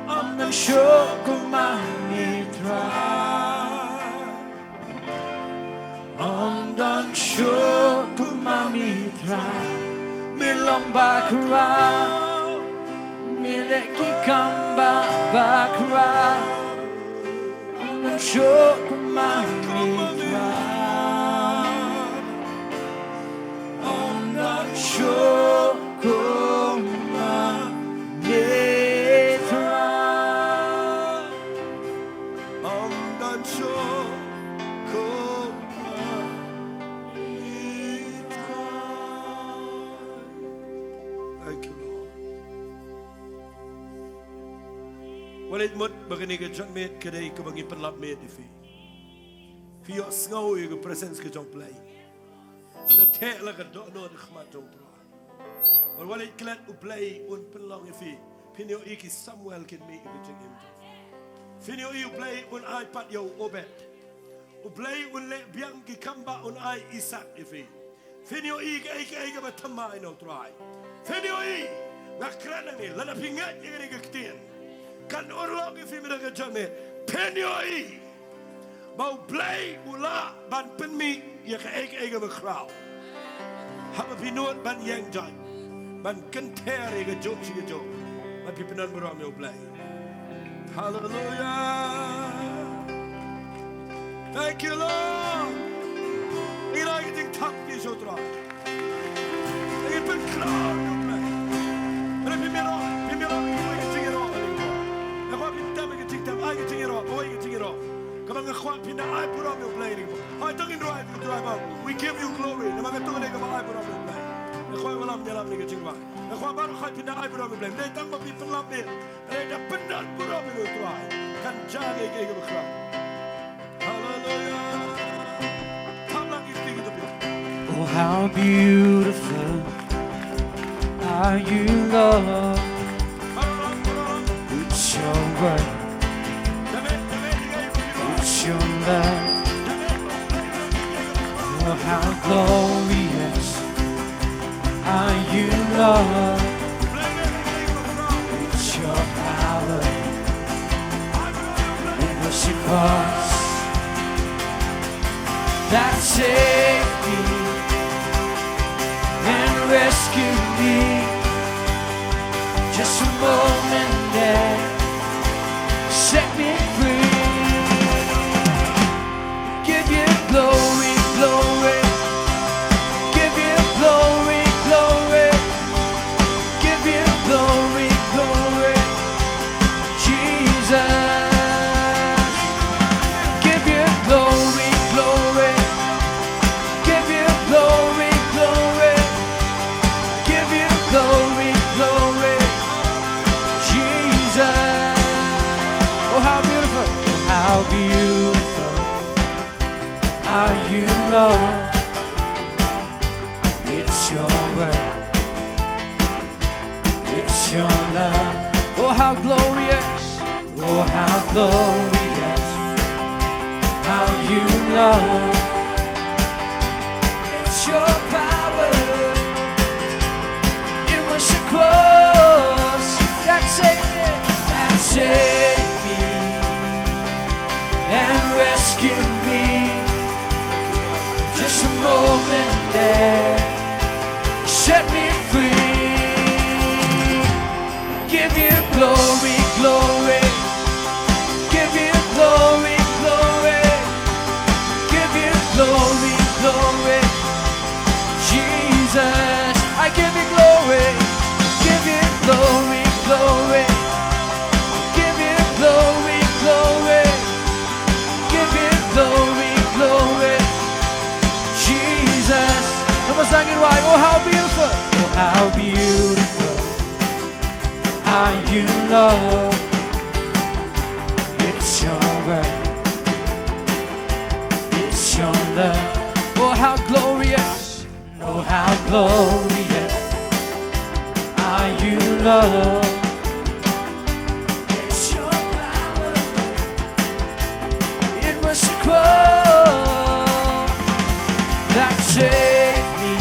Ym don shuh kum ma me Trai. Ym don shuh kum ma me Trai. Me long bakhraw, me leh ki kam ba bakhraw. Ym don shuh kum ma me Trai. Ym don shuh kum ma me Trai. Ym don shuh kum ma me Trai. Thank you, Lord. Wat leit mut ba kane ka jingmut ka dei kaba ngi pynlap miet ïa phi. Phi ïohsngew ïa ka presence ka jong U Blei. Phi la theh la ka dohnud ha khmat jong U Trai. Bad wat leit klet, U Blei un pynlong ïa phi. Phin ïohi ki Samuel kin mih ïa ka jingim jong phi. Phin ïohi U Blei un ai pat ïa u Obed. U Blei un leh biang ki kam ba un ai Isaak ïa phi. Phin ïohi kaei kaei kaba thymmai na U Trai. Phin ïohi. Nga kren nangne, lada phi ngeit ïa kane ka ktien, kan urlong ïa phi mynta ka jingmut. Phin ïohi ba U Blei u lah ban pynmih ïa kaei kaei kaba khraw. Haba phi nud ban ïeng jot, ban kynther ïa ka juk shi ka juk, ban phi pyndon burom ïa U Blei. Hallelujah. Thank you, Lord. Ngi la ai ka jingthap ïa U Trai. Ngi pynkhraw ïa U Blei. Hynrei phim ïaroh, phim ïaroh ïa ka jingïaroh. Nga kwah phin tem ïa ka jingtem, ai ka jingïaroh, ai ka jingïaroh. Kaba nga kwah phin da ai burom ïa U Blei. Hooid, to ngin rwai, to ngin rwai ba, we give you glory. Namar kata ka dei kaba ai burom ïa U Blei. Nga kwah ba lam ïalam ïa ka jingwan. Nga kwah baroh hooid phin da ai burom ïa U Blei. Ym dei tang ba phi pynlap miet. Hynrei da pyndonkam burom ïa U Trai, kan jia kaei kaei kaba khraw. Hallelujah. Thap lang ïa ki kti ki jong phi. Oh, how beautiful are you, Lord. It's your word. It's your love. Oh, how glorious are you, Lord. It's your power. It was your cross that saved me and rescued me. Just a moment there, set me free. Give you glory, glory. Give you glory, glory. Give you glory, glory. Jesus. Give you glory, glory. Give you glory, glory. Give you glory, glory. Jesus. Oh, how beautiful. How beautiful are you, Lord. It's your word. It's your love. Oh, how glorious. Oh, how glorious. How you love. It's your power. It was your cross that saved me, that saved me and rescued me. Just a moment there, set me free. Give you glory, glory. Give you glory, glory. Give you glory, glory. Jesus, I give you glory. Give you glory, glory. Give you glory, glory. Are you Lord? It's your word. It's your love. Oh, how glorious. Oh, how glorious are you, Lord. It's your power. It was the cross that saved me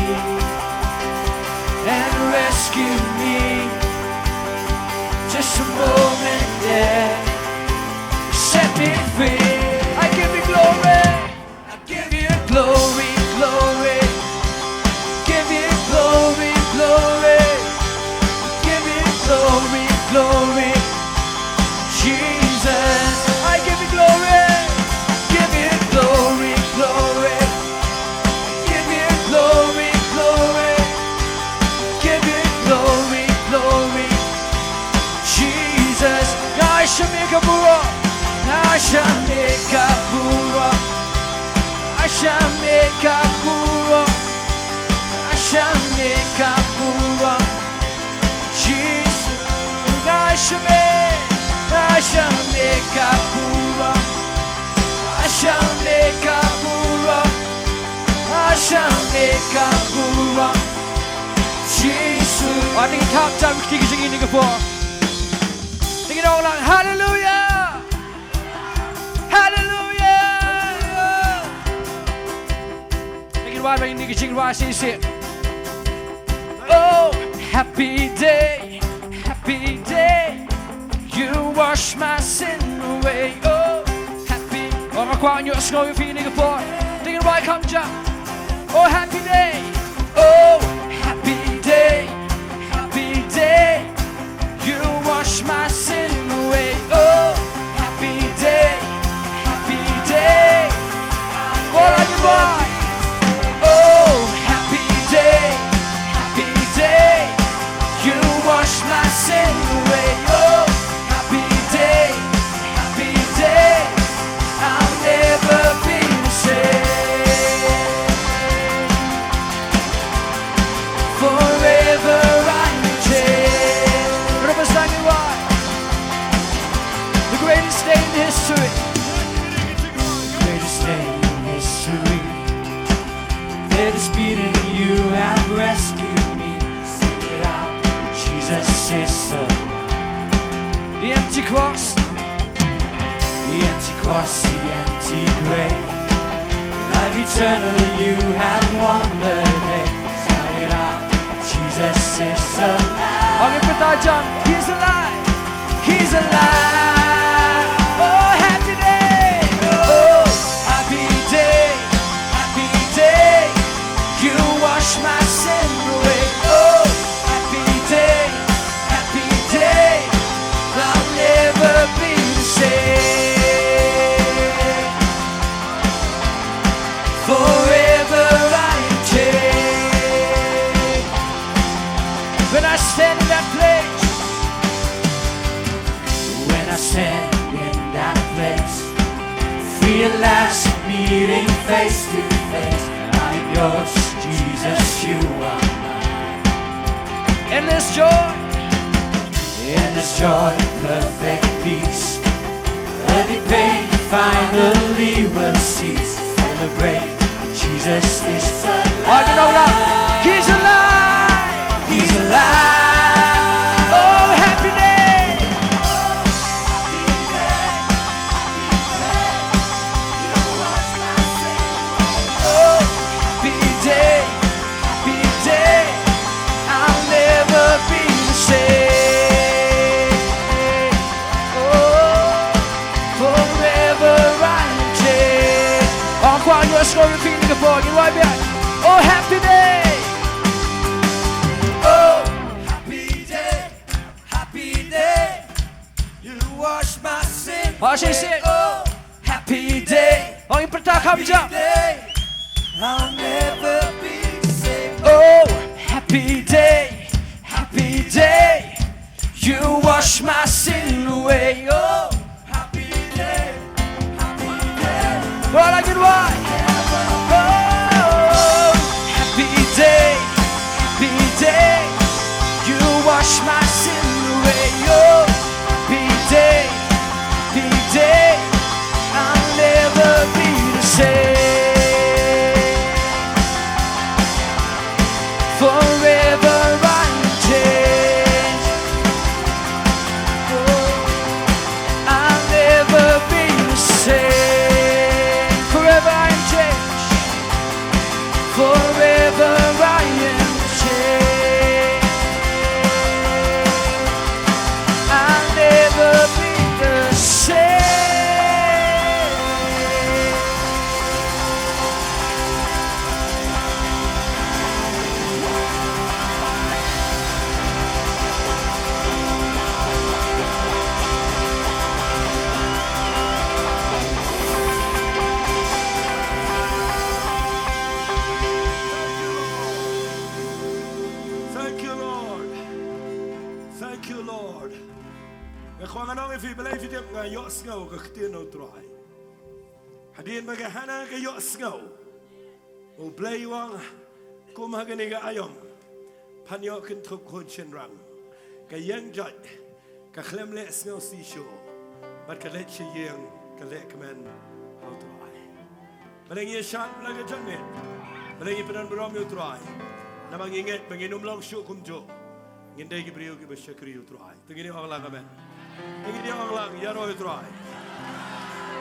and rescued me. Just a moment there, set me free. I give you glory. I give you glory, glory. Give you glory, glory. Give you glory, glory. Jesus, I give you glory. Give you glory, glory. Give you glory, glory. Give you glory, glory. Jesus, nga shah mih ka burom. Nga shah mih ka burom. Nga shah mih ka burom. Nga shah mih ka burom. Jesus, nga shah mih, nga shah mih ka burom. Nga shah mih ka burom. Nga shah mih ka burom. Jesus. Ani thap tam ki jing ini ke po. Tingin orang lang, haleluya. Haleluya. Tingin wa ba ini ki jing wa sisi. Oh, happy day, happy day. You wash my sin away. Oh, happy. Oh, nga kwah nyo sngew ïa phi ini ka por. Tingin wa kam jam. Oh, happy day. Oh, happy day, happy day. You wash my sin away. Oh, happy day, happy day. All I want. Oh, happy day, happy day. You wash my sin away. Oh, happy day, happy day. I'll never be the same. Forever I'm changed. Represent you are the greatest day in history. Greatest day in history. There is beauty in you have rescued me. Sing it out. Jesus is the one. The empty cross. The empty cross, the empty grave. Life eternal, you have won the day. Shout it out, Jesus is alive. Ong ïa phi, He's alive. He's alive. Oh, happy day. Oh, happy day. Happy day. You wash my sin away. Oh, happy day. Happy day, I'll never be the same. Forever I am changed. When I stand in that place, when I stand in that place, feel like meeting face to face. I'm yours, Jesus, you are mine. And there's joy. And there's joy, perfect peace. Every pain finally will cease. Celebrate, Jesus is alive. He's alive. He's alive. Oh, happy day. Oh, happy day, happy day. I'll never be the same. Oh, forever I'm changed. Encore, you are going to be in the ball. You right back. Oh, happy day. Oh, happy day, happy day. You wash my sin away. Oh, happy day. Ong ïa phi, kam jam. Happy day. I'll never be the same. Oh, happy day. Happy day. You wash my sin away. Oh, happy day. Happy day. Well, I can why. Oh, happy day. Happy day. You wash my sin away. Thank you, Lord. Nga kwah ngan ong ïa phi, balei phi tip nga ïohsngew ka ktien U Trai. Hadien ba ka Hana ka ïohsngew, U Blei u ong, kum ha kane ka aïom, phan ïoh kynthup khun shynrang. Ka ïeng jait, ka khlem leh sngewsih shuh, bad ka leit sha ïing, ka leh kmen ha U Trai. Balei ngi ïashad la ka janmiet? Balei ngi pyndon burom ïa U Trai? Namar ngi ngeit ba ngin ym long shuh kumjuh. Ngin dei ki briew kiba shakri ïa U Trai. To ngin ïa ong lang amen. To ngin ïa ong lang, ïaroh ïa U Trai.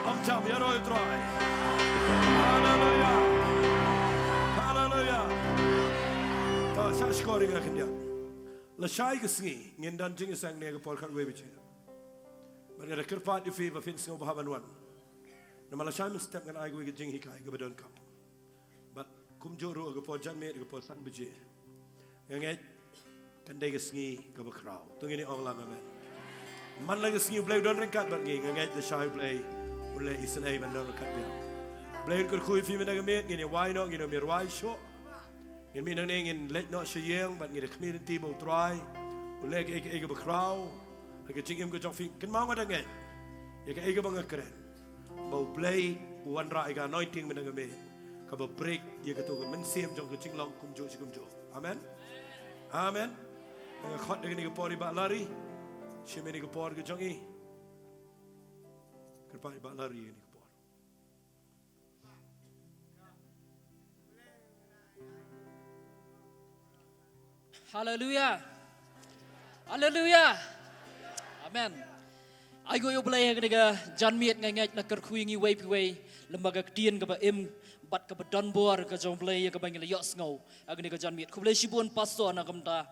Ong cham, ïaroh ïa U Trai. Haleluya. Haleluya. To, sa shkor ïa nga khyndiat. Lashai ka sngi ngin don jingïaseng ne ka por khatwei baje. Bad nga da kyrpad ïa phi ba phin sngewbha ban wan. Namar lashai mynstep ngan ai kawei ka jinghikai kaba donkam. Bad kumjuh ruh ha ka por janmiet, ha ka por san baje. Nga ngeit kan dei ka sngi kaba khraw. To ngin ïa ong lang amen. Man la ka sngi U Blei u don ryngkat bad ngi, nga ngeit lashai U Blei un leh isynei ban don ryngkat biang. Blei un kyrkhu ïa phi mynta ka miet, ngin ïa wai noh, ngin ym ïa rwai shuh. Ngin mih nangne ngin leit noh sha ïing bad ngi da khmih lynti ba U Trai un leh kaei kaei kaba khraw ha ka jingim ka jong phi. Kynmaw, nga da ngeit ïa kaei kaba nga kren, ba U Blei u wanrah ïa ka anointing mynta ka miet kaba break ïa kato ka mynsiem jong ka jinglong kumjuh shi kumjuh. Amen. Amen. Nga khot da kane ka por ïa i Bah Lari. Shim ïa kane ka por ka jong i. Kyrpad i Bah Lari ïa kane ka por. Haleluya. Haleluya. Amen. Ai nguh ïa U Blei ha kane ka janmiet, nga ngeit la kyrkhu ïa ngi uwei pa uwei lyngba ka ktien kaba im bad kaba don bor ka jong U Blei ïa kaba ngi la ïohsngew ha kane ka janmiet. Khublei shibun pastor na ka bynta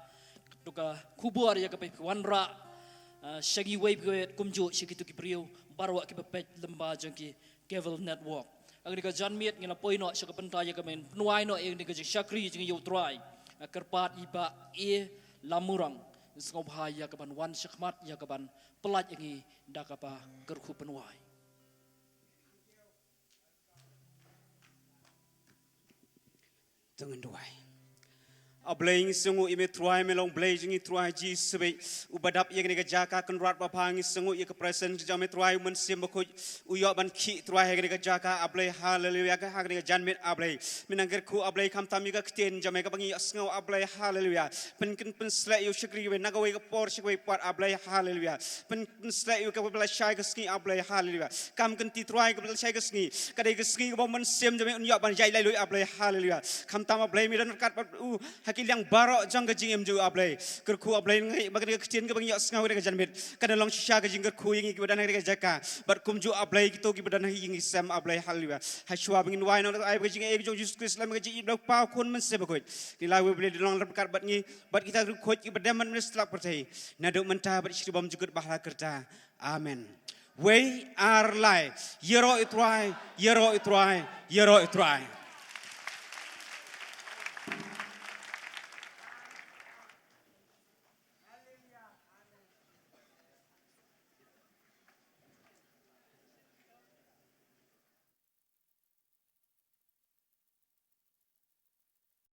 kato ka khubor ïa kaba phi wanrah, ah, sha ngi uwei pa uwei, kumjuh sha kito ki briew baroh kiba peit lyngba jong ki Cable Network. Ha kane ka janmiet ngi la poi noh sha ka bynta ïa kaban pynwai noh ïa kane ka jingshakri jong ngi ïa U Trai. Nga kyrpad i Bah A Lamurang, sngewbha ïa kaban wan shakhmat ïa kaban pyllait ïa ngi da kaba kyrkhu pynwai. To ngin duwai. A Blei, ngi sngewnguh ïa me Trai, me long Blei jong ngi Trai Jisu, uba dap ïa kane ka jaka Kynrad Babha. Ngi sngewnguh ïa ka presence jong me Trai, u Mynsiem Bakhuid u ïoh ban khih Trai ha kane ka jaka, A Blei, haleluya, ha kane ka janmiet, A Blei. Me nang kyrkhu, A Blei, khamtam ïa ka ktien jong me kaba ngi ïohsngew, A Blei, haleluya. Pyn, pyn, pynsleh ïa u shakri jong me na kawei ka por sha kawei pat, A Blei, haleluya. Pyn, pynsleh ïa u kaba lashai ka sngi, A Blei, haleluya. Kam kynti Trai, kaba lashai ka sngi ka dei ka sngi kaba u Mynsiem jong me un ïoh ban ïaid laitluid, A Blei, haleluya. Khamtam, A Blei, me don ryngkat bad u ha ki liang baroh jong ka jingim jong u, A Blei. Kyrkhu, A Blei, nga ngeit ba kane ka ktien kaba ngi ïohsngew ha kane ka janmiet kan long shisha ka jingkyrkhu ïa ngi kiba don ha kane ka jaka bad kumjuh, A Blei, kito kiba don ha ki ïing ki sem, A Blei, haleluya. Hashwa ba ngin wai noh, ai ba ka jingaiei jong u Jisu Khrist lem ka jingïeit Blei Kpa, Khun, Mynsiem Bakhuid. Ngi la wei, Blei, da long ryngkat bad ngi bad kita ki riewkhuid kiba dem bad me na satlak pyrthei, naduh mynta bad sha ki bymjukut ba ha la ka rta. Amen. Wei, ar, lai. Ïaroh ïa U Trai, ïaroh ïa U Trai, ïaroh ïa U Trai.